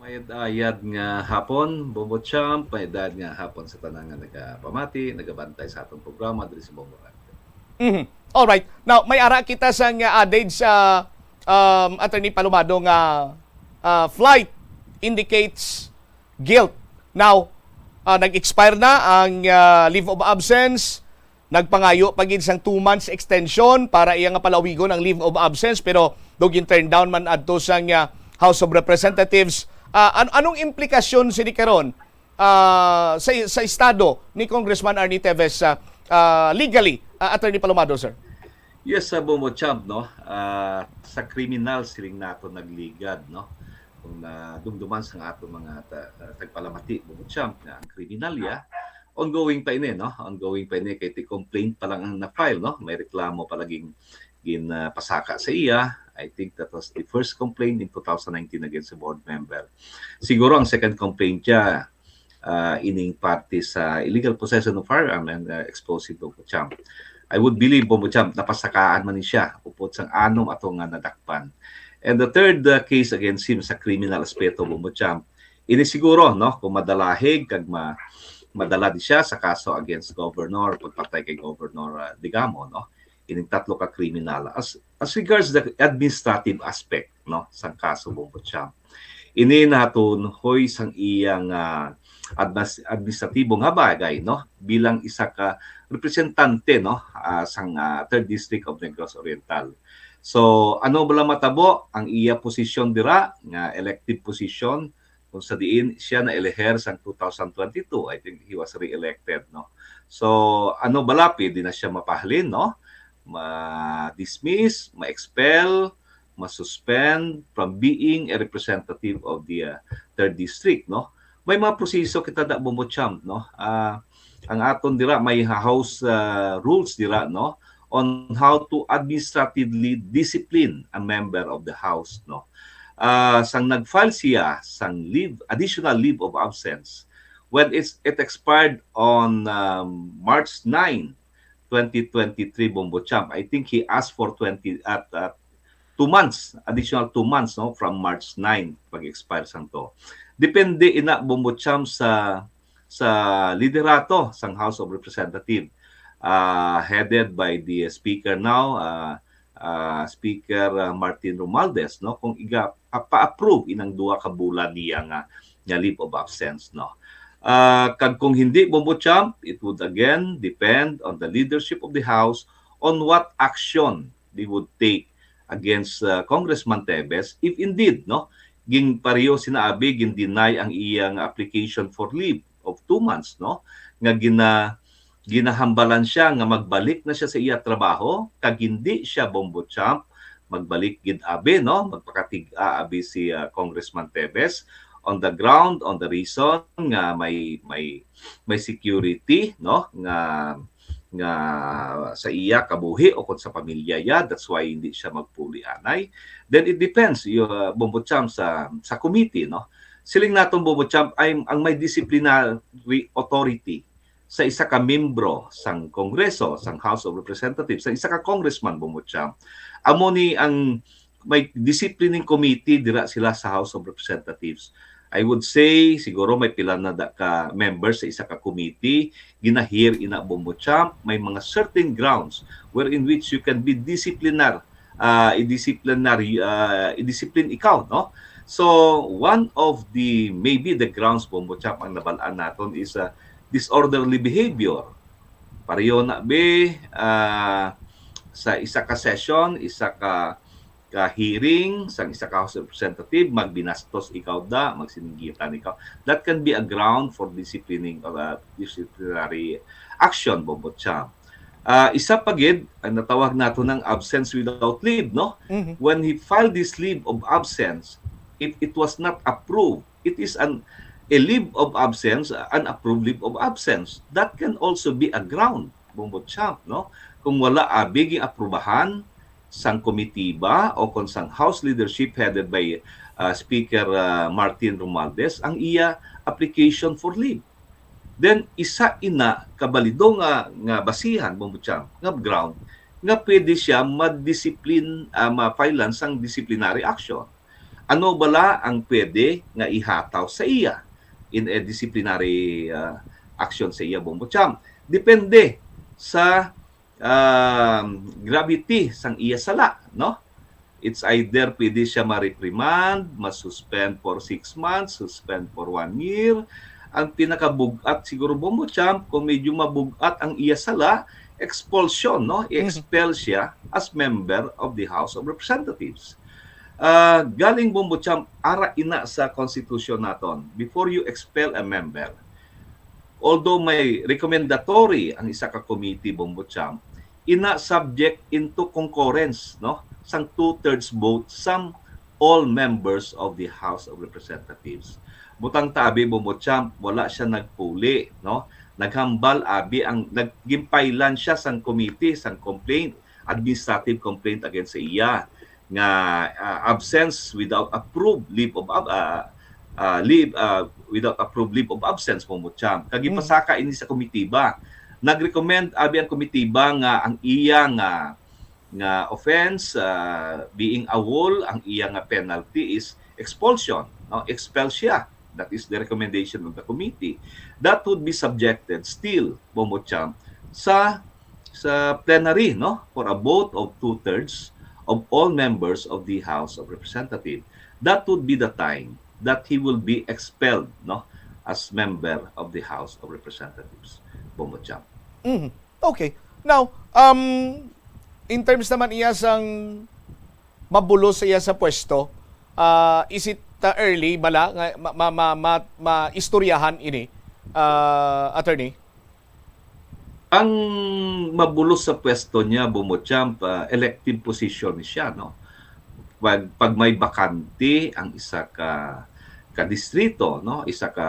Mayad-ayad nga hapon, Bombo Champ. Mayad-ayad nga hapon sa tanan nga nagapamati, nagabantay sa atong programa diri sa Bombo Radio. Mhm. All right. Now, may ara kita sa nga adage sa, um, Attorney Palomado nga, uh, flight indicates guilt. Now, uh, nag-expire na ang, uh, leave of absence. Nagpangayo pa gid sang two months extension para iya nga palawigon ang leave of absence, pero daw gin-turn down man adto sang, uh, House of Representatives. Uh, an- anong implikasyon sini karon, uh, sa, sa estado ni Congressman Arnie Teves, uh, uh, legally, uh, Attorney Palomado, sir? Yes, sa Bombo Champ, no? Ah, sa kriminal, siling nato nagligad, no? Kung nadumduman sang ato mga ta- ah, tagpalamati, Bombo Champ, nga ang kriminal, ya, ongoing pa ini, no? Ongoing pa ini, kay ti complaint pa lang ang na-file, no? May reklamo pa laging gin, ah, pasaka sa iya. I think that was the first complaint in two thousand nineteen against a board member. Siguro ang second complaint niya, ah, ining parte sa illegal possession of firearm and, ah, explosive, Bombo Champ. I would believe, Bombo Champ, napasakaan man ni siya upod sang anom ato nga nadakpan. And the third, ah, case against him sa criminal aspeto, Bombo Champ, ini siguro, no, kung madalahig kag ma madala di siya sa kaso against Governor, pagpatay kay Governor, ah, Digamo, no, ining tatlo ka kriminal. As as regards the administrative aspect, no, sang kaso, Bombo Champ, ini natunhoy sang iyang, ah, admas- administratibo nga bagay, no, bilang isa ka representante, no, ah, sang, ah, Third District of Negros Oriental. So, ano bala matabo ang iya posisyon dira nga elective position, kung sa diin siya na-eleher sang two thousand twenty-two? I think he was re-elected, no? So, ano bala, pwede na siya mapahalin, no? Ma-dismiss, ma-expel, ma-suspend from being a representative of the, uh, third district, no? May mga proseso kita da, Bombo Champ, no? Ah, ang aton dira may house, uh, rules dira, no, on how to administratively discipline a member of the house, no? Ah, sang nag-file siya sang leave, additional leave of absence, when it's, it expired on, um, March nine, twenty twenty-three, Bombo Champ. I think he asked for twenty at, at two months, additional two months, no, from March nine pag-expire sang to. Depende ina, Bombo Champ, sa sa liderato sang House of Representatives, ah, headed by the Speaker now, ah, ah, Speaker, ah, Martin Romualdez, no, kung iga pa-approve inang duha ka bulan niya nga, nga leave of absence, no. Ah, kag kung hindi, Bombo Champ, it would again depend on the leadership of the House on what action they would take against, uh, Congressman Teves if indeed, no, gin-, pareho sina abi, gin-deny ang iyang application for leave of two months, no, nga gina-, ginahambalan siya nga magbalik na siya sa iya trabaho, kag hindi siya, Bombo Champ, magbalik gid abi, no, magpakatig-a abi si, uh, Congressman Teves on the ground, on the reason nga may, may, may security, no, nga nga sa iya kabuhi o kung sa pamilya ya, that's why hindi siya magpuli anay. Then it depends, you, uh, Bombo Champ, sa, sa committee, no? Siling naton, Bombo Champ, ay ang may disciplinary authority sa isa ka membro sang Kongreso, sang House of Representatives, sa isa ka congressman, Bombo Champ. Amo ni ang may disciplining committee dira sila sa House of Representatives. I would say, siguro may pila na da ka members sa isa ka committee, gina-hear ina, Bombo Champ, may mga certain grounds wherein which you can be disciplinar, ah, i-disciplinary, ah, i-discipline ikaw, no? So, one of the, maybe the grounds, Bombo Champ, ang nabalaan naton is, ah, disorderly behavior. Pareho na, be, ah, sa isa ka session, isa ka ka hearing sang isa ka House of Representative, magbinastos ikaw da, magsininggitan ikaw. That can be a ground for disciplining or, uh, disciplinary action, Bombo Champ. Ah, isa pa gid, ang natawag nato ng absence without leave, no? Mhm. When he filed this leave of absence, if it was not approved, it is an, a leave of absence, an approved leave of absence. That can also be a ground, Bombo Champ, no? Kung wala abi giaprubahan sang komitiba o kon sang House leadership headed by, uh, Speaker, uh, Martin Romualdez ang iya application for leave, then isa ina ka balido nga, nga basihan, Bombo Champ, nga ground, nga pwede siya ma-discipline, ah, ma-filean sang disciplinary action. Ano bala ang pwede nga ihataw sa iya in a disciplinary, ah, action sa iya, Bombo Champ? Depende sa, um, gravity sang iya sala, no? It's either pwede siya ma-reprimand, ma-suspend for six months, suspend for one year. Ang pinakabug-at siguro, Bombo Champ, kung medyo mabug-at ang iya sala, expulsion, no? Mhm. I-expel siya as member of the House of Representatives. Ah, galing, Bombo Champ, ara ina sa konstitusyon naton, before you expel a member, although may recommendatory ang isa ka committee, Bombo Champ, ina subject into concurrence, no, sang two-thirds vote sang all members of the House of Representatives. Butang ta abi, Bombo Champ, wala siya nagpuli, no? Naghambal abi ang nag-, ginpailan siya sang committee, sang complaint, administrative complaint against sa iya nga, ah, absence without approved leave of ab-, ah, ah, leave, ah, without approved leave of absence, Bombo Champ. Kag Mm. ipasaka ini sa komitiba. Nag-recommend abi ang komitiba nga ang iya nga, nga offense, ah, being AWOL, ang iya nga penalty is expulsion, no? Expel siya. That is the recommendation of the committee. That would be subjected still, Bombo Champ, sa, sa plenary, no, for a vote of two-thirds of all members of the House of Representatives. That would be the time that he will be expelled, no, as member of the House of Representatives, Bombo Champ. Mhm. Okay. Now, um, in terms naman iya sang mabulos iya sa pwesto, ah, is it, ah, early bala nga ma-, ma-, ma-, ma-, maistoryahan ini, ah, attorney? Ang mabulos sa pwesto niya, Bombo Champ, ah, elective position siya, no? Pag, pag may bakante ang isa ka, ka distrito, no? Isa ka,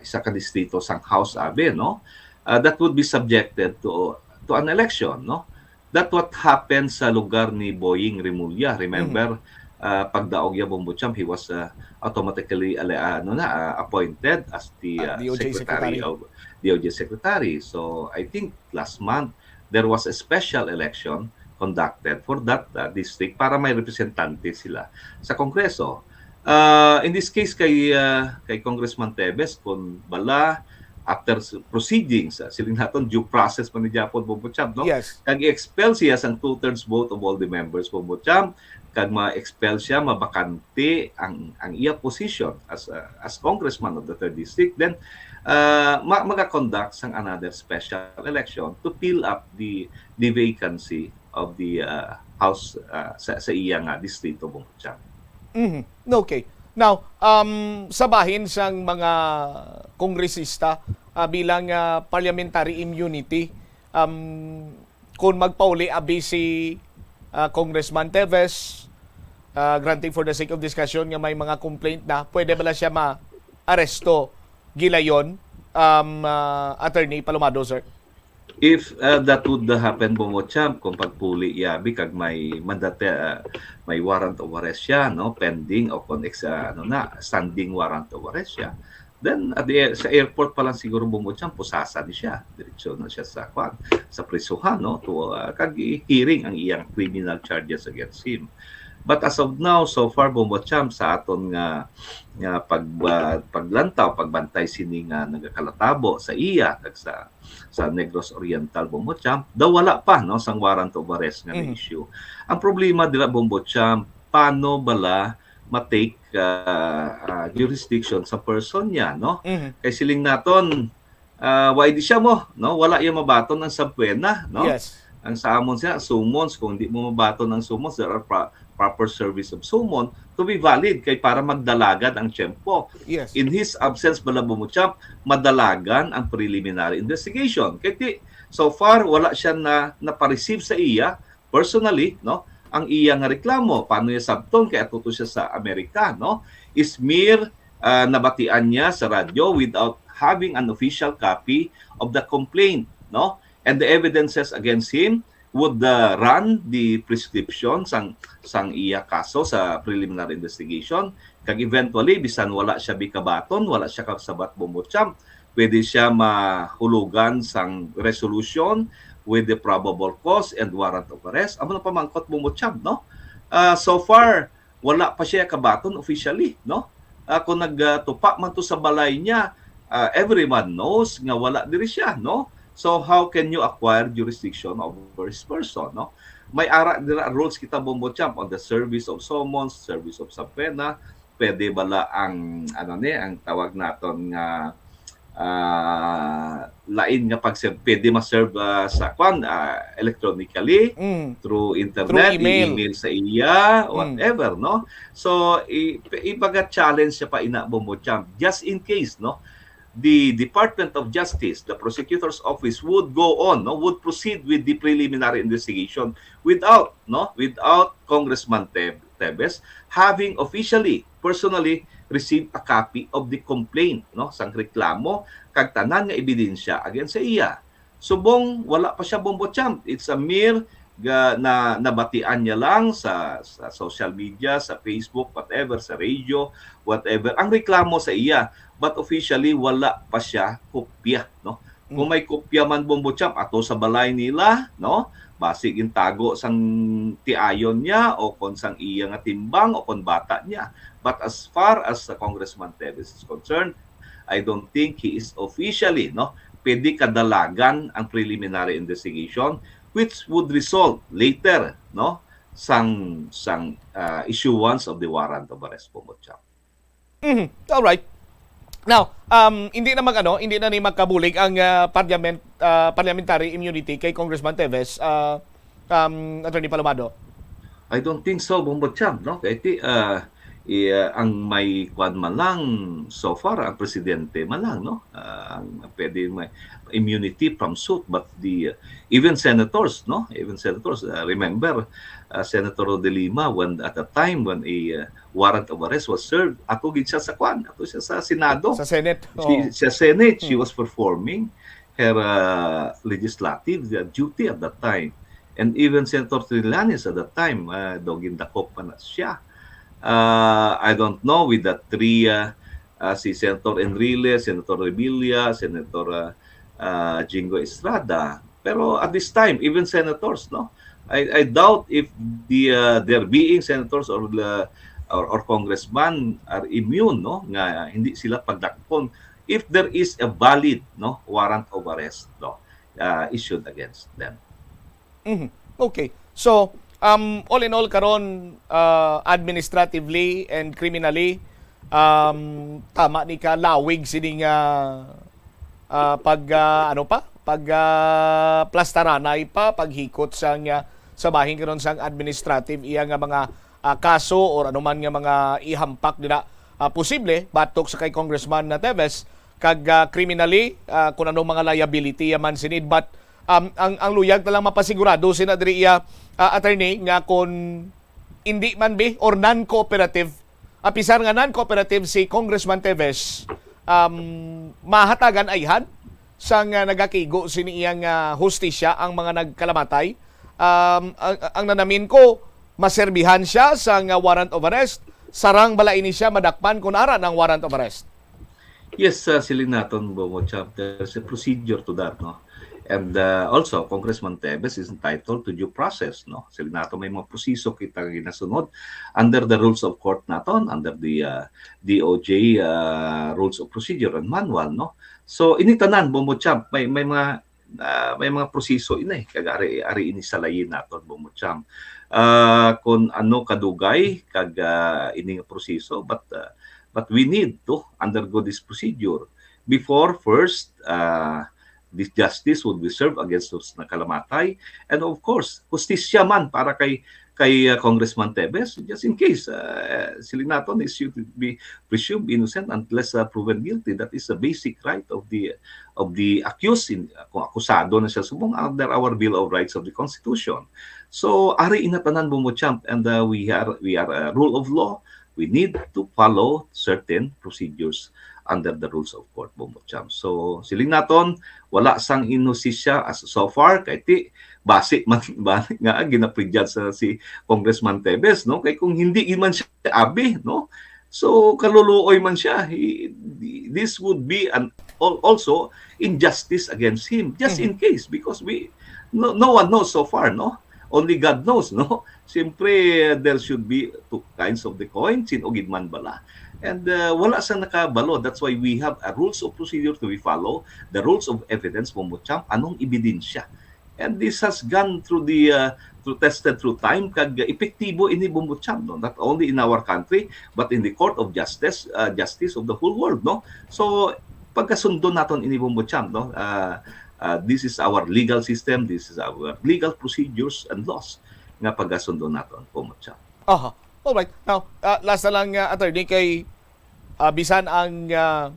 isa ka distrito sang House, abi, no? Ah, that would be subjected to, to an election, no? That what happened sa lugar ni Boying Remulla. Remember, Mhm. ah, pagdaog niya, Bombo Champ, he was, ah, automatically, ale-, ah, ano na, ah, appointed as the, Ah, ah, D O J secretary secretary. of, D O J secretary. So, I think last month, there was a special election conducted for that, ah, district para may representante sila sa Kongreso. Ah, in this case, kay, ah, kay Congressman Teves, kung bala, after s-, proceedings, ah, siling naton, due process man ni Japon, Bombo Champ, no? Yes. Kag i-expel siya sang two-thirds vote of all the members, Bombo Champ, kag ma-expel siya, mabakante ang, ang iya position as, ah, as congressman of the third district, then, ah, ma-, maga-conduct sang another special election to fill up the, the vacancy of the, ah, House, ah, sa, sa iya nga distrito, Bombo Champ. Mhm. Okay. Now, um, sa bahin sang mga kongresista, ah, bilang, ah, parliamentary immunity, um, kung magpauli abi si, ah, Congressman Teves, ah, granting for the sake of discussion nga may mga complaint na, pwede bala siya ma-aresto gilayon, um, ah, Attorney Palomado, sir? If, uh, that would happen, Bombo Champ, kung pagpuli iya abi kag may mandate, uh, may warrant of arrest siya, no, pending o kung ex-, uh, ano na, standing warrant of arrest siya, then at the air-, sa airport pa lang siguro, Bombo Champ, pusasan ni siya, diretso na siya sa, kwan, sa prisuhan, no, to, uh, kag i-hearing ang iyang criminal charges against him. But as of now, so far, Bombo Champ, sa aton nga, nga pag-, uh, paglantaw, pagbantay sini nga nagakalatabo sa iya kag sa sa Negros Oriental, Bombo Champ, daw wala pa, no, sang warrant of arrest nga Mhm. na-issue. Ang problema dira, Bombo Champ, paano bala ma-take, ah, ah, jurisdiction sa person niya, no? Mhm. Kay siling naton, ah, why di siya mo, no? Wala iya mabaton ang subpoena, no? Yes. Ang sa amon siya, summons, kung di mo mabaton ang summons, there are pro-, proper service of summon to be valid kay para magdalagan ang tiyempo. Yes. In his absence, bala, Bombo Champ, madalagan ang preliminary investigation. Kay ti, so far, wala siya na napa-receive sa iya personally, no? Ang iya nga reklamo, paano niya sabton kay ato to siya sa Amerika, no? Is mere, ah, nabatian niya sa radyo without having an official copy of the complaint, no? And the evidences against him would, uh, run the prescription sang, sang iya kaso sa preliminary investigation. Kag eventually, bisan wala siya bikabaton, wala siya kasabat, Bombo Champ, pwede siya mahulugan sang resolution with the probable cause and warrant of arrest. Amo na pamangkot mo mo, Champ, no? Ah, so far, wala pa siya kabaton officially, no? Ah, kung nagtupa man to sa balay niya, ah, everyone knows nga wala diri siya, no? So how can you acquire jurisdiction over his person, no? May ara dira rules kita, Bombo Champ, on the service of summons, service of subpoena. Pwede bala ang, ano ni, ang tawag naton nga, ah, lain nga pag-serve, pwede ma-serve, ah, sa kwan, ah, electronically, Mm. through internet, Through email. i-email sa iya, Mm. whatever, no? So, i-, ibaga challenge siya pa ina, Bombo Champ, just in case, no? The Department of Justice, the prosecutor's office would go on, no? Would proceed with the preliminary investigation without, no? Without Congressman Teb-, Tebes having officially, personally received a copy of the complaint, no? Sang reklamo, kag tanan nga ebidensya against sa iya. Subong wala pa siya, Bombo Champ. It's a mere ga-, na nabatian niya lang sa, sa social media, sa Facebook, whatever, sa radio, whatever, ang reklamo sa iya. But officially, wala pa siya kopya, no? Kung Mm. may kopya man, Bombo Champ, ato sa balay nila, no? Basi gintago sang tiayon niya o kon sang iya nga timbang o kon bata niya. But as far as, uh, Congressman Tebes is concerned, I don't think he is officially, no? Pwede kadalagan ang preliminary investigation, which would result later, no, sang, sang, ah, issuance of the warrant of arrest, Bombo Champ. Mhm. All right. Now, um, hindi na mag-, ano, hindi na ni magkabulig ang, ah, parliament, ah, parliamentary immunity kay Congressman Tevez, ah, um, Attorney Palomado. I don't think so, Bombo Champ, no? Kay ti, ah, i-, ah, ang may kwan man lang so far, ang presidente man lang, no? Ah, ang pwede may immunity from suit, but the, uh, even senators, no? Even senators, uh, remember, uh, Senator De Lima, when, at the time when a, uh, warrant of arrest was served, ato gid siya sa kwan, ato siya sa Senado. Sa Senate. She, Oo. Sa Senate, she Mm. was performing her, uh, legislative, uh, duty at that time. And even Senator Trillanes at that time, uh, daw gindakop pa na siya. Uh, I don't know with the three, uh, uh, si Senator Enrile, Senator Revilla, Senator, uh, uh, Jingo Estrada. Pero at this time, even senators, no? I, I doubt if the, uh, their being senators or the, or, or congressman are immune, no? Nga hindi sila pagdakpon if there is a valid, no, warrant of arrest, no, uh, issued against them. Mhm. Okay. So, um, all in all, karon, uh, administratively and criminally, um, tama ni ka, lawig sini nga, uh, pag, uh, ano pa? Pag, uh, plastaranay pa, paghikot sa nga, sa bahin karon sang administrative, iya nga mga, uh, kaso or anuman nga mga ihampak dira, uh, posible, batok sa kay Congressman na Tevez, kag, uh, criminally, uh, kung anong mga liability man sini. But, um, ang, ang luyag na lang mapasigurado sina diri iya, uh, attorney, nga kung hindi man bi or non-cooperative, apisar nga non-cooperative si Congressman Tevez, um, mahatagan ayhan sang, ah, nagakigo sini iyang, ah, hustisya ang mga nagkalamatay. Um, ang, ang nanamin ko, maserbihan siya sang, ah, warrant of arrest. Sarang bala ini siya madakpan kung ara ng warrant of arrest? Yes, uh, siling naton, Bongo Champ, there's a procedure to that, no? And, uh, also, Congressman Tevez is entitled to due process, no? Siling naton may mga proseso kita nga ginasunod under the rules of court naton, under the, uh, D O J, uh, rules of procedure and manual, no? So, ini tanan, Bongo Champ, may, may mga, uh, may mga proseso ini, kag ari, ari ini salayin naton, Bongo Champ. Uh, kung ano kadugay, kag, uh, ini nga proseso, but, uh, but we need to undergo this procedure before first, uh, this justice would be served against those nakalamatay. And of course, hustisya man para kay, kay, uh, Congressman Tevez, just in case, uh, siling naton is to be presumed innocent unless, uh, proven guilty. That is the basic right of the, of the accused. In, kung akusado na siya subong under our Bill of Rights of the Constitution. So, ari ina tanan, Bongo Champ, and, uh, we are, we are a rule of law. We need to follow certain procedures under the rules of court, Bongo Champ. So, siling naton, wala sang inhustisya as so far, kay ti, basi man, bali nga, ginaprejudge na si Congressman Tevez, no? Kay kung hindi man siya abi, no? So, kaluluoy man siya, he, this would be an, al-, also injustice against him, just in Mhm. case, because we, no, no one knows so far, no? Only God knows, no? Siyempre, there should be two kinds of the coin, sin-o gid man bala. And uh, wala sa nakabalo. That's why we have a rules of procedure to be follow, the rules of evidence, Bombo Champ, anong ebidensya. And this has gone through the uh, through tested through time, kag epektibo ini, Bombo Champ, no? Not only in our country but in the court of justice, uh, justice of the whole world, no? So pagkasundo naton ini, Bombo Champ, no? Uh, uh, this is our legal system, this is our legal procedures and laws nga pagkasundo naton, Bombo Champ. Aha. Alright. Now, uh, last na lang, uh, attorney, kay uh, bisan ang uh,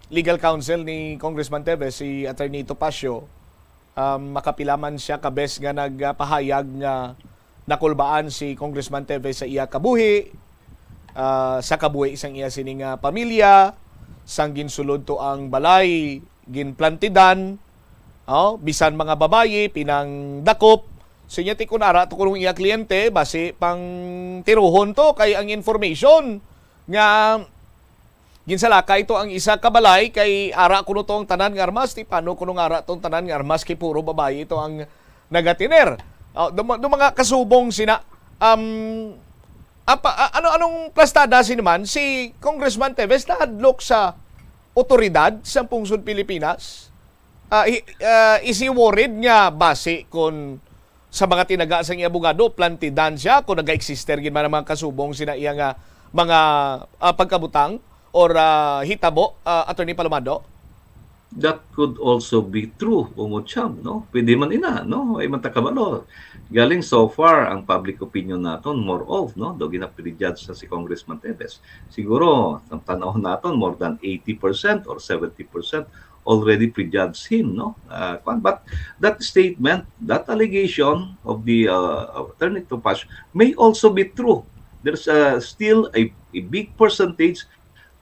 legal counsel ni Congressman Teves, si Attorney Topacio, um, makapila man siya ka bes nga nagpahayag nga nakulbaan si Congressman Teves sa iya kabuhi, uh, sa kabuhi sang iya sining uh, pamilya, sang ginsulod to ang balay, ginplantidan, oh, bisan mga babayi, pinangdakop. So, niya ti kun ara to kunong iya kliyente, basi pang tiruhon to, kay ang information nga ginsalakay to ang isa ka balay, kay ara kuno to ang tanan nga armas, ti paano kuno nga ara tong tanan nga armas, kay puro babayi ito ang nagatiner. Oh, do, do mga kasubong sina, um, apa, a- ano anong plastada si naman si Congressman Teves nahadlok sa otoridad sa pungsod Pilipinas? Ah, i- ah, is he worried nga basi kon sa mga tinaga sang iya abogado, plantidan siya kung naga-exister gid man ang mga kasubong sina iya nga mga ah, pagkabutang or ah, hitabo, ah, Attorney Palomado? That could also be true, Umo Cham, no? Pwede man ina, no? Ay man ta kabalo. Galing so far ang public opinion naton more of, no? Do gina-prejudge na si Congressman Teves. Siguro, ang tanaw naton more than eighty percent or seventy percent already prejudge him, no? Uh, but that statement, that allegation of the uh, Attorney Topacio may also be true. There's uh, still a, a big percentage,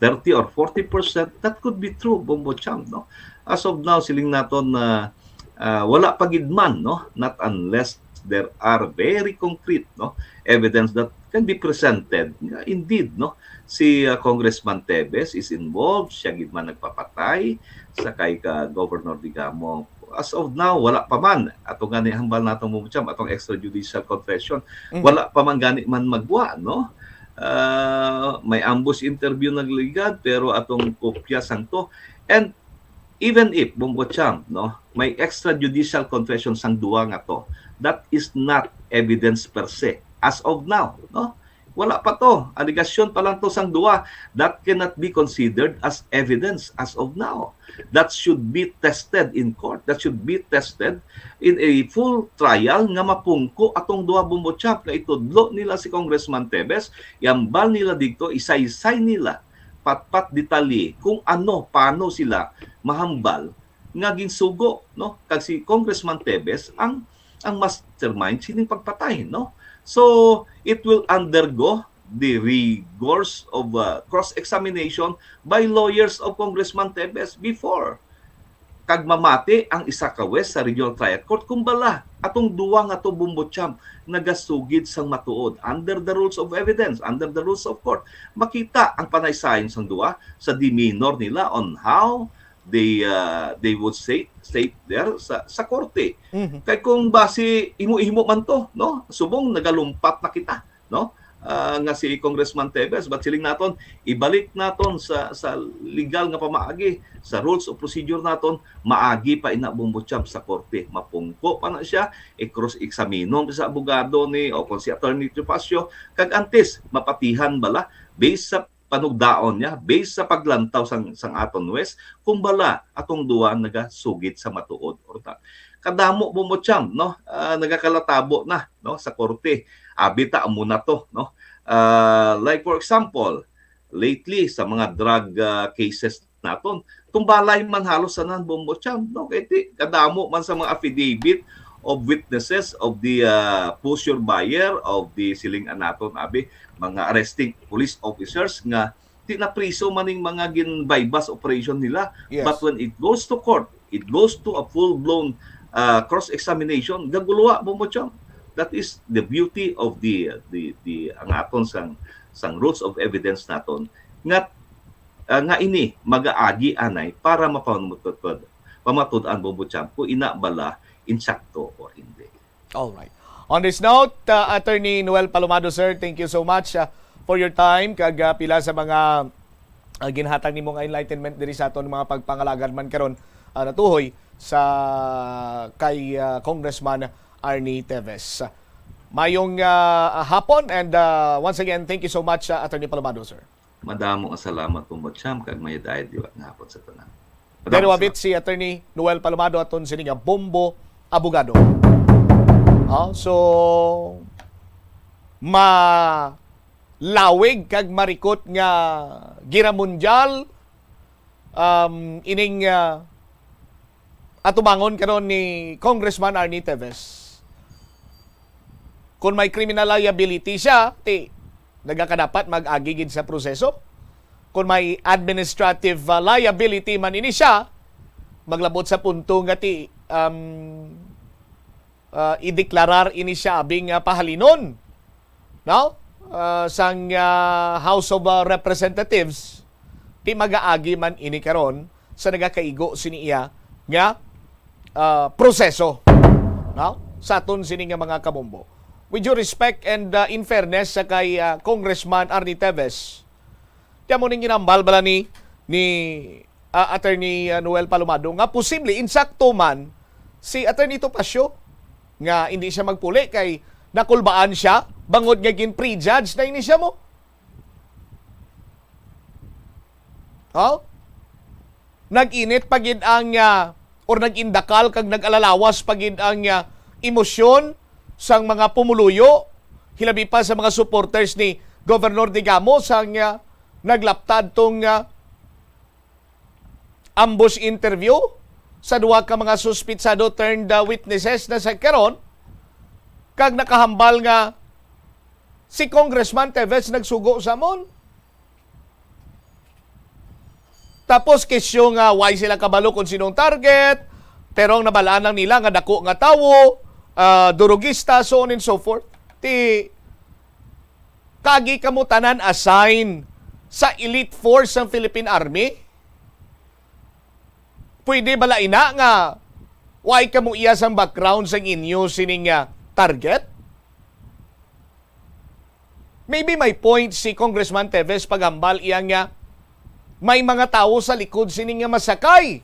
thirty or forty percent, that could be true, Bombo Cham, no? As of now, siling naton na uh, wala pa gid man, no? Not unless there are very concrete, no, evidence that can be presented. Nga, indeed, no, si uh, Congressman Teves is involved, siya gid man nagpapatay sa kay ka Governor Digamo. As of now, wala pa man. Ato gani hambal nato, Bombo Cham, atong extrajudicial confession. Mm. Wala pa man gani man magwa, no? Uh, may ambush interview nagligad, pero atong kopya sang to. And even if, Bombo Cham, no, may extrajudicial confession sang duwa nga to, that is not evidence per se as of now, no? Wala pa to. Alegasyon pa lang to sang duwa. That cannot be considered as evidence as of now. That should be tested in court. That should be tested in a full trial nga mapungko atong duha, Bombo Cham, nga itudlo nila si Congressman Teves, iambal nila digto, isaysay nila patpat detalye kung ano, paano sila mahambal nga ginsugo, no? Kag si Congressman Teves ang ang mastermind sining pagpatay, no? So, it will undergo the rigors of uh, cross-examination by lawyers of Congressman Teves before. Kag mamati ang isa ka huwes sa Regional Trial Court kung bala atong duwa nga to, Bombo Cham, nagasugid sang matuod under the rules of evidence, under the rules of court. Makita ang panaysayon sang duwa sa demeanor nila on how they uh, they would say state there sa sa korte. Mhm. Kay kung basi imo-imo man to, no? Subong nagalumpat na kita, no? Uh, nga si Congressman Teves, but siling naton, ibalik naton sa sa legal nga pamaagi, sa rules of procedure naton, maagi pa ina, Bombo Cham, sa korte. Mapungko pa na siya, i-cross-examine sa abogado ni o kung si Attorney Topacio, kag antes mapatihan bala based sa panugdaon niya, based sa paglantaw sang, sang aton huwes, kung bala atong duwa nagasugid sa matuod or ta. Kadamo, Bombo Cham, no? Uh, nagakalatabo na, no, sa korte. Abi ta, amo na to, no? Uh, like for example, lately sa mga drug uh, cases naton, tumbalay man halos sanan, Bombo Cham, no? Kay ti kadamo man sa mga affidavit of witnesses of the uh, pusher buyer of the siling anaton, abi, mga arresting police officers nga ti na priso maning mga gin buy-bust operation nila. Yes. But when it goes to court, it goes to a full-blown uh, cross-examination, gaguluwa, Bombo Cham. That is the beauty of the the the ang aton sang sang rules of evidence naton nga uh, nga ini magaagi anay para mapamatud-, pamatud-an, Bombo Cham, kung ina bala insakto or hindi. All right. On this note, uh, Attorney Noel Palomado, sir, thank you so much, uh, for your time. Kag, uh, pila sa mga, uh, ginhatag nimo nga enlightenment diri sa aton mga pagpangalagad man karon, uh, natuhoy sa kay, uh, Congressman Arnie Teves. Mayong, uh, hapon, and, uh, once again, thank you so much, uh, Attorney Palomado, sir. Madamo nga salamat, Bombo Cham, kag mayad-ayad liwat nga hapon sa tanan. Pero Madamo wabit si Attorney Noel Palomado aton sini nga Bombo Abogado. Ah, so, malawig kag marikot nga giramundyal, um, ining, ah, atubangon karon ni Congressman Arnie Teves. Kung may criminal liability siya, ti nagakadapat mag-agi gid sa proseso. Kung may administrative, uh, liability man ini siya, maglabot sa punto nga ti, um, uh, ideklarar ini siya abing, uh, pahalinon, no? Uh, sang, uh, House of, uh, Representatives, ti magaagi man ini karon sa nagakaigo sini iya nga, uh, proseso, no? Sa aton sini nga mga kabombo. With due respect and, uh, in fairness sa kay, uh, Congressman Arnie Teves, ti amo ning ginambal bala ni, ni, uh, Attorney, uh, Noel Palomado nga posible, insakto man, si Attorney Topacio nga hindi siya magpuli kay nakulbaan siya bangod nga gin-prejudge na ini siya mo. Oh? Nag-init pa gid ang, ah, or nag-indakal kag nag-alalawas pa gid ang, ah, emosyon sang mga pumuluyo, hilabi pa sa mga supporters ni Governor Digamo sang, ah, naglaptad tong, ah, ambush interview sa duha ka mga suspitsado turned, ah, witnesses na sa karon, kag nakahambal nga si Congressman Teves nagsugo sa amon. Tapos, kesyo nga why sila kabalo kung sinong target, pero ang nabalaan lang nila nga dako nga tawo, ah, durugista, so on and so forth. Ti, kagi kamo tanan assign sa elite force sang Philippine Army? Pwede bala ina nga why kamo iya sang background sang inyo sining, ah, target? Maybe may point si Congressman Teves paghambal iya nga may mga tawo sa likod sini nga masakay.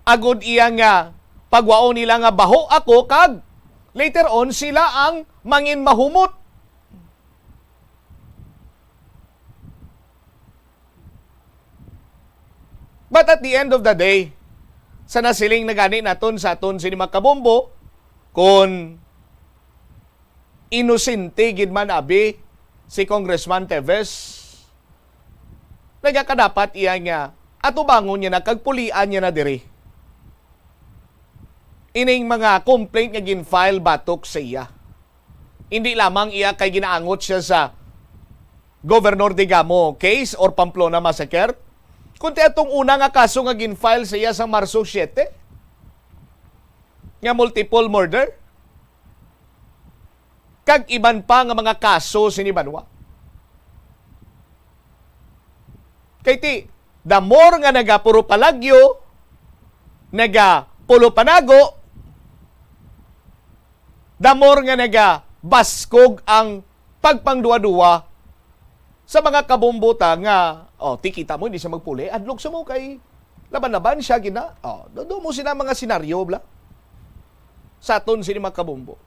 Agod iya nga pagwaon nila nga baho ako kag later on sila ang mangin mahumot. But at the end of the day, sa nasiling na gani naton sa aton sini mga kabombo, kon inosente gid man abi si Congressman Teves, nagakadapat iya nga atubangon niya na kag pulian niya na diri ining mga complaint nga gin-file batok sa iya. Hindi lamang iya kay ginaangot siya sa Governor Digamo case or Pamplona massacre, kundi atong una nga kaso nga gin-file sa iya sa Marso siete, nga multiple murder, kag iban pa nga mga kaso sini banwa. Kay ti, the more nga nagapuro palagyo, nagapulo panago, the more nga nagabaskog ang pagpangduwa-duwa sa mga kabombo ta nga, oh, ti kita mo, hindi siya magpuli, adlok sa mo kay laban-laban siya, gina. Oh, do, do mo sila mga senaryo, bla. Sa aton sini mga kabombo.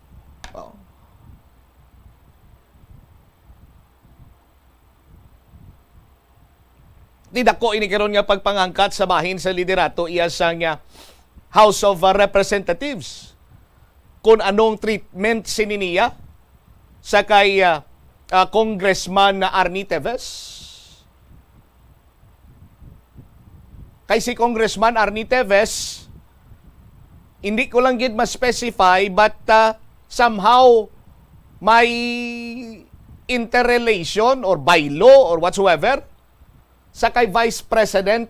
Oh. Di dako ini karon nga pagpangangkat sa bahin sa liderato iya sang, ah, House of, ah, Representatives. Kung anong treatment sini niya sa kay, ah, ah, Congressman na Arnie Teves. Kay si Congressman Arnie Teves, hindi ko lang gid ma-specify, but, ah, somehow may interrelation or by law or whatsoever sa kay Vice President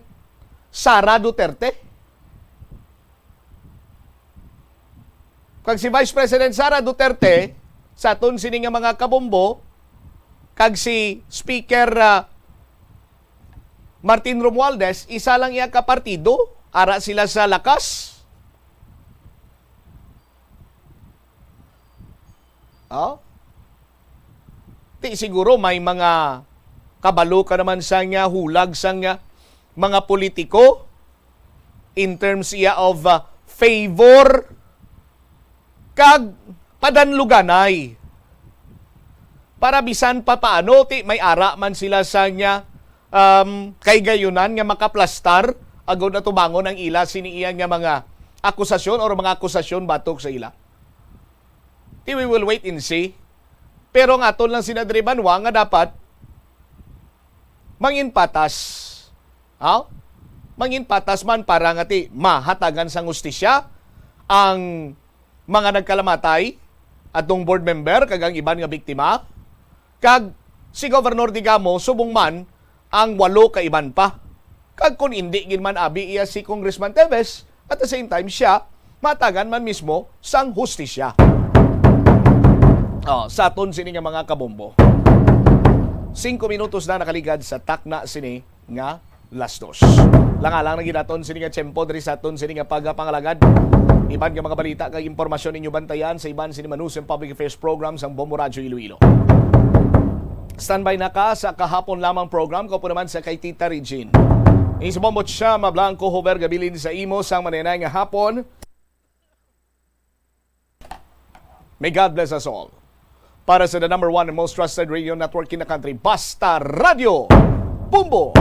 Sara Duterte. Kag si Vice President Sara Duterte, sa aton sini nga mga kabombo, kag si Speaker, ah, Martin Romualdez, isa lang iya ka partido, ara sila sa Lakas. Oh? Ti siguro may mga kabalo ka naman sa nga hulag sa nga mga politiko in terms iya of, ah, favor kag padanluganay. Para bisan pa paano, ti may ara man sila sa nga, um, kay gayunan nga makaplastar agod atubangon ang ila sini iya nga mga akusasyon or mga akusasyon batok sa ila. Ti we will wait and see. Pero ang aton lang sina diri banwa nga dapat mangin patas. Aw? Mangin patas man para nga ti mahatagan sang hustisya ang mga nagkalamatay, atong board member kag ang iban nga biktima. Kag si Governor Digamo, subong man ang walo ka iban pa. Kag kun indi gid man abi iya si Congressman Teves, at the same time siya matagan man mismo sang hustisya. Oh, sa aton sini nga mga kabombo. Singko minutos na nakaligad sa takna sini nga las dos. Lang-alang na gid naton sini nga tiyempo diri sa aton sini nga pagapangalagad. Iban nga mga balita kag impormasyon ninyo bantayan sa iban sini Manusang Public Affairs Program sang Bombo Radyo Iloilo. Standby na ka sa kahapon lamang program, kaupo naman sa kay Tita Regine. Ini si Bombo Chama Blanco, Hover Gabilin sa imo sang maninay nga hapon. May God bless us all. Para sa the number one and most trusted radio network in the country, Basta Radio, Bombo.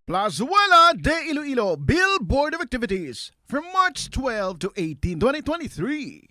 Plazuela de Iloilo Billboard of Activities from March twelve to eighteen, twenty twenty-three.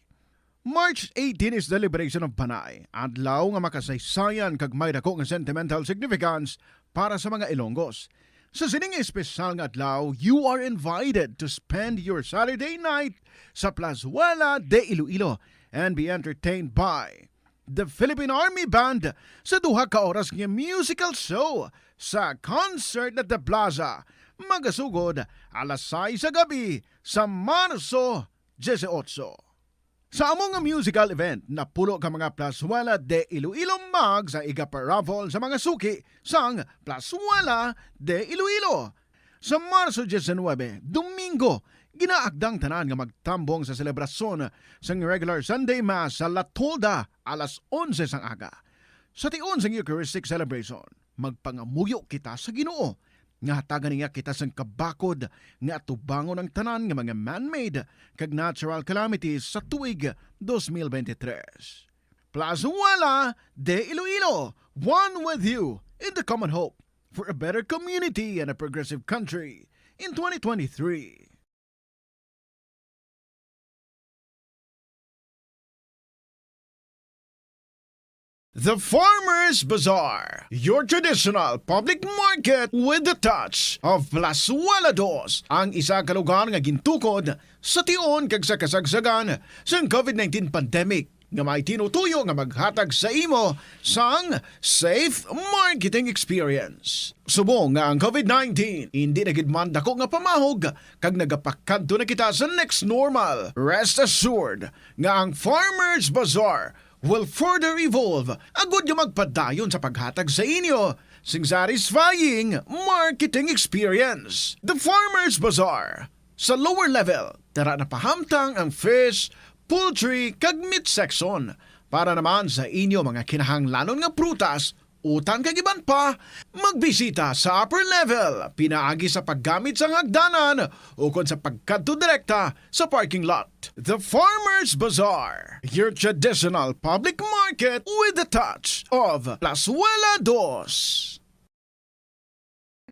March eighteen is the Liberation of Panay, adlaw nga makasaysayan kag may dako nga sentimental significance para sa mga Ilonggos. Sa sining espesyal nga adlaw, you are invited to spend your Saturday night sa Plazuela de Iloilo and be entertained by the Philippine Army Band sa duha ka oras nga musical show sa Concert at the Plaza, magasugod alas sais sa gabi sa Marso dieciocho. Sa amo nga musical event, napulo ka mga Plazuela de Iloilo mugs ang iga-paraffle sa mga suki sang Plazuela de Iloilo. Sa Marso diecinuebe, Domingo, ginaakdang tanan nga magtambong sa selebrasyon sang regular Sunday Mass sa La Tolda alas onse sang aga. Sa tion sang Eucharistic celebration, magpangamuyo kita sa Ginoo nga hatagan niya kita sang kabakod nga atubangon ang tanan nga mga man-made kag natural calamities sa tuig dos mil bente tres. Plazuela de Iloilo, one with you in the common hope for a better community and a progressive country in twenty twenty-three. The Farmers Bazaar, your traditional public market with the touch of Plazuela Dos, ang isa ka lugar nga gintukod sa tion kag sa kasagsagan sang covid nineteen pandemic, nga may tinutuyo nga maghatag sa imo sang safe marketing experience. Subong nga ang covid nineteen indi na gid man dako nga pamahog kag nagapakadto na kita sa next normal, rest assured nga ang Farmers Bazaar will further evolve agud nga magpadayon sa paghatag sa inyo sing satisfying marketing experience. The Farmers Bazaar, sa lower level, tara na pahamtang ang fish, poultry, kag meat section. Para naman sa inyo mga kinahanglanon nga prutas, utan kag iban pa, magbisita sa upper level pinaagi sa paggamit sang hagdanan ukon sa pagkadto direkta sa parking lot. The Farmers Bazaar, your traditional public market with the touch of Plazuela Dos.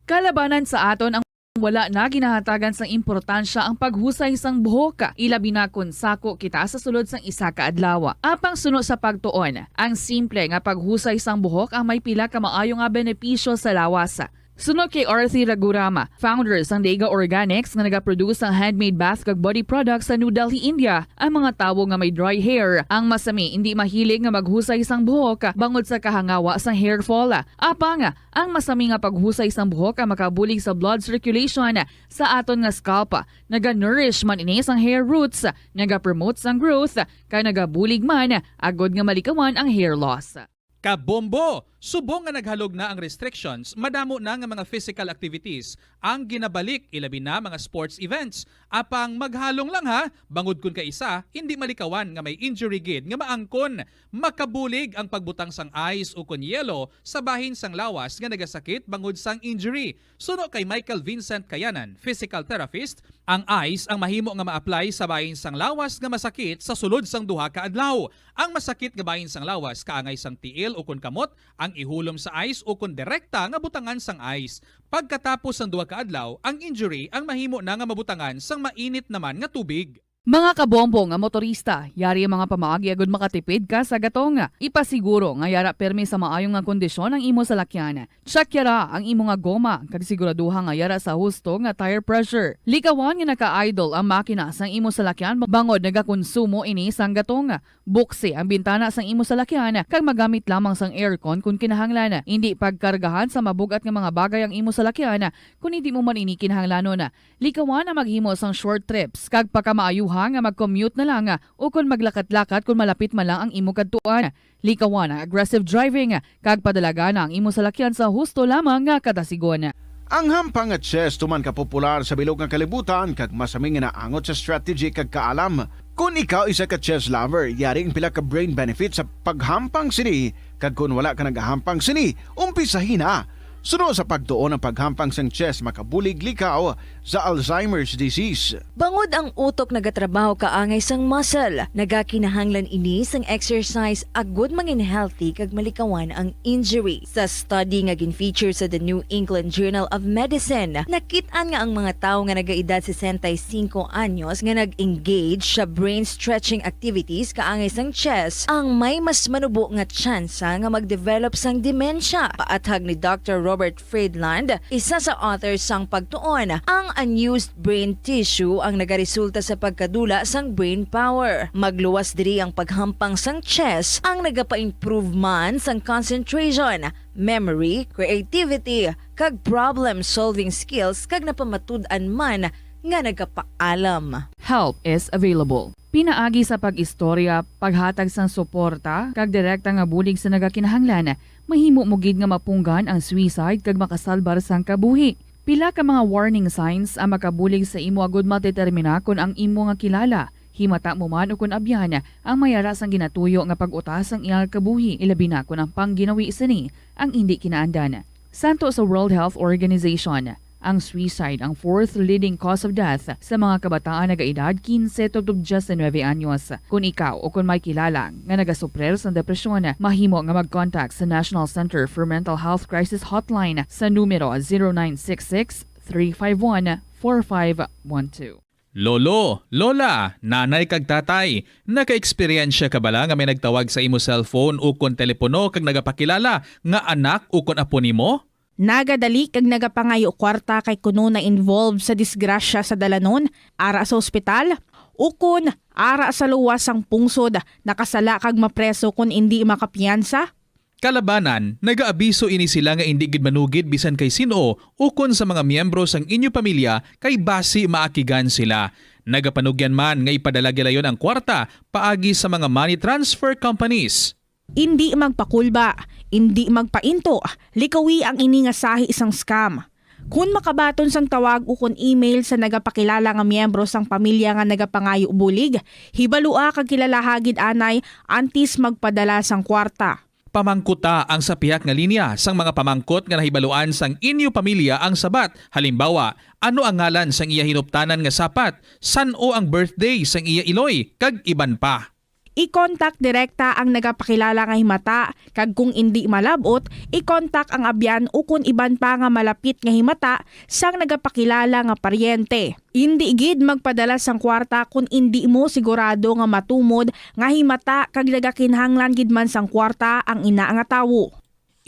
Kalabanan sa aton ang wala na ginahatagan sang importansya ang paghusay sang buhok, ilabi na kon sako kita sa sulod sang isa ka adlaw. Apang suno sa pagtuon, ang simple nga paghusay sang buhok ang may pila ka maayo nga benepisyo sa lawas. Suno kay Arthi Ragurama, founder sang Dega Organics nga nagaproduce sang handmade bath kag body products sa New Delhi, India, ang mga tawo nga may dry hair ang masami indi mahilig nga maghusay sang buhok bangod sa kahangawa sang hair fall. Apang ang masami nga paghusay sang buhok ang makabulig sa blood circulation sa aton nga scalp. Naga-nourish man ini sang hair roots, nagapromote sang growth, kag nagabulig man agud nga malikawan ang hair loss. Kabombo! Subong nga naghalog na ang restrictions, madamo na nga mga physical activities ang ginabalik, ilabi na mga sports events. Apang maghalong lang ha, bangod kun kaisa, hindi malikawan nga may injury gid nga maangkon. Makabulig ang pagbutang sang ice ukon yelo sa bahin sang lawas nga nagasakit bangod sang injury. Suno kay Michael Vincent Kayanan, physical therapist, ang ice ang mahimo nga ma-apply sa bahin sang lawas nga masakit sa sulod sang duha ka adlaw. Ang masakit nga bahin sang lawas kaangay sang tiil ukon kamot ang ihulom sa ice ukon direkta nga butangan sang ice. Pagkatapos sang duha ka adlaw, ang injury ang mahimo na nga mabutangan sang mainit naman nga tubig. Mga kabombo nga motorista, yari ang mga pamaagi agud makatipid ka sa gatong. Ipasiguro nga yara permi sa maayo nga kondisyon ang imo salakyan. Check yara ang imo nga goma kag siguraduha nga yara sa husto nga tire pressure. Likawan nga naka-idle ang makina sang imo salakyan bangod nagakonsumo ini sang gatong. Buksi ang bintana sang imo salakyan kag magamit lamang sang aircon kon kinahanglan. Indi pagkargahan sa mabug-at nga mga bagay ang imo salakyan kon hindi mo man ini kinahanglanon. Likawan ang maghimo sang short trips kag pakamaayuha nga mag-commute na lang ukon maglakat-lakat kon malapit man lang ang imo kadtuan. Likawan ang aggressive driving kag padalagana ang imo salakyan sa husto lamang nga kadasigon. Ang hampang nga chess tuman ka popular sa bilog nga kalibutan kag masami nga naangot sa strategy kag kaalam. Kon ikaw isa ka chess lover, yari ang pila ka brain benefits sa paghampang sini, kag kon wala ka nagahampang sini, umpisahi na. Suno sa pagtuon, ang paghampang sang chess makabulig likaw sa Alzheimer's disease. Bangod ang utok nagatrabaho kaangay sang muscle, nagakinahanglan ini sang exercise agud mangin healthy kag malikawan ang injury. Sa study nga gin-feature sa The New England Journal of Medicine, nakit-an nga ang mga tawo nga nagaedad sesenta y cinco anyos nga nag-engage sa brain stretching activities kaangay sang chess ang may mas manubo nga tsansa nga mag-develop sang demensya. Paathag ni Doctor Robert Friedland, isa sa author sang pagtuon, ang unused brain tissue ang nagaresulta sa pagkadula sang brain power. Magluwas diri ang paghampang sang chess ang nagapa-improve man sang concentration, memory, creativity, kag problem-solving skills kag napamatud-an man nga nagapaalam. Help is available. Pinaagi sa pag-istorya, paghatag sang suporta, kag direkta nga bulig sa nagakinahanglan, mahimo mo gid nga mapunggan ang suicide kag makasalbar sang kabuhi. Pila ka mga warning signs ang makabulig sa imo agud madetermina kon ang imo nga kilala, himata mo man ukon abyan, ang may ara sang ginatuyo nga pag-uta sang iya kabuhi, ilabi na kon ang pangginawi sini ang indi kinaandan. Santo sa World Health Organization, ang suicide ang fourth leading cause of death sa mga kabataan nagaedad quince tubtob diecinuebe anyos. Kon ikaw o kon may kilala nga nagasuprir sang depresyon, mahimo nga mag-contact sa National Center for Mental Health Crisis Hotline sa numero zero nine six six, three five one, four five one two. Lolo, lola, nanay kag tatay, naka-eksperyensya ka bala nga may nagtawag sa imo cellphone ukon telepono kag nagapakilala nga anak ukon apo nimo? Nagadali kag nagapangayo kwarta kay kuno na-involve sa disgrasya sa dalanon, ara sa ospital, ukon ara sa luwas sang pungsod, nakasala kag mapreso kon indi makapiyansa? Kalabanan, nagaabiso ini sila nga indi gid manugid bisan kay sin-o ukon sa mga miyembro sang inyo pamilya kay basi maakigan sila. Nagapanugyan man nga ipadala gilayon ang kwarta paagi sa mga money transfer companies. Indi magpakulba, indi magpainto, likawi ang ini nga sahi sang scam. Kon makabaton sang tawag ukon email sa nagapakilala nga miyembro sang pamilya nga nagapangayo bulig, hibalua kag kilalaha gid anay antes magpadala sang kwarta. Pamangkuta ang sa pihak nga linya sang mga pamangkot nga nahibaluan sang inyo pamilya ang sabat. Halimbawa, ano ang ngalan sang iya hinuptanan nga sapat? San-o ang birthday sang iya iloy? Kag iban pa. I-contact direkta ang nagapakilala nga himata, kag kung indi malab-ot, i-contact ang abyan ukon iban pa nga malapit nga himata sang nagapakilala nga paryente. Indi gid magpadala sang kwarta kon indi mo sigurado nga matumod nga himata kag nagakinahanglan gid man sang kwarta ang ina nga tawo.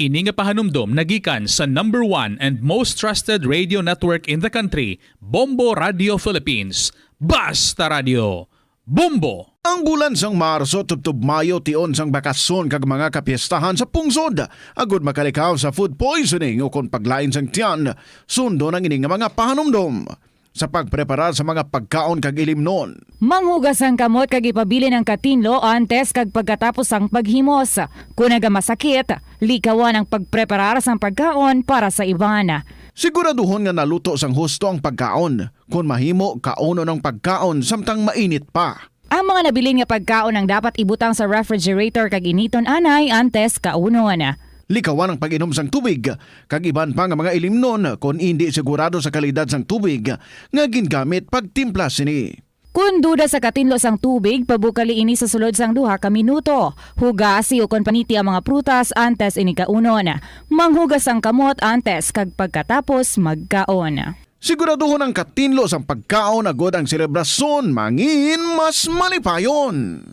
Ini nga pahanumdom nagikan sa number one and most trusted radio network in the country, Bombo Radio Philippines. Basta Radio, Bombo! Ang bulan sang Marso tubtob Mayo tion sang bakasyon kag mga kapiestahan sa pungsod. Agud makalikaw sa food poisoning ukon paglain sang tiyan, sundon ang ini nga mga pahanumdom. sa pagpreparar sa mga pagkaon kag ilimnon. Manghugas ang kamot kag ipabilin ang katinlo antes kag pagkatapos sang paghimos. Kon nagamasakit, likawan ang pagpreparar sang pagkaon para sa iban. Siguraduhon nga naluto sang husto ang pagkaon. Kon mahimo, kaunon ang pagkaon samtang mainit pa. Ang mga nabilin nga pagkaon ang dapat ibutang sa refrigerator kag initon anay antes kaunon. Likawan ang pag-inom sang tubig kag iban pa nga mga ilimnon kon indi sigurado sa kalidad sang tubig nga gingamit pagtimpla sini. Kon duda sa katinlo sang tubig, pabukali ini sa sulod sang duha ka minuto. Hugasi ukon paniti ang mga prutas antes ini kaunon. Manghugas ang kamot antes kag pagkatapos magkaon. Siguraduhon ang katinlo sang pagkaon agod ang selebrasyon mangin mas malipayon.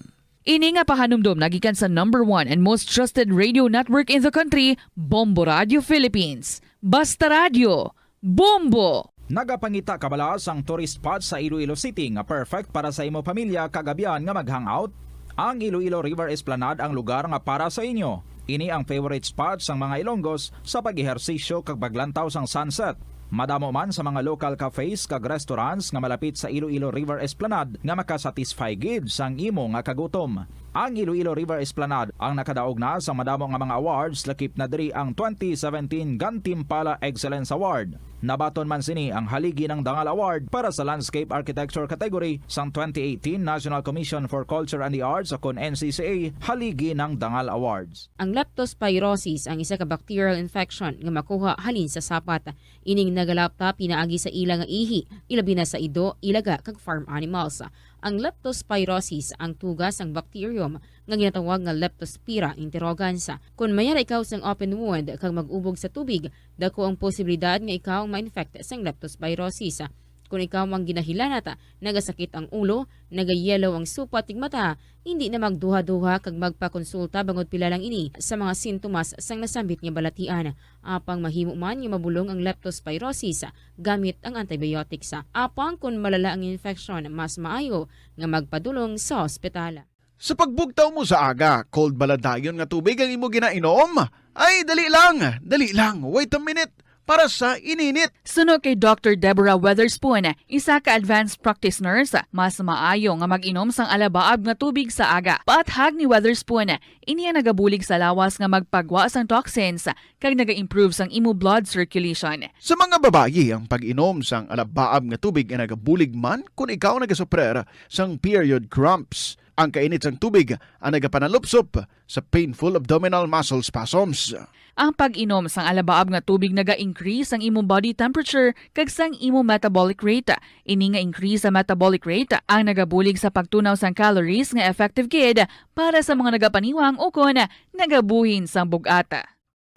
Ini nga pahanumdom nagikan sa number one and most trusted radio network in the country, Bombo Radio Philippines. Basta Radyo, Bombo! Nagapangita ka bala sang tourist spot sa Iloilo City nga perfect para sa imo pamilya kag abyan nga mag-hangout? Ang Iloilo River Esplanade ang lugar nga para sa inyo. Ini ang favorite spot sang mga Ilonggos sa pag-ehersisyo kag paglantaw sang sunset. Madamo man sa mga local cafes kag restaurants nga malapit sa Iloilo River Esplanade nga makasatisfy gid sang imo nga kagutom. Ang Iloilo River Esplanade ang nakadaog na sa madamo nga mga awards, lakip na diri ang twenty seventeen Gantimpala Excellence Award. Nabaton man sini ang Haligi ng Dangal Award para sa Landscape Architecture category sang twenty eighteen National Commission for Culture and the Arts o kon N C C A Haligi ng Dangal Awards. Ang leptospirosis ang isa ka bacterial infection nga makuha halin sa sapat. Ining nagalapta pinaagi sa ila nga ihi, ilabi na sa ido, ilaga, kag farm animals. Ang leptospirosis ang tuga sang bacterium nga ginatawag nga Leptospira interrogans. Kon mayara ikaw sang open wound kag mag-ubog sa tubig, dako ang posibilidad nga ikaw ma-infect sang leptospirosis. Kon ikaw ang ginahilanat, nagasakit ang ulo, nagayellow ang supat ug mata, hindi na magduha-duha kag magpakonsulta bangod pila lang ini sa mga sintomas sang nasambit nga balatian. Apang mahimo man nga mabulong ang leptospirosis gamit ang antibiotics. Apang kon malala ang infection, mas maayo nga magpadulong sa ospital. Sa pagbugtaw mo sa aga, cold bala dayon nga tubig ang imo ginainom? Ay, dali lang, dali lang, wait a minute, para sa ininit. Suno kay Doctor Deborah Weatherspoon, isa ka advanced practice nurse, mas maayo nga mag-inom sang alabaab nga tubig sa aga. Paathag ni Weatherspoon, ini ang nagabulig sa lawas nga magpagwa sang toxins kag naga-improve sang imo blood circulation. Sa mga babayi, ang pag-inom sang alabaab nga tubig ay nagabulig man kon ikaw nagasuprer sang period cramps. Ang kainit sang tubig ang nagapanalupsop sa painful abdominal muscle spasms. Ang pag-inom sang alabaab nga tubig naga-increase sang imo body temperature kag sang imo metabolic rate. Ini nga increase sa metabolic rate ang nagabulig sa pagtunaw sang calories nga effective gid para sa mga nagapaniwang ukon nagabuhin sang bug-at.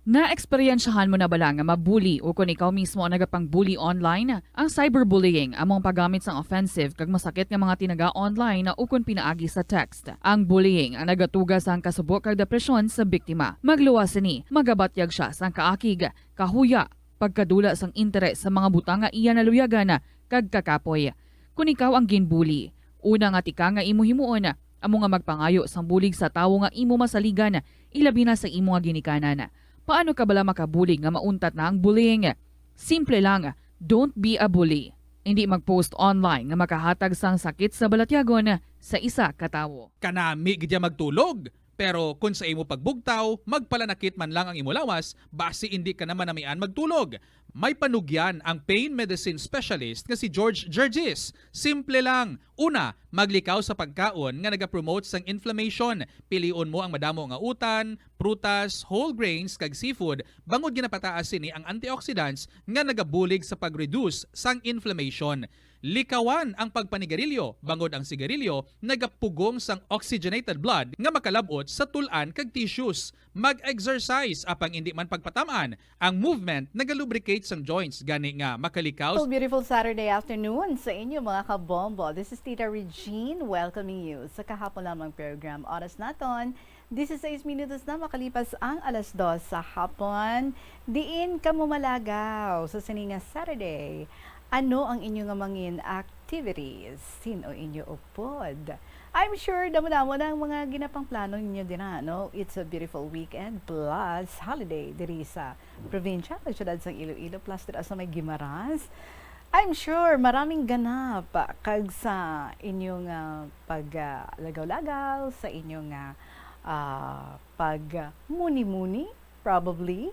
Naeksperyensyahan mo na bala nga ma-bully ukon ikaw mismo ang nagapang-bully online? Ang cyberbullying amo ang paggamit sang offensive kag masakit nga mga tinaga online ukon pinaagi sa text. Ang bullying ang nagatuga sang kasubo kag depresyon sa biktima. Magluwas sini, magabatyag sia sang kaakig, kahuya, pagkadula sang interes sa mga butang nga iya naluyagan kag kakapoy. Kon ikaw ang ginbully, una nga tikang nga imo himuon amo nga magpangayo sang bulig sa tawo nga imo masaligan, ilabi na sa imo nga ginikanan. Paano ka bala makabulig nga mauntat na ang bullying? Simple lang, don't be a bully. Indi mag-post online nga makahatag sang sakit sa balatyagon sa isa ka tawo. Kanami gid ya magtulog. Pero kon sa imo pagbugtaw, magpalanakit man lang ang imo lawas, basi indi ka na manamian magtulog. May panugyan ang pain medicine specialist nga si George Gergis. Simple lang. Una, maglikaw sa pagkaon nga nagapromote sang inflammation. Pilion mo ang madamo nga utan, prutas, whole grains, kag seafood, bangod ginapataas sini ang antioxidants nga nagabulig sa pag-reduce sang inflammation. Likawan ang pagpanigarilyo, bangod ang sigarilyo nagapugong sang oxygenated blood nga makalab-ot sa tul-an kag tissues. Mag-exercise, apang indi man pagpatam-an, ang movement nagalubricate sang joints, gani nga makalikaw. Hello, beautiful Saturday afternoon sa inyo, mga kabombo. This is Tita Regine, welcoming you sa kahapon lamang program. Oras naton, Dieciséis minutos na makalipas ang alas dos sa hapon. Diin kamo malagaw sa sini nga Saturday? Ano ang inyo nga mangin activities? Sin-o inyo upod? I'm sure damo-damo na ang mga ginapangplano ninyo dira, no? It's a beautiful weekend plus holiday diri sa probinsya, sa siyudad sang Iloilo, plus dira sa may Guimaras. I'm sure maraming ganap kag sa inyong, ah, pag, ah, lagaw-lagaw, sa inyong, ah, ah, pag, ah, muni-muni, probably.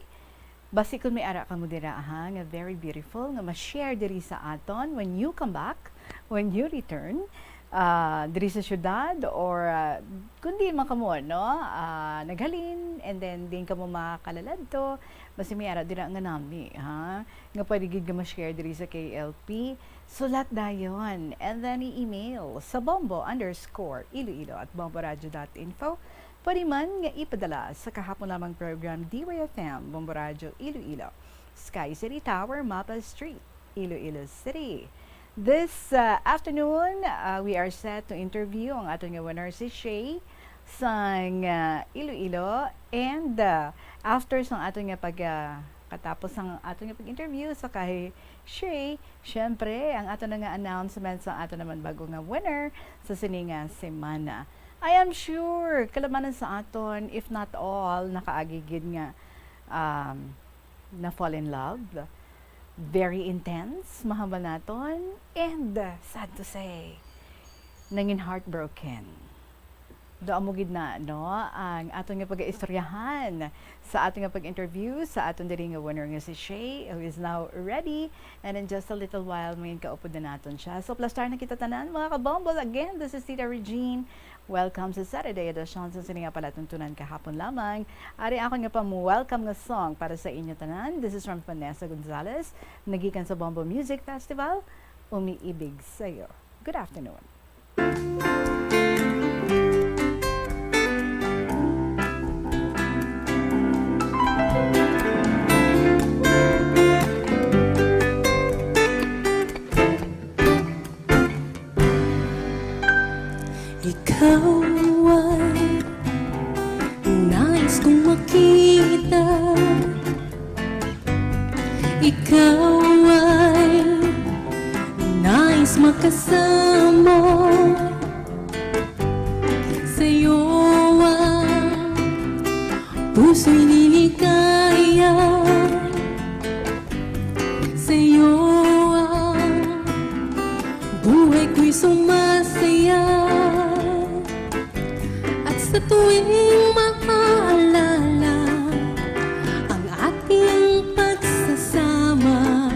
Basi kung may ara kamo dira, ha, nga very beautiful, nga ma-share diri sa aton when you come back, when you return, ah, diri sa syudad, or, ah, kung di man kamo, no, ah, naghalin, and then din kamo makakaladto, basi may ara dira nga nami, ha, nga pwede gid nga ma-share diri sa K L P. Sulat dayon, and then i-email sa bombo underscore iloilo at bomboradio dot info. Pwede man nga ipadala sa kahapon lamang program, D Y F M, Bombo Radio Iloilo, Sky City Tower, Mapa Street, Iloilo City. This, uh, afternoon, uh, we are set to interview ang aton nga winner, si Shay sang, uh, Iloilo. And, uh, after sang aton nga pag, uh, katapos sang aton nga pag-interview sa kay Shay, syempre, ang aton na nga announcement sa aton naman bago nga winner sa sini nga semana. I am sure, kalamanan sa aton, if not all, nakaagi gid nga, um, na-fall in love. Very intense, mahambal naton, and, uh, sad to say, nangin heartbroken. Do amo gid na, no, ang aton nga pag-iistoryahan sa aton nga pag-interview sa aton diri nga winner nga si Shay, who is now ready. And in just a little while, may kaupod na naton siya. So, plastar na kita tanan, mga kabombol. Again, this is Tita Regine. Welcome sa Saturday edition sa sini nga palatuntunan kahapon lamang. Ari akon nga pam-welcome nga song para sa inyo tanan. This is from Vanessa Gonzalez, nagikan sa Bombo Music Festival, Umiibig Sa'yo. Good afternoon. Ikaw ay nais kong makita. Ikaw ay nais makasama. Sa'yo ang puso'y liligaya. Sa'yo ang buhay ko'y sumasaya. At sa tuwing maaalala ang ating pagsasama,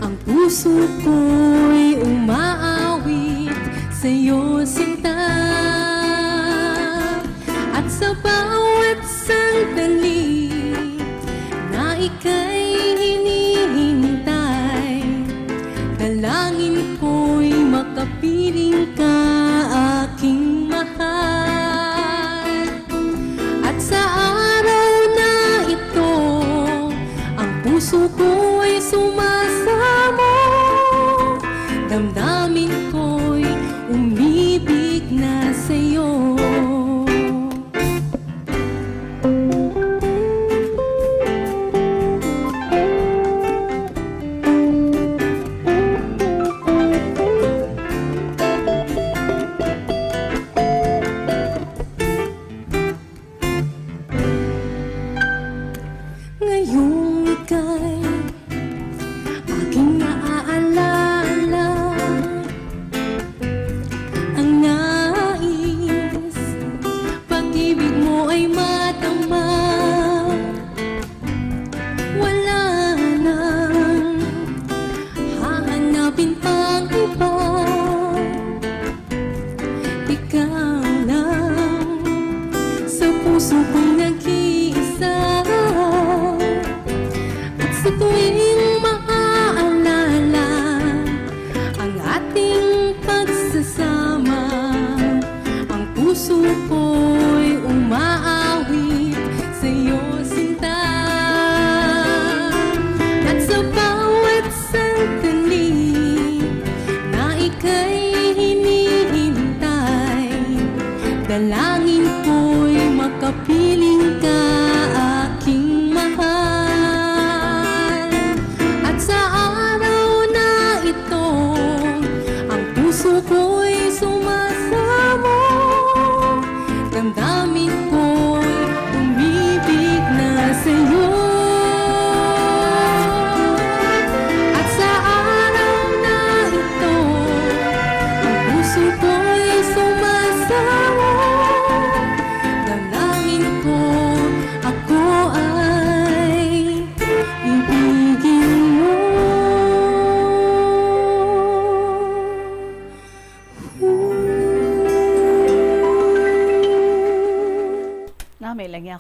ang puso ko'y umaawit sa'yo, sinta. At sa bawat sandali na ika'y hinihintay, dalangin ko'y makapiling ka, aking mahal. At sa araw na ito, ang puso ko'y sumasamo, damdamin ko'y umibig na sa'yo.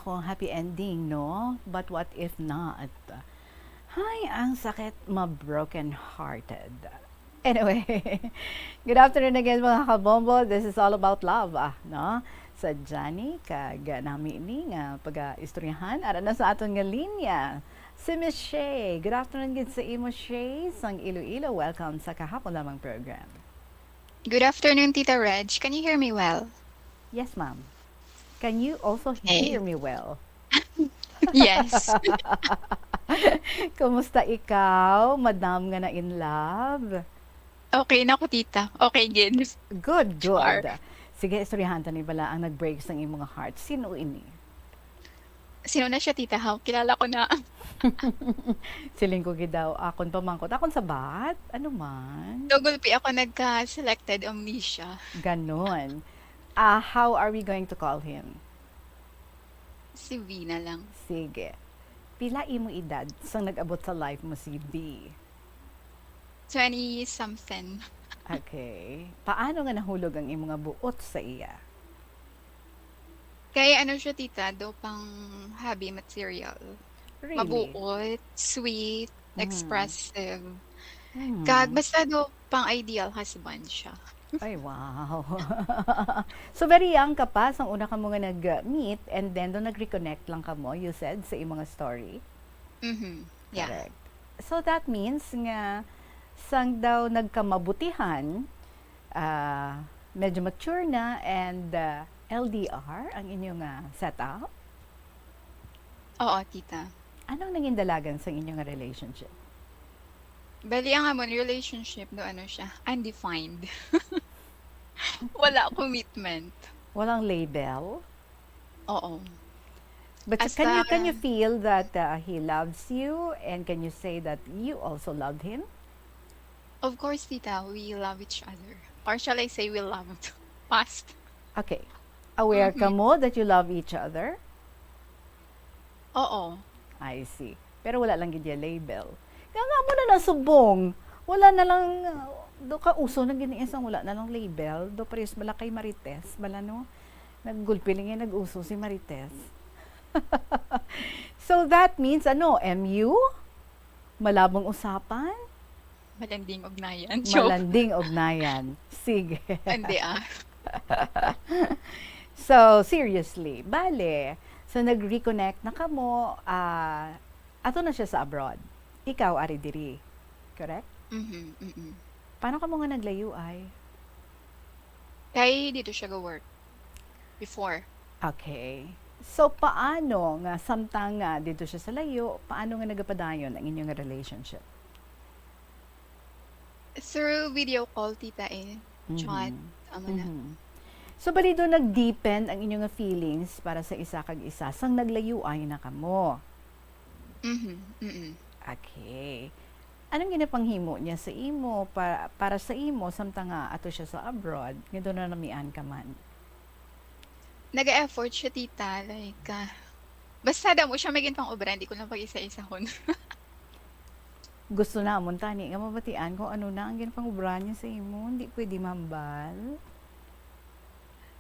Kung happy ending, no? But what if not? Hay, ang sakit, ma-broken hearted. Anyway, good afternoon again, mga kabombo. This is All About Love, ah, no? Sa Johnny, kag nami ni nga pag-istoryahan. Ara na sa aton nga linya, si Miss Shay. Good afternoon gid sa imo, Shay, sang Iloilo. Welcome sa Kahapon Lamang program. Good afternoon, Tita Reg. Can you hear me well? Yes, ma'am. Can you also Okay. hear me well? Yes. Kumusta ikaw, madam nga na in love? Okay na ko, tita. Okay gid. Good, Char. good. Sige, istoryahan ta ni bala ang nag-break sang imong heart. Sino ini? Sino na siya, tita, ha? Kilala ko na. Siling ko gid daw, akon pamangkot. Akon sabat? Ano man? Nagulpi ako, nagka-selected amnesia. Ganon. Ah, how are we going to call him? Si V na lang. Sige. Pila imo edad sang nag-abot sa life mo si V? Twenty something. Okay. Paano nga nahulog ang imo nga buot sa iya? Kay ano siya, tita, daw pang hobby material. Really? Mabuot, sweet, Mhm. expressive. Hmm. Kag basta daw pang ideal husband siya. Ay, wow. So, very young ka pa sang una kamo nga nag-meet, and then daw nag-reconnect lang kamo, you said, sa imong story? Mhm. Yeah. Correct. So, that means nga sang daw nagkamabutihan, ah, medyo mature na and, ah, L D R ang inyong, ah, setup? Oo, tita. Anong nangin dalagan sa inyo nga relationship? Bali, ang amon relationship, no, ano siya, undefined. Wala commitment. Walang label? Oo. But can you, can you Hasta feel that, uh, he loves you? And can you say that you also love him? Of course, tita, we love each other. Or shall I say we loved? Past. Okay. Aware Mhm. kamo that you love each other? Oo. I see. Pero wala lang gid ya label. Kaya nga mo na lang subong. Wala na lang, uh, do ka uso na gini isang wala na lang label. Do pares bala kay Marites, bala, no? Naggulpi lang yan, nag-uso si Marites. So that means, ano, M U? Malabong usapan? Malanding ugnayan. Joke. Malanding ugnayan. Sige. Hindi, ah. So, seriously, bale, so nag-reconnect na kamo, ah, ato na siya sa abroad. Ikaw, ari diri. Correct? Mhm, mm-mm. Paano kamo nga naglayo ay? Kay dito siya ga-work before. Okay. So, paano nga samtang nga dito siya sa layo, paano nga nagapadayon ang inyong relationship? Through video call, tita, eh. Chat, Mhm. amo na. Mhm. So, bali do nag-deepen ang inyo nga feelings para sa isa kag isa sang naglayuay na kamo? Mhm, mm. Okay. Anong ginapanghimo niya sa imo, pa-, para sa imo, samtang nga ato siya sa abroad, nga do nanamian ka man? Naga-effort siya, tita. Like, ah, basta damo siya may ginpang-obra, hindi ko lang pag-isa-isahon. Gusto namon tani nga mabatian kung ano na ang ginpang-obra niya sa imo. Hindi pwede mahambal.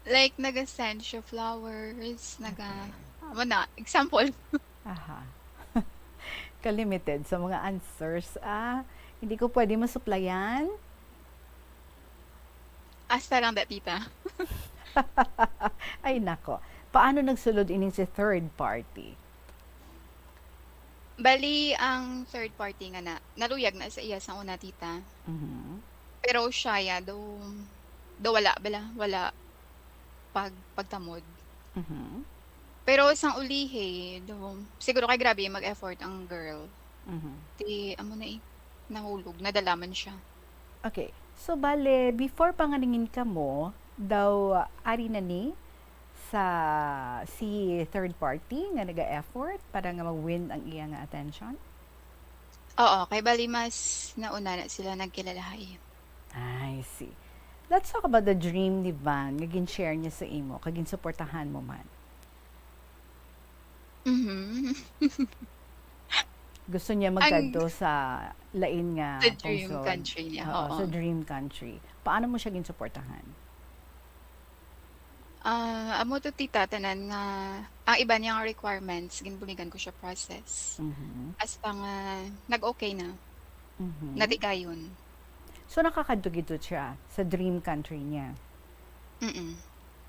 Like, naga-send siya flowers, naga-, Okay. amo na, example. Aha. Ka-limited sa mga answers, ah. Hindi ko pwede masuplayan. Hasta lang da, tita. Ay, nako. Paano nagsulod ining si third party? Bali, ang third party nga na, naluyag na sa iya sa una, tita. Mhm. Pero siya, ya, daw, daw wala bala, wala pag, pagtamod. Mhm. Pero sang ulihi, daw, siguro kay grabe mag-effort ang girl. Mhm. Di, amo na eh, nahulog, nadala man siya. Okay. So, bale, before pa nga nangin kamo, daw, ari na ni sa, si third party nga naga-effort para nga ma-win ang iya nga attention? Oo, kay bali mas nauna na sila nagkilalahay. I see. Let's talk about the dream ni Van nga gin-share niya sa imo, kag ginsuportahan mo man. Mhm. Gusto niya Ang magkadto sa lain nga Sa dream kungsod. country niya, Oo, oo. sa dream country. Paano mo siya ginsuportahan? Ah, amo to, tita, tanan nga ang iba niya nga requirements, ginbuligan ko siya process. Mhm. Hasta nga nag-okay na, Mhm. natigayon. So, nakakadto gid to siya sa dream country niya? Mm.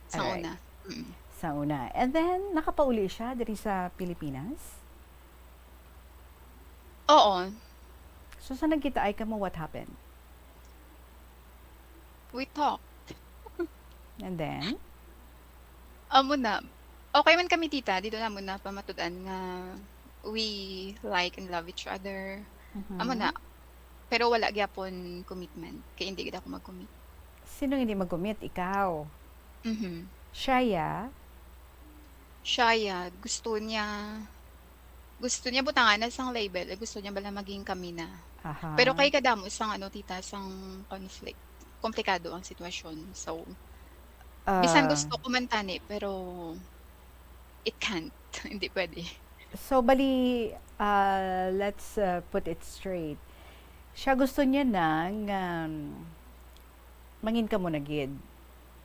Sa Alright. una. Mm. Sa una. And then, nakapauli siya diri sa Pilipinas? Oo. So, sa nagkitaay kamo, what happened? We talked. And then? Amo na. Okay man kami, tita. Dito na mo na pamatud-an nga we like and love each other. Amo Mhm. na. Pero wala gyapon commitment. Kay hindi gid ako mag-commit. Sino hindi mag-commit? Ikaw? Mhm. Siya, ya? Siya, ya. Gusto niya, gusto niya butangan na sang label. Eh, gusto niya bala maging kami na. Aha. Pero kay kadamo sang ano, tita, sang conflict. Komplikado ang sitwasyon. So, bisan Ah. gusto ko man tani, pero it can't. Hindi pwede. So, bali, ah, let's, ah, put it straight. Siya gusto niya na nga mangin kamo na gid.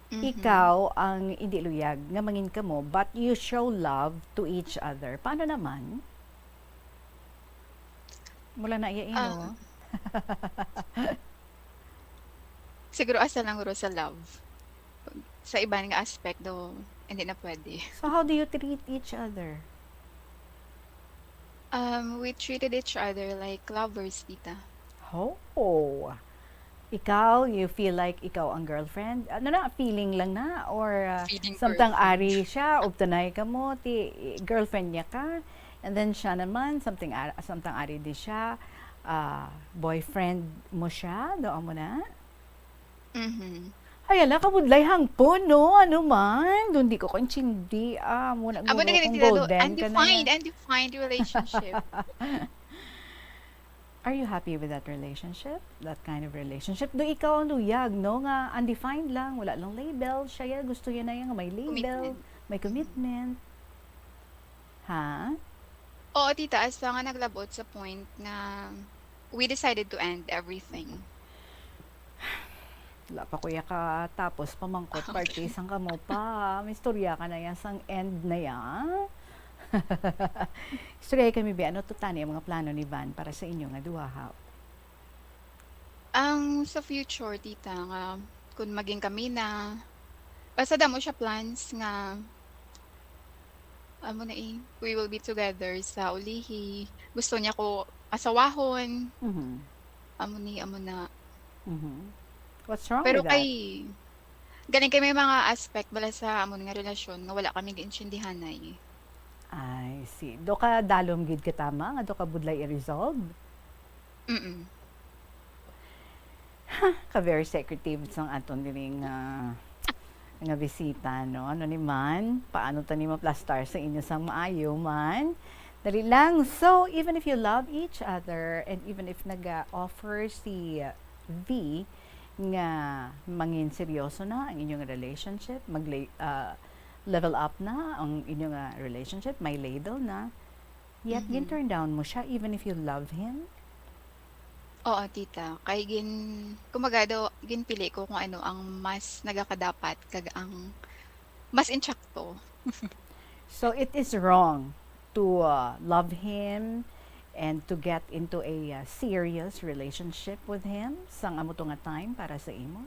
Mhm. Ikaw ang hindi luyag nga mangin kamo, but you show love to each other. Paano naman? Wala na iya ino. Ah. Siguro asa lang guro sa love. Sa iban nga aspect daw, hindi na pwede. So, how do you treat each other? Um, we treated each other like lovers, tita. Oh. Ikaw, you feel like ikaw ang girlfriend? Ano na, feeling lang na? Or, ah, Feeling samtang girlfriend. ari siya, ubtanay ka mo, ti, girlfriend niya ka? And then siya naman, samtang ar-, samtang ari di siya, ah, boyfriend mo siya? Doon mo na? Mhm. Ay, ala, kabudlay hangpon, no? Ano man? Doon di ko kaintindi. Ah, mo na Amo na guro gani kung tila do, golden ka na undefined, yan. undefined relationship. Are you happy with that relationship? That kind of relationship? Do ikaw ang luyag, no? Nga undefined lang, wala lang label. Siya, ya, gusto niya na yan, may label, Commitment. may commitment. Ha? Oo, tita, hasta nga naglabot sa point nga we decided to end everything. Wala pa ko ya ka tapos pamangkot, Okay. parte sang kamo pa. May istorya ka na yan sang end na ya. Istorya kami, bi, ano to tani ang mga plano ni Van para sa inyo nga duha, ha? Ang sa future, tita, nga kung maging kami na, basta damo siya plans nga, amo na eh, we will be together sa ulihi. Gusto niya ko asawahon. Mhm. Amo ni, amo na. Mhm. What's wrong Pero with that? kay, galing kay may mga aspect bala sa amo nga relasyon nga wala kami giintindihanay. I see. Do ka dalom gid ka tama nga do ka budlay i-resolve? Mm. Ha, ka very secretive sang aton diri nga, nga bisita, no? Ano ni man? Paano ta ni maplastar sa inyo sang maayo man? Dali lang. So, even if you love each other, and even if nag-offer si V nga mangin seryoso na ang inyong relationship, mag, ah, level up na ang inyong, ah, relationship, may ladle na, yet Mhm. gin-turn down mo siya even if you love him? Oo, tita. Kay gin-, kumbaga daw, ginpili ko kung ano ang mas nagakadapat kag ang mas insakto. So, it is wrong to, uh, love him and to get into a, uh, serious relationship with him sang amo to nga time para sa imo?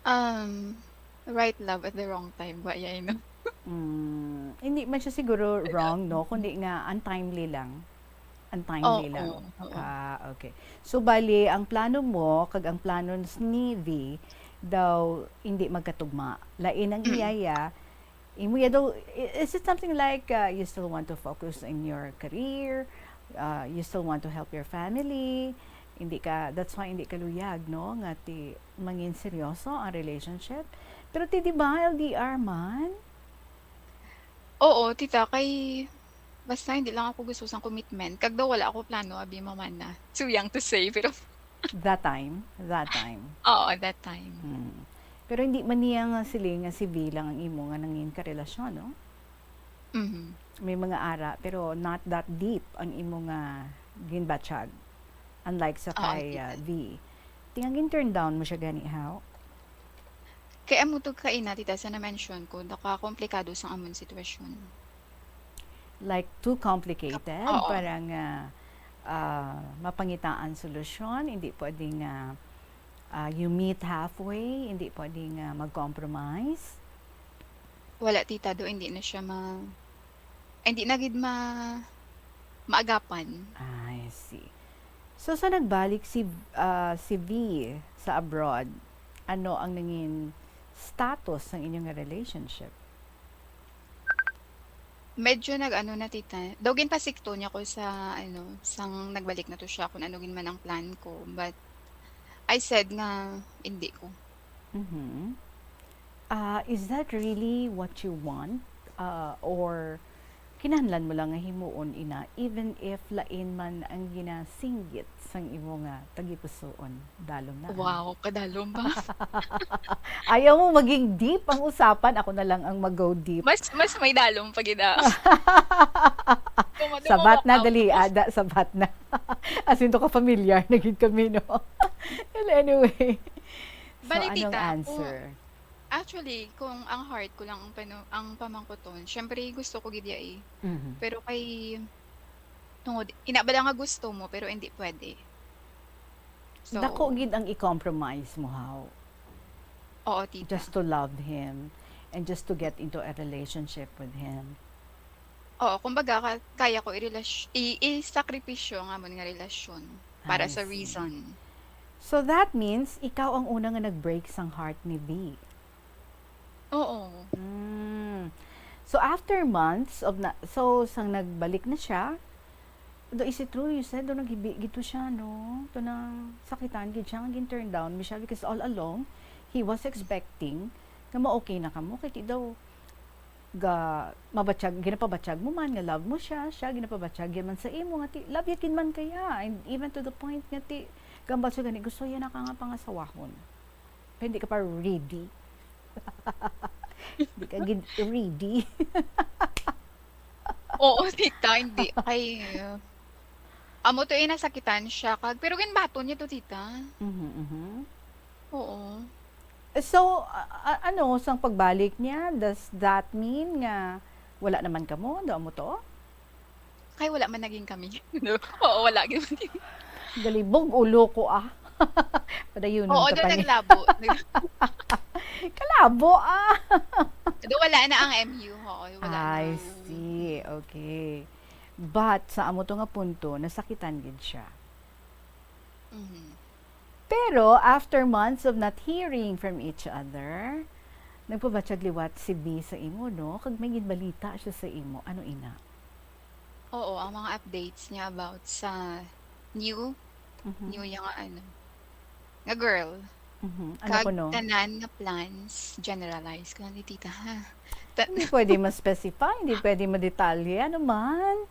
Um, right love at the wrong time ba, yay, no? Mm, hindi man siya siguro wrong, no? Kundi nga untimely lang. Untimely Oo, lang. oo. Ah, okay. So, bali, ang plano mo kag ang plano s-, ni V daw hindi magkatugma. Lain ang Mm. iya ya. Imo ya daw, i-, is it something like, uh, you still want to focus in your career? Uh, you still want to help your family? Hindi ka, that's why hindi ka luyag, no? Nga ti, mangin seryoso ang relationship. Pero ti, di ba, L D R man? Oo, tita, kay basta hindi lang ako gusto sang commitment. Kag daw wala ako plano, abi, mamana. Too young to say, pero That time, that time. Oo, that time. Hmm. Pero hindi man niya nga siling nga si V lang ang imo nga nangin karelasyon, no? Mhm. May mga ara, pero not that deep ang imo nga ginbatyag. Unlike sa Oo, kay, ah, tita. V. Ti nga gin-turn down mo siya gani, how? Kay amo to kaina, tita, sa na-mention ko, nakakomplikado sang amon sitwasyon. Like, too complicated Oo. para nga, ah, mapangitaan solusyon, hindi pwede nga, ah, you meet halfway, hindi pwede nga mag-compromise? Wala, tita, do hindi na siya ma-, hindi na gid ma-, maagapan. I see. So, sa nagbalik si, ah, si V sa abroad, ano ang nangin status ng inyong relationship? Medyo nag-ano na, tita. Daw ginpasikto niya ko sa, ano, sang nagbalik na to siya, kung ano gid man ang plan ko. But I said nga hindi ko. Mhm. Ah, is that really what you want? Ah, or kinahanglan mo lang nga himuon ina, even if lain man ang ginasinggit sang imo nga tagipusoon? Dalom na, ah. Wow, kadalom ba? Ayaw mo maging deep ang usapan, ako na lang ang mag-go deep. Mas, mas may dalom pa gid, ah. Kung madu mo Sabat na, walk out. Dali, ada, sabat na. As in, to ka familiar na gid kami, no? Well, anyway. So, Bali, anong tita, kung, answer? actually, kung ang heart ko lang ang panu-, ang pamangkuton, syempre gusto ko gid ya eh. Mhm. Pero kay, tungod, ina ba lang nga gusto mo, pero hindi pwede. So, Dako gid ang i-compromise mo, how? Oo, tita. Just to love him and just to get into a relationship with him. Oo, kumbaga, ka-, kaya ko i-relasy-, i-, isakripisyo ang amon nga relasyon para I sa see. Reason. So that means, ikaw ang una nga nag-break sang heart ni V. Oo. Mm. So after months of na, so sang nagbalik na siya, do, is it true you said do naghibi gid to siya, no? To nang sakitan gid siya, nga gin-turn down mi siya because all along he was expecting nga ma-okay na kamo kay ti daw ga mabatyag, ginapabatyag mo man nga love mo siya, siya ginapabatyag ya man sa imo nga ti love ya gid man kaya, and even to the point nga ti gambal siya gani gusto ya na ka nga pangasawahon. Pero hindi ka pa ready. Hindi ka gid ready. Oo, tita, hindi. Kay, uh, amo to eh, nasakitan siya. Kag, pero ginbaton niya to, tita. Mhm, mhm. Oo. So, a- a- ano, sang pagbalik niya, does that mean nga wala naman kamo? Ano mo to? Kay wala man naging kami. No? Oo, wala gyud. Galibog ulo ko, ah. Padayon Oo, ka doon pa ni. Naglabo. Kalabo, ah. Doon wala na ang M U. Oo, wala I na. See. Okay. But sa amo to nga punto, nasakitan gid siya. Mhm. Pero after months of not hearing from each other, nagpabatyag liwat si V sa imo, no? Kag may ginbalita siya sa imo. Ano ina? Oo, ang mga updates niya about sa new, Mhm. new niya nga ano, nga girl. Mhm. Ano Kag kuno? Tanan nga plans, generalize ko lang ni tita, ha? Ta- Hindi pwede ma-specify, hindi pwede madetalye. Ano man?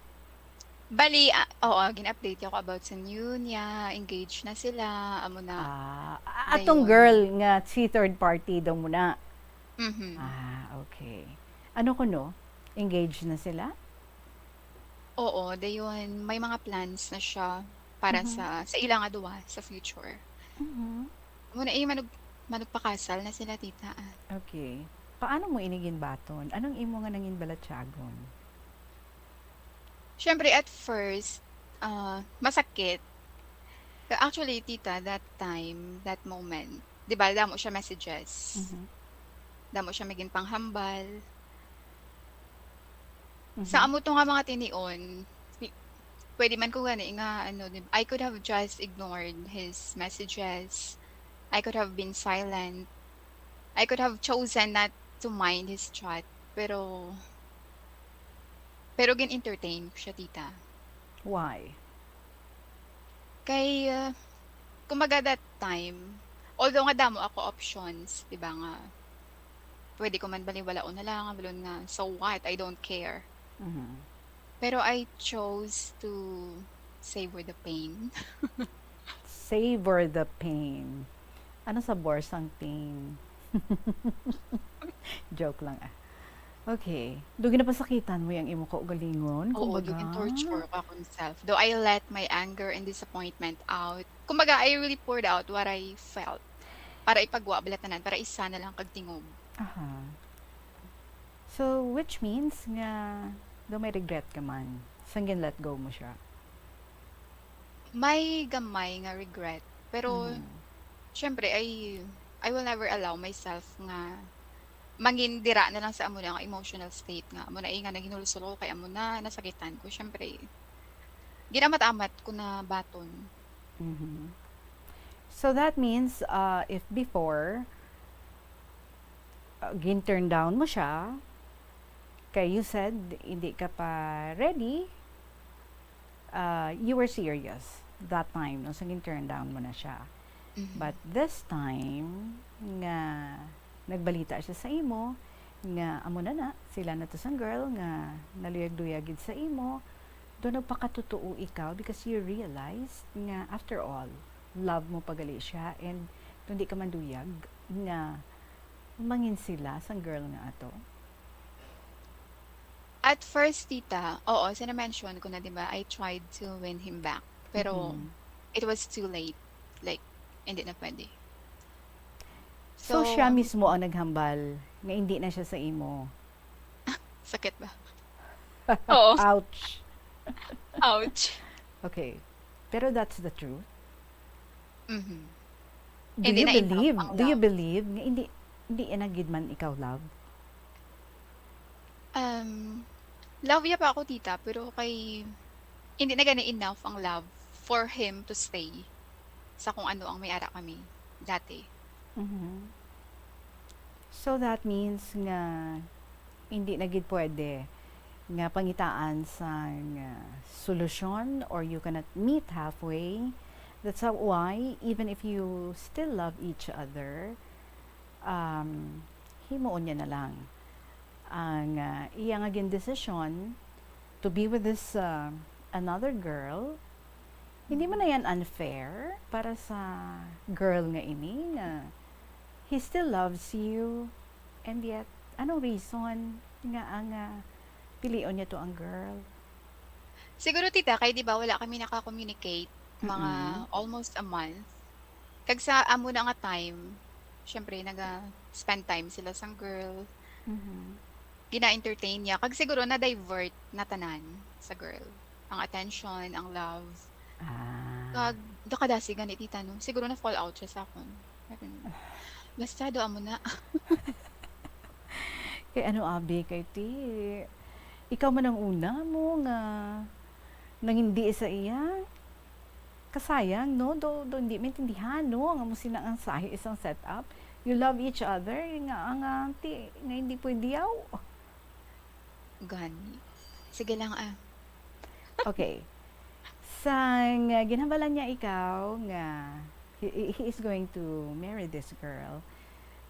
Bali, ah, oo, gin-update ako about sa new niya, engaged na sila, amo na. Ah, a- atong Dayon. Girl nga si third party daw muna. Mhm. Ah, okay. Ano kuno? Engaged na sila? Oo, dayon, may mga plans na siya para Mhm. sa, sa ila nga duwa, sa future. Mhm. Amo na, eh, manug-, manugpakasal na sila, tita, ah. Okay. Paano mo ini ginbaton? Anong imo nga nangin balatyagon? Syempre, at first, ah, masakit. Actually, tita, that time, that moment, di ba, damo siya messages. Mhm. Damo siya maging panghambal. Sa Mhm. amo to nga mga tinion, pi-, pwede man ko gani nga, ano, di ba, I could have just ignored his messages. I could have been silent. I could have chosen not to mind his chat. Pero, pero gin-entertain ko siya, tita. Why? Kay, uh, kumbaga that time, although nga damo ako options, di ba nga, pwede ko man baliwalaon na lang, balon nga, so what? I don't care. Mhm. Pero I chose to savor the pain. Savor the pain. Ano sabor sang pain? Joke lang, ah. Okay. Do ginapasakitan mo yang imo kaugalingon, Oo, kumbaga. Gin-torture ko akong self. Though I let my anger and disappointment out. Kumbaga, I really poured out what I felt. para ipagwa bala tanan, para isa na lang kag tingob. Aha. So, which means nga daw may regret ka man sang gin-let go mo siya? May gamay nga regret, pero Mhm. syempre, I I will never allow myself nga mangin dira na lang sa amo na nga emotional state nga amo na, eh, nga naghinulsol ko kay amo na nasakitan ko. Syempre, ginamat-amat ko na baton. Mhm. So that means, uh, if before, uh, gin-turn down mo siya, kay you said hindi ka pa ready, uh, you were serious that time, no? So gin-turn down mo na siya. Mhm. But this time, nga nagbalita siya sa imo, nga amo na na, sila na to sang girl, nga naluyag-luyag gid sa imo, do nagpakatotoo ikaw because you realized nga after all, love mo pa gali siya and kung di ka manduyag nga mangin sila sang girl nga ato. At first, tita, oo, sa na-mention ko na, di ba, I tried to win him back. Pero, Mhm. it was too late. Like, hindi na pwede. So, siya mismo ang naghambal nga hindi na siya sa imo. Sakit ba? Oo. Ouch. Ouch. Okay. Pero that's the truth. Mhm. Do Hindi you na enough believe? Ang Do you love. Believe nga hindi hindi na gid man ikaw love? Um, love ya pa ako, tita, pero kay hindi na gani enough ang love for him to stay sa kung ano ang may ara kami dati. Mhm. So that means nga hindi na gid pwede nga pangitaan sang, ah, solusyon or you cannot meet halfway. That's how, why even if you still love each other, um, himuon niya na lang ang, ah, iya nga gindesisyon to be with this, ah, another girl. Hindi man na yan unfair para sa girl nga ini nga he still loves you and yet anong reason nga ang, ah, pilion niya to ang girl? Siguro, tita, kay di ba wala kami naka-communicate mga Mm-mm. almost a month. Kag sa amo na nga time, syempre, naga-spend time sila sang girl. Mhm. Gina-entertain niya. Kag siguro na-divert na tanan sa girl. Ang attention, ang love. Ah. Kag, dakadasi gani, tita, no? Siguro na-fall out siya sa akon. I don't know. Basta, do amo na. Kay ano, abi, kay ti, ikaw man ang una mo nga nangindi sa iya. Kasayang, no? Do, do hindi maintindihan, no? Nga mo sina ang sahi isang setup. You love each other, nga ang, ah, ti, nga hindi pwede yaw. Gani. Sige lang, ah. Okay. Sang, uh, ginhambalan niya ikaw nga he, he is going to marry this girl,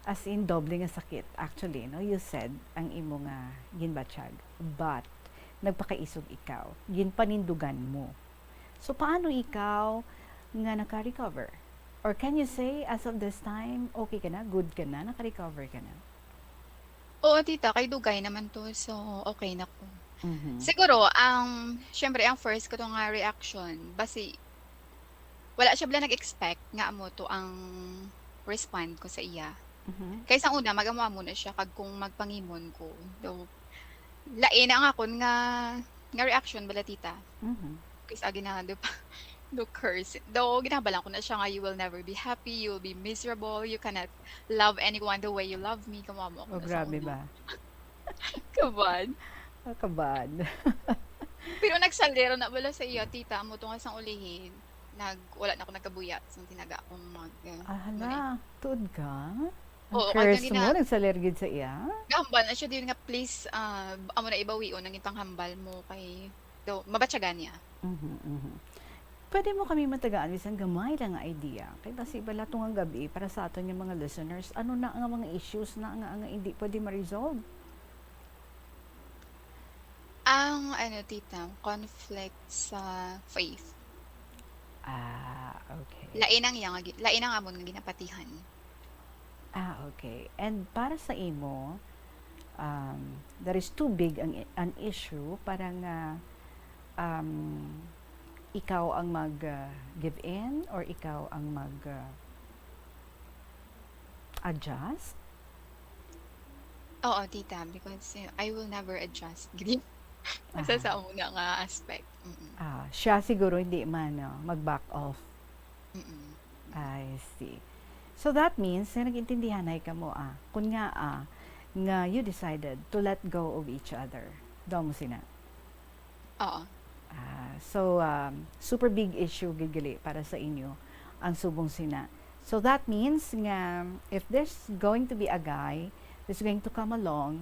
as in, doble nga sakit, actually, no? You said ang imo nga ginbatyag, but nagpakaisog ikaw, ginpanindugan mo. So, paano ikaw nga naka-recover? Or can you say, as of this time, okay ka na, good ka na, naka-recover ka na? Oo, tita, kay dugay naman to, so okay na ko. Mhm. Siguro, ang, syempre, ang first ko to nga reaction, basi, wala siya bala nag-expect nga amo to ang respond ko sa iya. Mhm. Kay sa una, mag-amo-amo na siya, kag kung magpangimon ko, daw, lain ang akon nga, nga reaction bala, tita. Mhm. Kay sa ginado pa, do curse. Daw, ginabalan ko na siya nga, "You will never be happy, you will be miserable, you cannot love anyone the way you love me." Kamo-amo ako Oh, na sa grabe una. Ba? Kabad. Ah, kabad. Pero nagsalero na bala sa iya, tita, amo to nga sang ulihi, nag, wala na ako nagkabuya, sang tinaga akong mag, uh, Ah, hala, tuod ka? Ang Oo, kag curse ang mo, gina- nagsaler gid sa iya? Gahambal na siya din nga, "Please, ah, amo na ibawion ang ipanghambal mo kay daw mabatyagan niya." Mhm, mhm. Pwede mo kami matagaan bisan gamay lang nga idea. Kay basi bala tong nga gabi para sa aton nga mga listeners, ano na nga mga issues na nga, nga hindi pwede ma-resolve? Ang ano, tita, conflict sa faith. Ah, okay. Lain ang iya nga gi-, lain ang amon nga ginapatihan. Ah, okay. And para sa imo, um, that is too big ang i-, an issue para nga, um, ikaw ang mag, uh, give in or ikaw ang mag, uh, Adjust? Oo, tita, because, you know, I will never adjust. Gid. Sa Aha. sa una nga aspect. Mm-mm. Ah, siya siguro hindi man, no, mag-back off. Mm-mm. I see. So that means nga nag-intindihanay kamo, ah, kun nga, ah, nga you decided to let go of each other. Daw mo sina. Oo. Ah, so, um, super big issue gid gali para sa inyo ang subong sina. So that means nga if there's going to be a guy that's going to come along,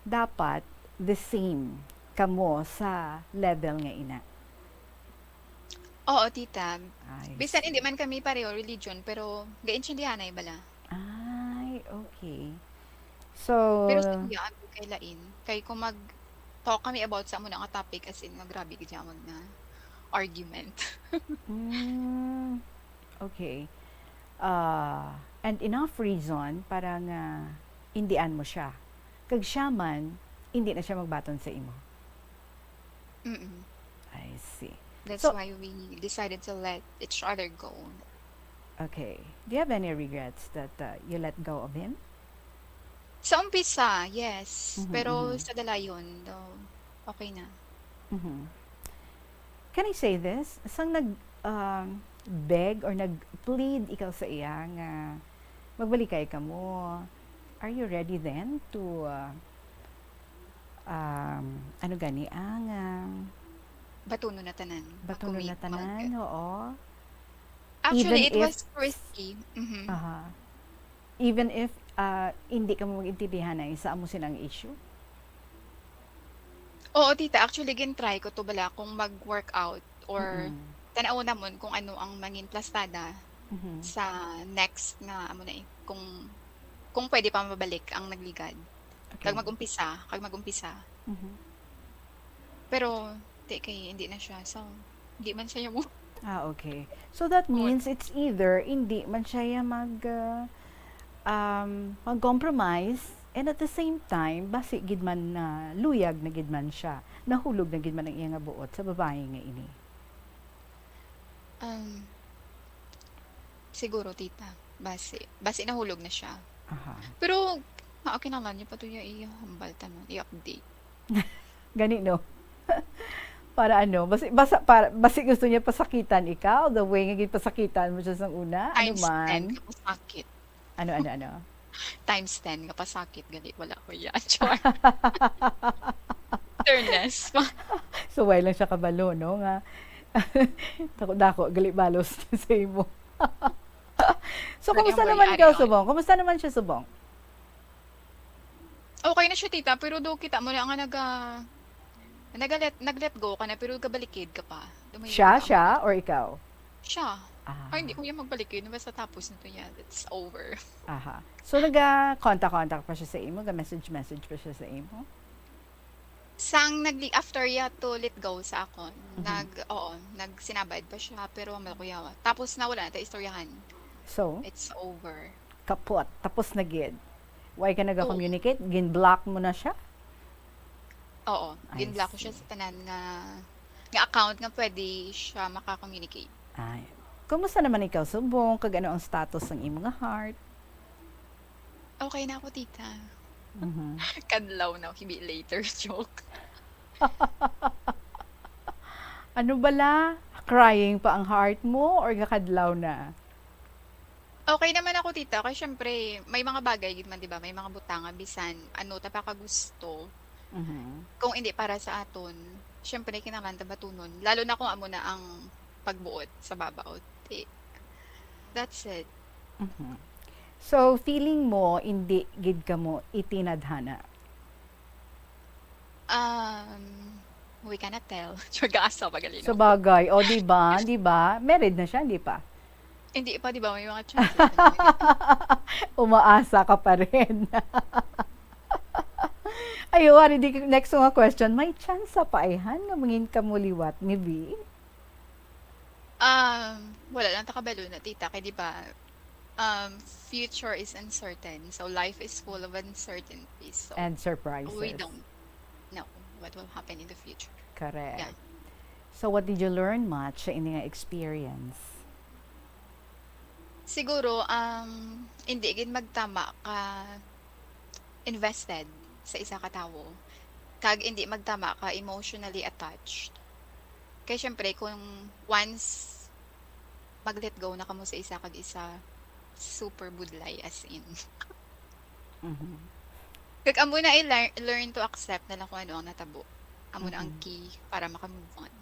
dapat the same kamo sa level nga ina. Oo, tita. I Bisan hindi see. man kami pareho religion, pero gaintindihanay bala. Ay, okay. Pero sa So, iya, abi kay lain. Kay kung mag talk kami about sa amo na nga topic, as in, nga grabe gid siya mag na argument. mm, okay. Ah, and enough reason para nga indian mo siya. Kag siya man, hindi na siya magbaton sa imo. Mm-mm. I see. That's So, why we decided to let each other go. Okay. Do you have any regrets that uh, you let go of him? Sa umpisa, yes. Mhm, Pero mhm. sa dalayon, daw, okay na. Mhm. Can I say this? Sang nag um, beg or nag-plead ikaw sa iya nga magbalikay kamo, are you ready then to uh, um, ano gani ang uh, Batunon na tanan. batunon na Mag-commit, mag... tanan? Oo. Actually, Even it if was risky. Mhm. Aha. Even if ah, hindi ka mo mag-intindihan ay sa amo silang issue? Oo, tita. Actually, gin-try ko to bala kung mag-workout or Mm-mm. tanaw namon kung ano ang mangin plastada Mhm. sa next nga amo na eh, kung kung pwede pa mabalik ang nagligad. Kag Okay. mag-umpisa, kag mag-umpisa. Mhm. Pero, di kay, hindi na siya. So, di man siya yung... Ah, okay. So that Oo. means it's either hindi man siya mag uh, um, mag-compromise and at the same time basi gid man na luyag na gid man siya. Nahulog na gid man ang iya nga buot sa babae nga ini. Um, siguro, tita. Basi. Basi nahulog na siya. Aha. Pero, ah, kinahanglan niya pa to iya, iya hambal tanan, i-update. Gani, no? Para ano, basi, basa, para, basi gusto niya pasakitan ikaw, the way nga gipasakitan mo siya sang una, ano Times ten man? Kapasakit. Ano, ano, ano? Times ten nga pasakit, gali, wala ko iya. Char. Fairness. So, why lang siya kabalo, no? Nga, dako-dako, gali balos sa imo. So, Gani ang kumusta way naman ari ikaw, on. Subong? Kumusta naman siya, Subong? Okay na siya, tita, pero do kita mo na nga naga, nagalet, nag-let go ka na, pero gabalikid ka pa. Dumayo Siya, ka siya, mo. or ikaw? Siya. Ah. Ay, hindi ko yung magbalikid. Basta tapos na to niya. It's over. Aha. So, naga-contact-contact pa siya sa imo? Ga-message-message pa siya sa imo? Sang nag after ya to let go sa akon, Mhm. nag, oo, nagsinabad pa siya, pero wala ko yawa. Tapos na, wala na tayo istoryahan. So, It's over. Kapot. Tapos na gid. Why ka Oo. naga-communicate? Gin-block mo na siya? Oo. I Gin-block ko siya see. Sa tanan nga, nga account nga pwede siya maka-communicate. Ay. Kumusta naman ikaw, Subong? Kag ano ang status sang imo nga heart? Okay na ako, tita. Mhm. Kadlaw na, hibi later. Joke. Ano bala? Crying pa ang heart mo or gakadlaw na? Okay naman ako, tita. Kay syempre, may mga bagay gid man, di ba? May mga butang nga bisan ano ta pa ka gusto. Mhm. Kung hindi para sa aton, syempre, kinahanglan ta batunon. Lalo na kung amo na ang pagbuot sa babaw. Di, that's it. Mhm. So, feeling mo, hindi gid kamo itinadhana? Um, we cannot tell. Char, gaasa pa gali, Sa no? bagay, o di ba? Di ba? Married na siya, di pa? Hindi pa, di ba? May mga chances na married. Umaasa ka pa rin. Ayo, ari di next nga question. May chance pa ayhan nga mangin kamo liwat ni V? Um, wala lang ta kabalo na, tita, kay di ba, um, future is uncertain. So life is full of uncertainties. So And we surprises. Don't know what will happen in the future. Yeah. Correct. So what did you learn much sa ini nga experience? Siguro, um, hindi gid magtama ka invested sa isa ka tawo, kag hindi magtama ka emotionally attached. Kay syempre, kung once mag-let go na kamo sa isa kag isa, super budlay, as in. Mhm. Kag amo na i-lear-, learn to accept na lang kung ano ang natabo. Amo na ang Mhm. key para maka-move on.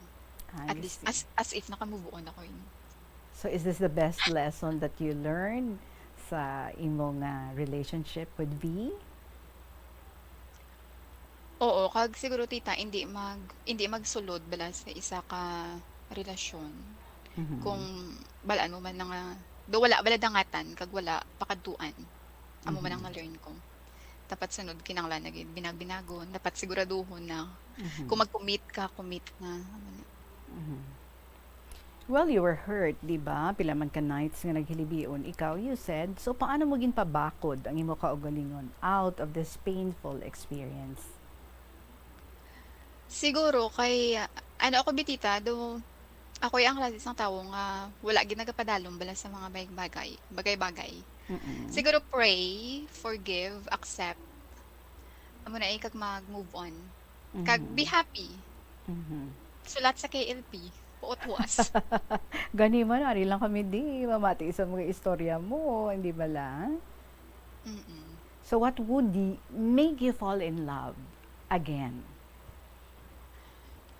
I At least, see. as, as if naka-move on ako yun. So, is this the best lesson that you learned sa imo nga relationship with V? Oo, kag siguro, tita, hindi mag-, hindi magsulod bala sa isa ka relasyon Mhm. kung balaan mo man na nga, do wala bala dangatan kag wala pakadtuan. Amo man ang Mhm. na-learn ko. Dapat sunod kinahanglan na gid binag-binagon, dapat siguraduhon na Mhm. kung mag-commit ka, commit na. Amo na. Mhm. Well, you were hurt, di ba? Pila man ka nights nga naghilibion ikaw, you said. So, paano mo ginpabakod ang imo kaugalingon out of this painful experience? Siguro kay, ano ako, bitita, do ako ang klase sang tawo nga wala gid nagapadalom bala sa mga bagay-bagay, bagay-bagay. Mm-mm. Siguro pray, forgive, accept. Amo na, eh, kag mag-move on. Kag be Mhm. happy. Mhm. Sulat sa K L P. Puot huas. Gani man, ari lang kami di mamati sa mga istorya mo, hindi bala? Mm-mm. So, what would y-, make you fall in love again?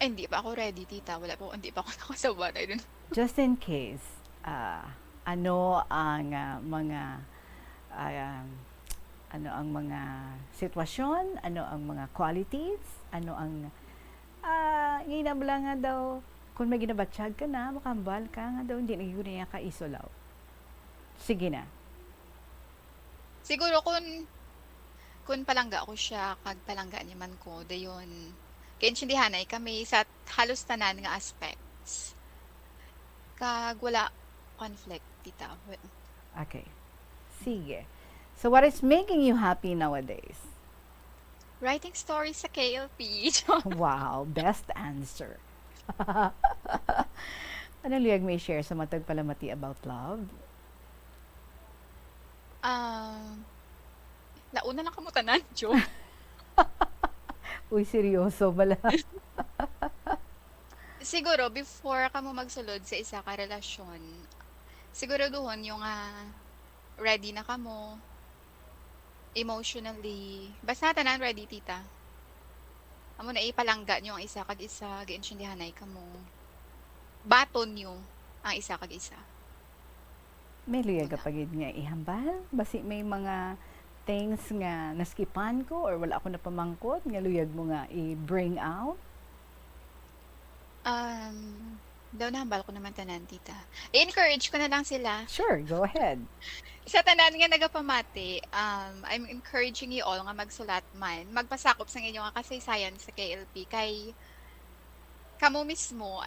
Ay, hindi pa ako ready, tita. Wala pa, hindi pa ako nakasabat. I don't Just in case, ah, ano ang, ah, mga, ah, ano ang mga sitwasyon, ano ang mga qualities, ano ang, ah, ginabala nga daw, kung may ginabatyag ka na, makahambal ka nga daw, hindi na yun niya kaisulaw. Sige na. Siguro kun, kun palangga ko siya kag palangga niya man ko, dayon kaintindihanay kami sa halos tanan nga aspects. Kag wala conflict, tita. Wa- Okay. Sige. So, what is making you happy nowadays? Writing stories sa K L P. Wow, best answer. Ano luyag may share sa matag palamati about love? Ah, nauna lang kamo tanan, joke. Uy, seryoso bala. Siguro, before kamo magsulod sa isa ka relasyon, siguraduhon yung, ah, ready na kamo emotionally. Basta tanan ready, tita. Amo na, ipalangga nyo ang isa kag isa, giintindihanay kamo. Baton nyo ang isa kag isa. May luya Una. ka pa gid nga ihambal? Basi may mga things nga naskipan ko or wala ako napamangkot nga luyag mo nga i-bring out? Um, daw nahambal ko naman tanan, tita. I-encourage ko na lang sila. Sure, go ahead. Sa tanan nga nagapamati, um, I'm encouraging you all nga magsulat man, magpasakop sa inyo nga kasaysayan sa K L P kay kamo mismo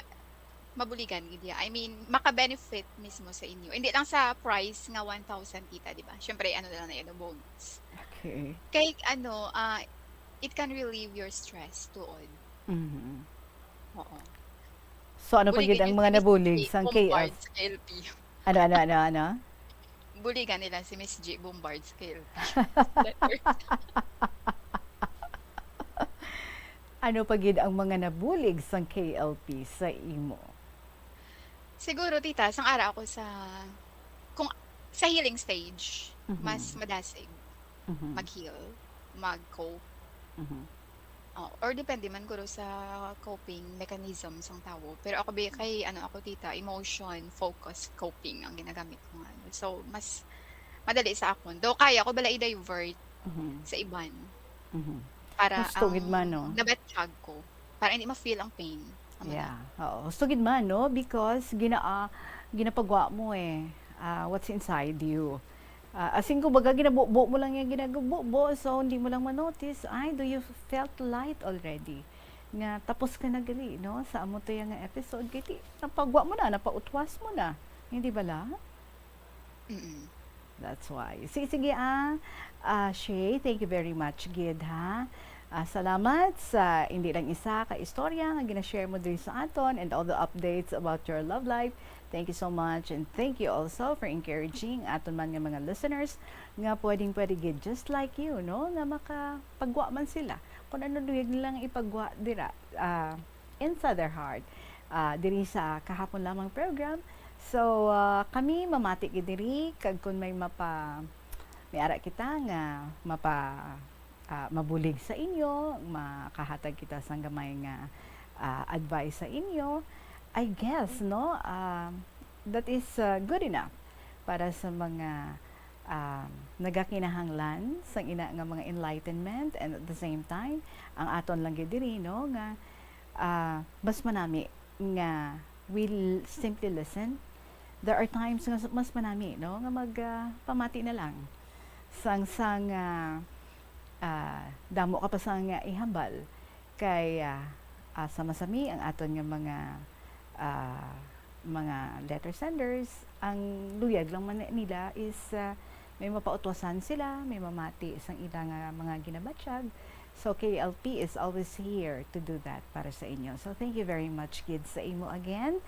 mabuligan gid ya. I mean, maka-benefit mismo sa inyo. Hindi lang sa price nga one thousand, tita, di ba? Syempre, ano na lang na yun, bonus. Okay. Kay ano, ah, it can relieve your stress tuod. Mhm. Oo. So, ano pa Buligan gid ang yun mga si Miss nabulig G sang K L? Bombard sa K L P. Ano, ano, ano, ano? Buligan nila si Miss G Bombard sa K L P. Ano pa gid ang mga nabulig sang K L P sa imo? Siguro, tita, sang ara ako sa, kung sa healing stage, Mhm. mas madasig Mhm. mag-heal, mag-cope. Mhm. Oh, or depende man guro sa coping mechanism sang tawo. Pero ako, bi-, kay ano ako, tita, emotion focused coping ang ginagamit ko nga. So, mas madali sa akon. Though kaya ko bala i-divert Mhm. sa iban Mhm. para Gusto gid ang man, no? nabatyag ko, para hindi ma-feel ang pain. Amo na. Yeah, oo. Gusto gid man, no? Because gina-, ah, ginapagwa mo eh, ah, what's inside you. Ah, as in, kumbaga, ginabubo mo lang yung ginabubo, so hindi mo lang ma-notice. Ay, do you felt light already? Nga tapos ka na gali, no? Sa amo to yung episode, kay ti-, napagwa mo na, napautwas mo na. Hindi bala? Mm-mm. That's why. Sige, sige, ah. Ah, Shay, thank you very much, gid, ha? Ah, salamat sa hindi lang isa ka istorya nga gina-share mo diri sa aton and all the updates about your love life. Thank you so much, and thank you also for encouraging aton man nga mga listeners nga pwedeng pwede gid, just like you, no, nga makapagwa man sila kung ano luyag nilang ipagwa dira, ah, inside their heart, ah, diri sa Kahapon Lamang program. So, ah, kami mamati gid diri, kag kung may mapa-, may ara kita nga mapa-, ah, mabulig sa inyo, makahatag kita sang gamay nga, ah, advice sa inyo, I guess, no, ah, that is, ah, good enough para sa mga, ah, nagakinahanglan sang ina nga mga enlightenment, and at the same time, ang aton lang gid diri, no, nga, ah, mas manami nga we l-, simply listen. There are times nga mas manami, no, nga mag, ah, pamati na lang. Sang, sang, ah, ah, damo ka pa sang, ah, ihambal. Kay, ah, ah, sama-sami ang aton nga mga, ah, mga letter senders, ang luyag lang man nila is, ah, may mapautwasan sila, may mamati sang ila nga mga ginabatyag. So, K L P is always here to do that para sa inyo. So, thank you very much, gid, sa imo again.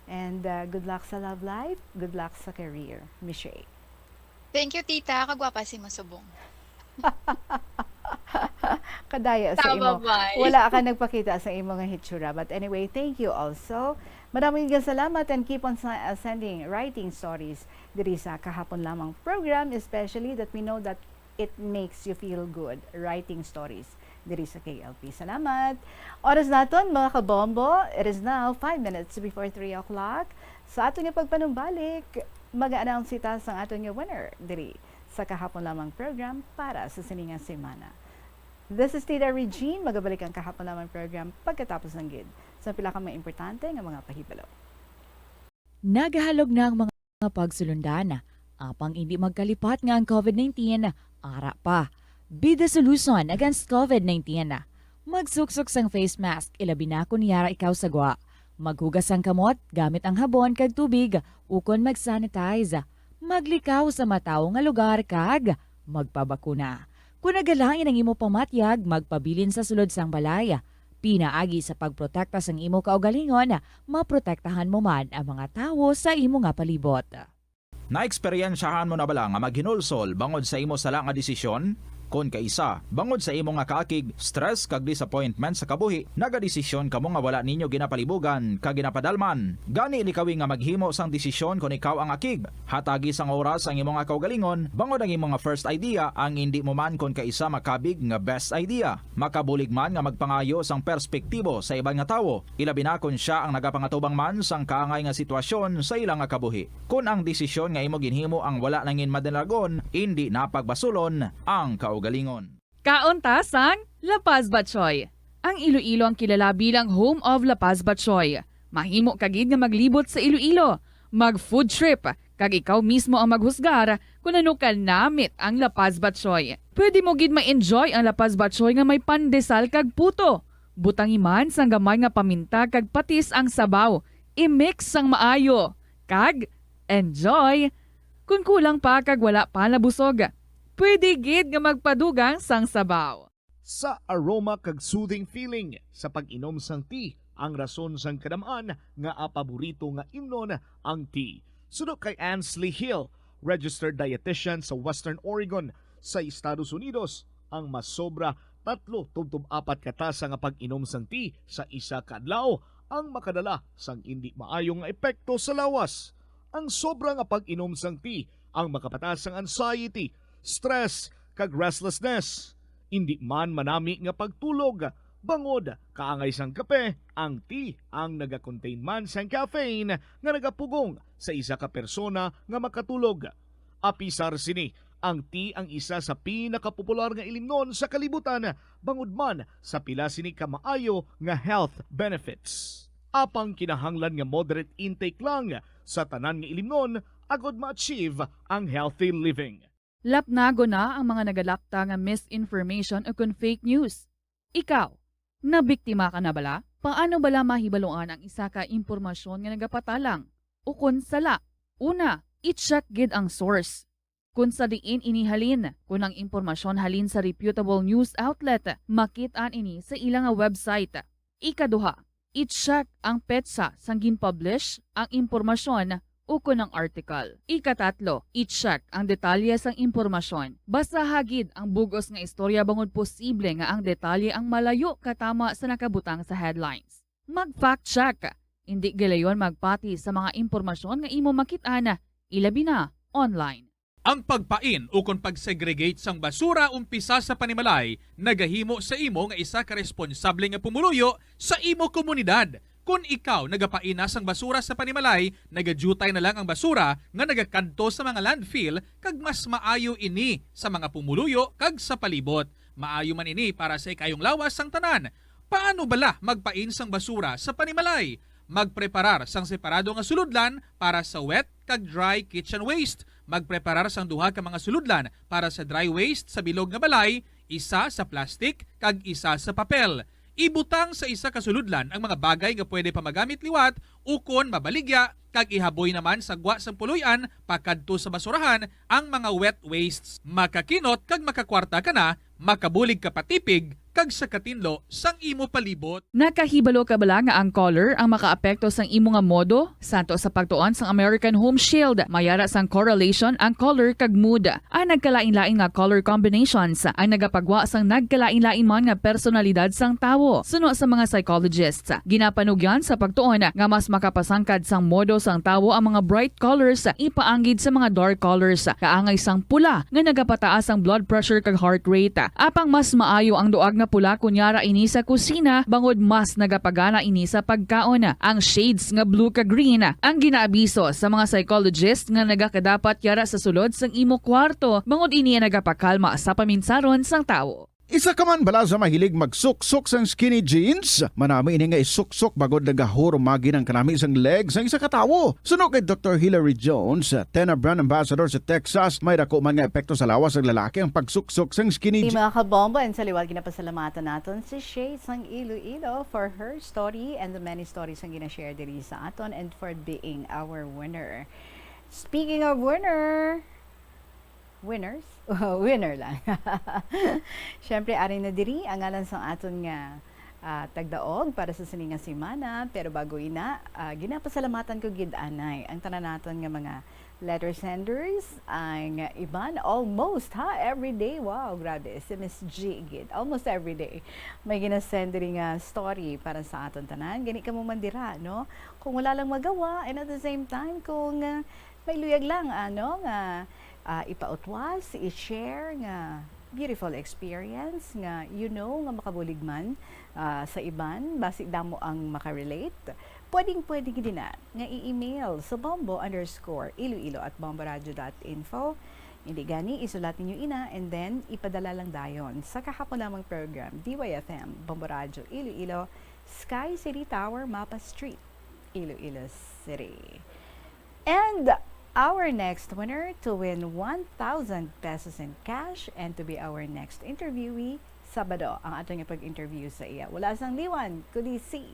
And, ah, good luck sa love life, good luck sa career. Michelle. Thank you, tita. Kagwapa si Masubong. Kadaya sa imo. Tama ba? Wala ka nagpakita sa imo nga hitsura. But anyway, thank you also. Maraming nga salamat, and keep on sa-, uh, sending writing stories diri sa Kahapon Lamang program, especially that we know that it makes you feel good writing stories diri sa K L P. Salamat. Oras naton, mga kabombo, it is now five minutes before three o'clock. Sa aton nga pagpanumbalik, mag-announce kita sang aton nga winner diri sa Kahapon Lamang program para sa sini nga semana. This is Tita Regine. Magabalik ang Kahapon Lamang program pagkatapos ng gid sa pila ka mga importante nga mga pahibalo. Nagahalog na ang mga pagsulundan, apang indi magkalipat nga ang covid nineteen ara pa. Be the solution against covid nineteen. Magsuksok sang face mask, ilabi na kon yara ikaw sa gwa. Maghugas sang kamot gamit ang habon kag tubig, ukon mag-sanitize. Maglikaw sa matawo nga lugar kag magpabakuna. Kon nagalain ang imo pamatyag, magpabilin sa sulod sang balay. Pinaagi sa pagprotekta sang imo kaugalingon, maprotektahan mo man ang mga tawo sa imo nga palibot. Naeksperyensyahan mo na bala nga maghinulsol bangod sa imo sala nga desisyon? Kon kaisa, bangod sa imo nga kaakig, stress, kag disappointment sa kabuhi, nagadesisyon kamo nga wala ninyo ginapalibugan kag ginapadalman. Gani, likawi nga maghimo sang desisyon kon ikaw ang akig. Hatagi sang oras ang imo nga kaugalingon bangod ang imo nga first idea ang indi mo man kon kaisa makabig nga best idea. Makabulig man nga magpangayo sang perspektibo sa iban nga tawo, ilabi na kon sia ang nagapangatubang man sang kaangay nga sitwasyon sa ila nga kabuhi. Kon ang desisyon nga imo ginhimo ang wala nangin madalagon, indi na pagbasulon ang kaugalingon. Kaon ta sang La Paz Batchoy. Ang Iloilo ang kilala bilang home of La Paz Batchoy. Mahimo ka gid nga maglibot sa Iloilo, mag food trip, kag ikaw mismo ang maghusgar kon ano ka namit ang La Paz Batchoy. Pwede mo gid ma-enjoy ang La Paz Batchoy nga may pandesal kag puto. Butangi man sang gamay nga paminta kag patis ang sabaw. I-mix sang maayo. Kag enjoy! Kon kulang pa kag wala pa nabusog, pwede gid nga magpadugang sang sabaw. Sa aroma kag soothing feeling sa pag-inom sang tea ang rason sang kadam-an nga paborito nga imnon ang tea. Suno kay Ansley Hill, registered dietitian sa Western Oregon sa Estados Unidos, ang masobra tatlo tubtob apat ka tasa nga pag-inom sang tea sa isa ka adlaw ang makadala sang indi maayo nga epekto sa lawas. Ang sobra nga pag-inom sang tea ang makapataas sang anxiety, stress, kag restlessness. Indi man manami nga pagtulog, bangod kaangay sang kape, ang tea ang nagakontain man sang caffeine nga nagapugong sa isa ka persona nga makatulog. Apisar sini, ang tea ang isa sa pinakapopular nga ilimnon sa kalibutan, bangod man sa pila sini ka maayo nga health benefits. Apang kinahanglan nga moderate intake lang sa tanan nga ilimnon agod ma-achieve ang healthy living. Lapnagon na ang mga nagalapta nga misinformation o kon fake news. Ikaw, nabiktima ka na bala? Paano bala mahibaluan ang isa ka impormasyon nga nagapatalang o kon sala? Una, i-check gid ang source. Kon sa diin ini halin, kon ang impormasyon halin sa reputable news outlet, makit-an ini sa ila nga website. Ikaduha, I-check ang petsa sang gin-publish ang impormasyon ukon ang article. Ikatatlo, i-check ang detalye sang impormasyon. Basaha gid ang bug-os nga istorya bangod posible nga ang detalye ang malayo katama sa nakabutang sa headlines. Mag-fact check. Indi gilayon magpati sa mga impormasyon nga imo makit-an, ilabi na online. Ang pagpain ukon pag-segregate sang basura umpisa sa panimalay nagahimo sa imo nga isa ka responsable nga pumuluyo sa imo komunidad. Kon ikaw nagapaina sang basura sa panimalay, nagadyutay na lang ang basura nga nagakadto sa mga landfill, kag mas maayo ini sa mga pumuluyo kag sa palibot. Maayo man ini para sa ikayong lawas sang tanan. Paano bala magpain sang basura sa panimalay? Magpreparar sang separado nga sulodlan para sa wet kag dry kitchen waste. Magpreparar sang duha ka mga sulodlan para sa dry waste sa bilog nga balay, isa sa plastic kag isa sa papel. Ibutang sa isa ka sulodlan ang mga bagay nga pwede pa magamit liwat ukon mabaligya, kag ihaboy naman sa gwa sang puloy-an pakadto sa basurahan ang mga wet wastes. Makakinot kag makakwarta ka na, makabulig ka pa tipig kag sa katinlo sang imo palibot. Nakahibalo ka bala nga ang color ang makaapekto sang imo nga modo? Santo sa pagtuon sang American Home Shield, may ara sang correlation ang color kag mood. Ang nagkalain-lain nga color combinations ang nagapagwa sang nagkalain-lain man nga personalidad sang tawo. Suno sa mga psychologists, ginapanugyan sa pagtuon nga mas makapasangkad sang modo sang tawo ang mga bright colors ipaanggid sa mga dark colors, kaangay sang pula nga nagapataas ang blood pressure kag heart rate. Apang mas maayo ang duag nga pula kon yara ini sa kusina, bangod mas nagapagana ini sa pagkaon. Ang shades nga blue kag green ang ginaabiso sa mga psychologist nga nagakadapat yara sa sulod sang imo kwarto, bangod ini ang nagapakalma sa paminsaron sang tawo. Isa ka man bala sa mahilig magsuksok sang skinny jeans? Manami ini nga isuksok bangod nagahurumagi ang kanami sang leg sang isa ka tawo. Suno kay Doktor Hilary Jones, Tena brand ambassador sa Texas, may dako man nga epekto sa lawas sang lalaki ang pagsuksok sang skinny jeans. Mga kabombo, and sa liwat ginapasalamatan naton si Shay sang Iloilo for her story and the many stories nga gina-share diri sa aton and for being our winner. Speaking of winner, winners? Winner lang. Siyempre, ari na diri ang ngalan sang aton nga, ah, tagdaog para sa sini nga semana. Pero bago ina, ah, ginapasalamatan ko gid anay ang tanan naton nga mga letter senders, ang iban almost, ha, every day. Wow, grabe, si Miss G gid. Almost every day may ginasend diri nga story para sa aton tanan. Gani kamo man dira, no? Kung wala lang magawa, and at the same time, kung, ah, may luyag lang, ano, nga, ah, ipautwas, i-share nga beautiful experience nga you know nga makabulig man, ah, sa iban, basi damo ang makarelate. Pwedeng-pwede gid na nga i-email sa bombo underscore iloilo at bomboradio dot info. Hindi gani, isulat ninyo ina and then ipadala lang dayon sa kahapon lamang program, D Y F M, Bombo Radio Iloilo, Sky City Tower, Mapa Street, Iloilo City. And our next winner to win one thousand pesos in cash and to be our next interviewee, Sabado ang aton nga pag-interview sa iya. Wala sang liwan, kundi si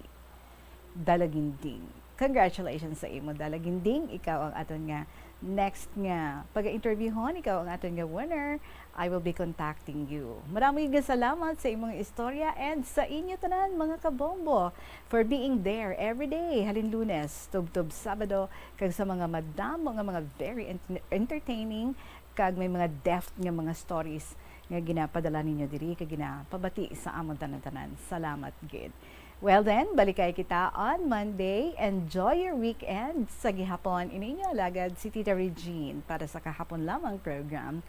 Dalaginding. Congratulations sa imo, Dalaginding. Ikaw ang aton nga next nga pag-interviewhon. Ikaw ang aton nga winner. I will be contacting you. Marami nga salamat sa imong istorya and sa inyo tanan, mga kabombo, for being there every day, halin Lunes, tubtob Sabado, kag sa mga madamo nga mga very ent-, entertaining kag may mga depth nga mga stories nga ginapadala ninyo diri kag ginapabati sa amon tanan-tanan. Salamat gid. Well then, balikay kita on Monday. Enjoy your weekend. Sa gihapon, ini inyo alagad si Tita Regine para sa kahapon lamang program.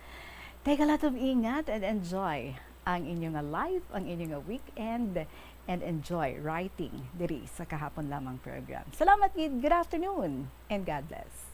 Take a lot of ingat and enjoy ang inyo nga life, ang inyo nga weekend, and enjoy writing diri sa kahapon lamang program. Salamat gid. Good afternoon and God bless.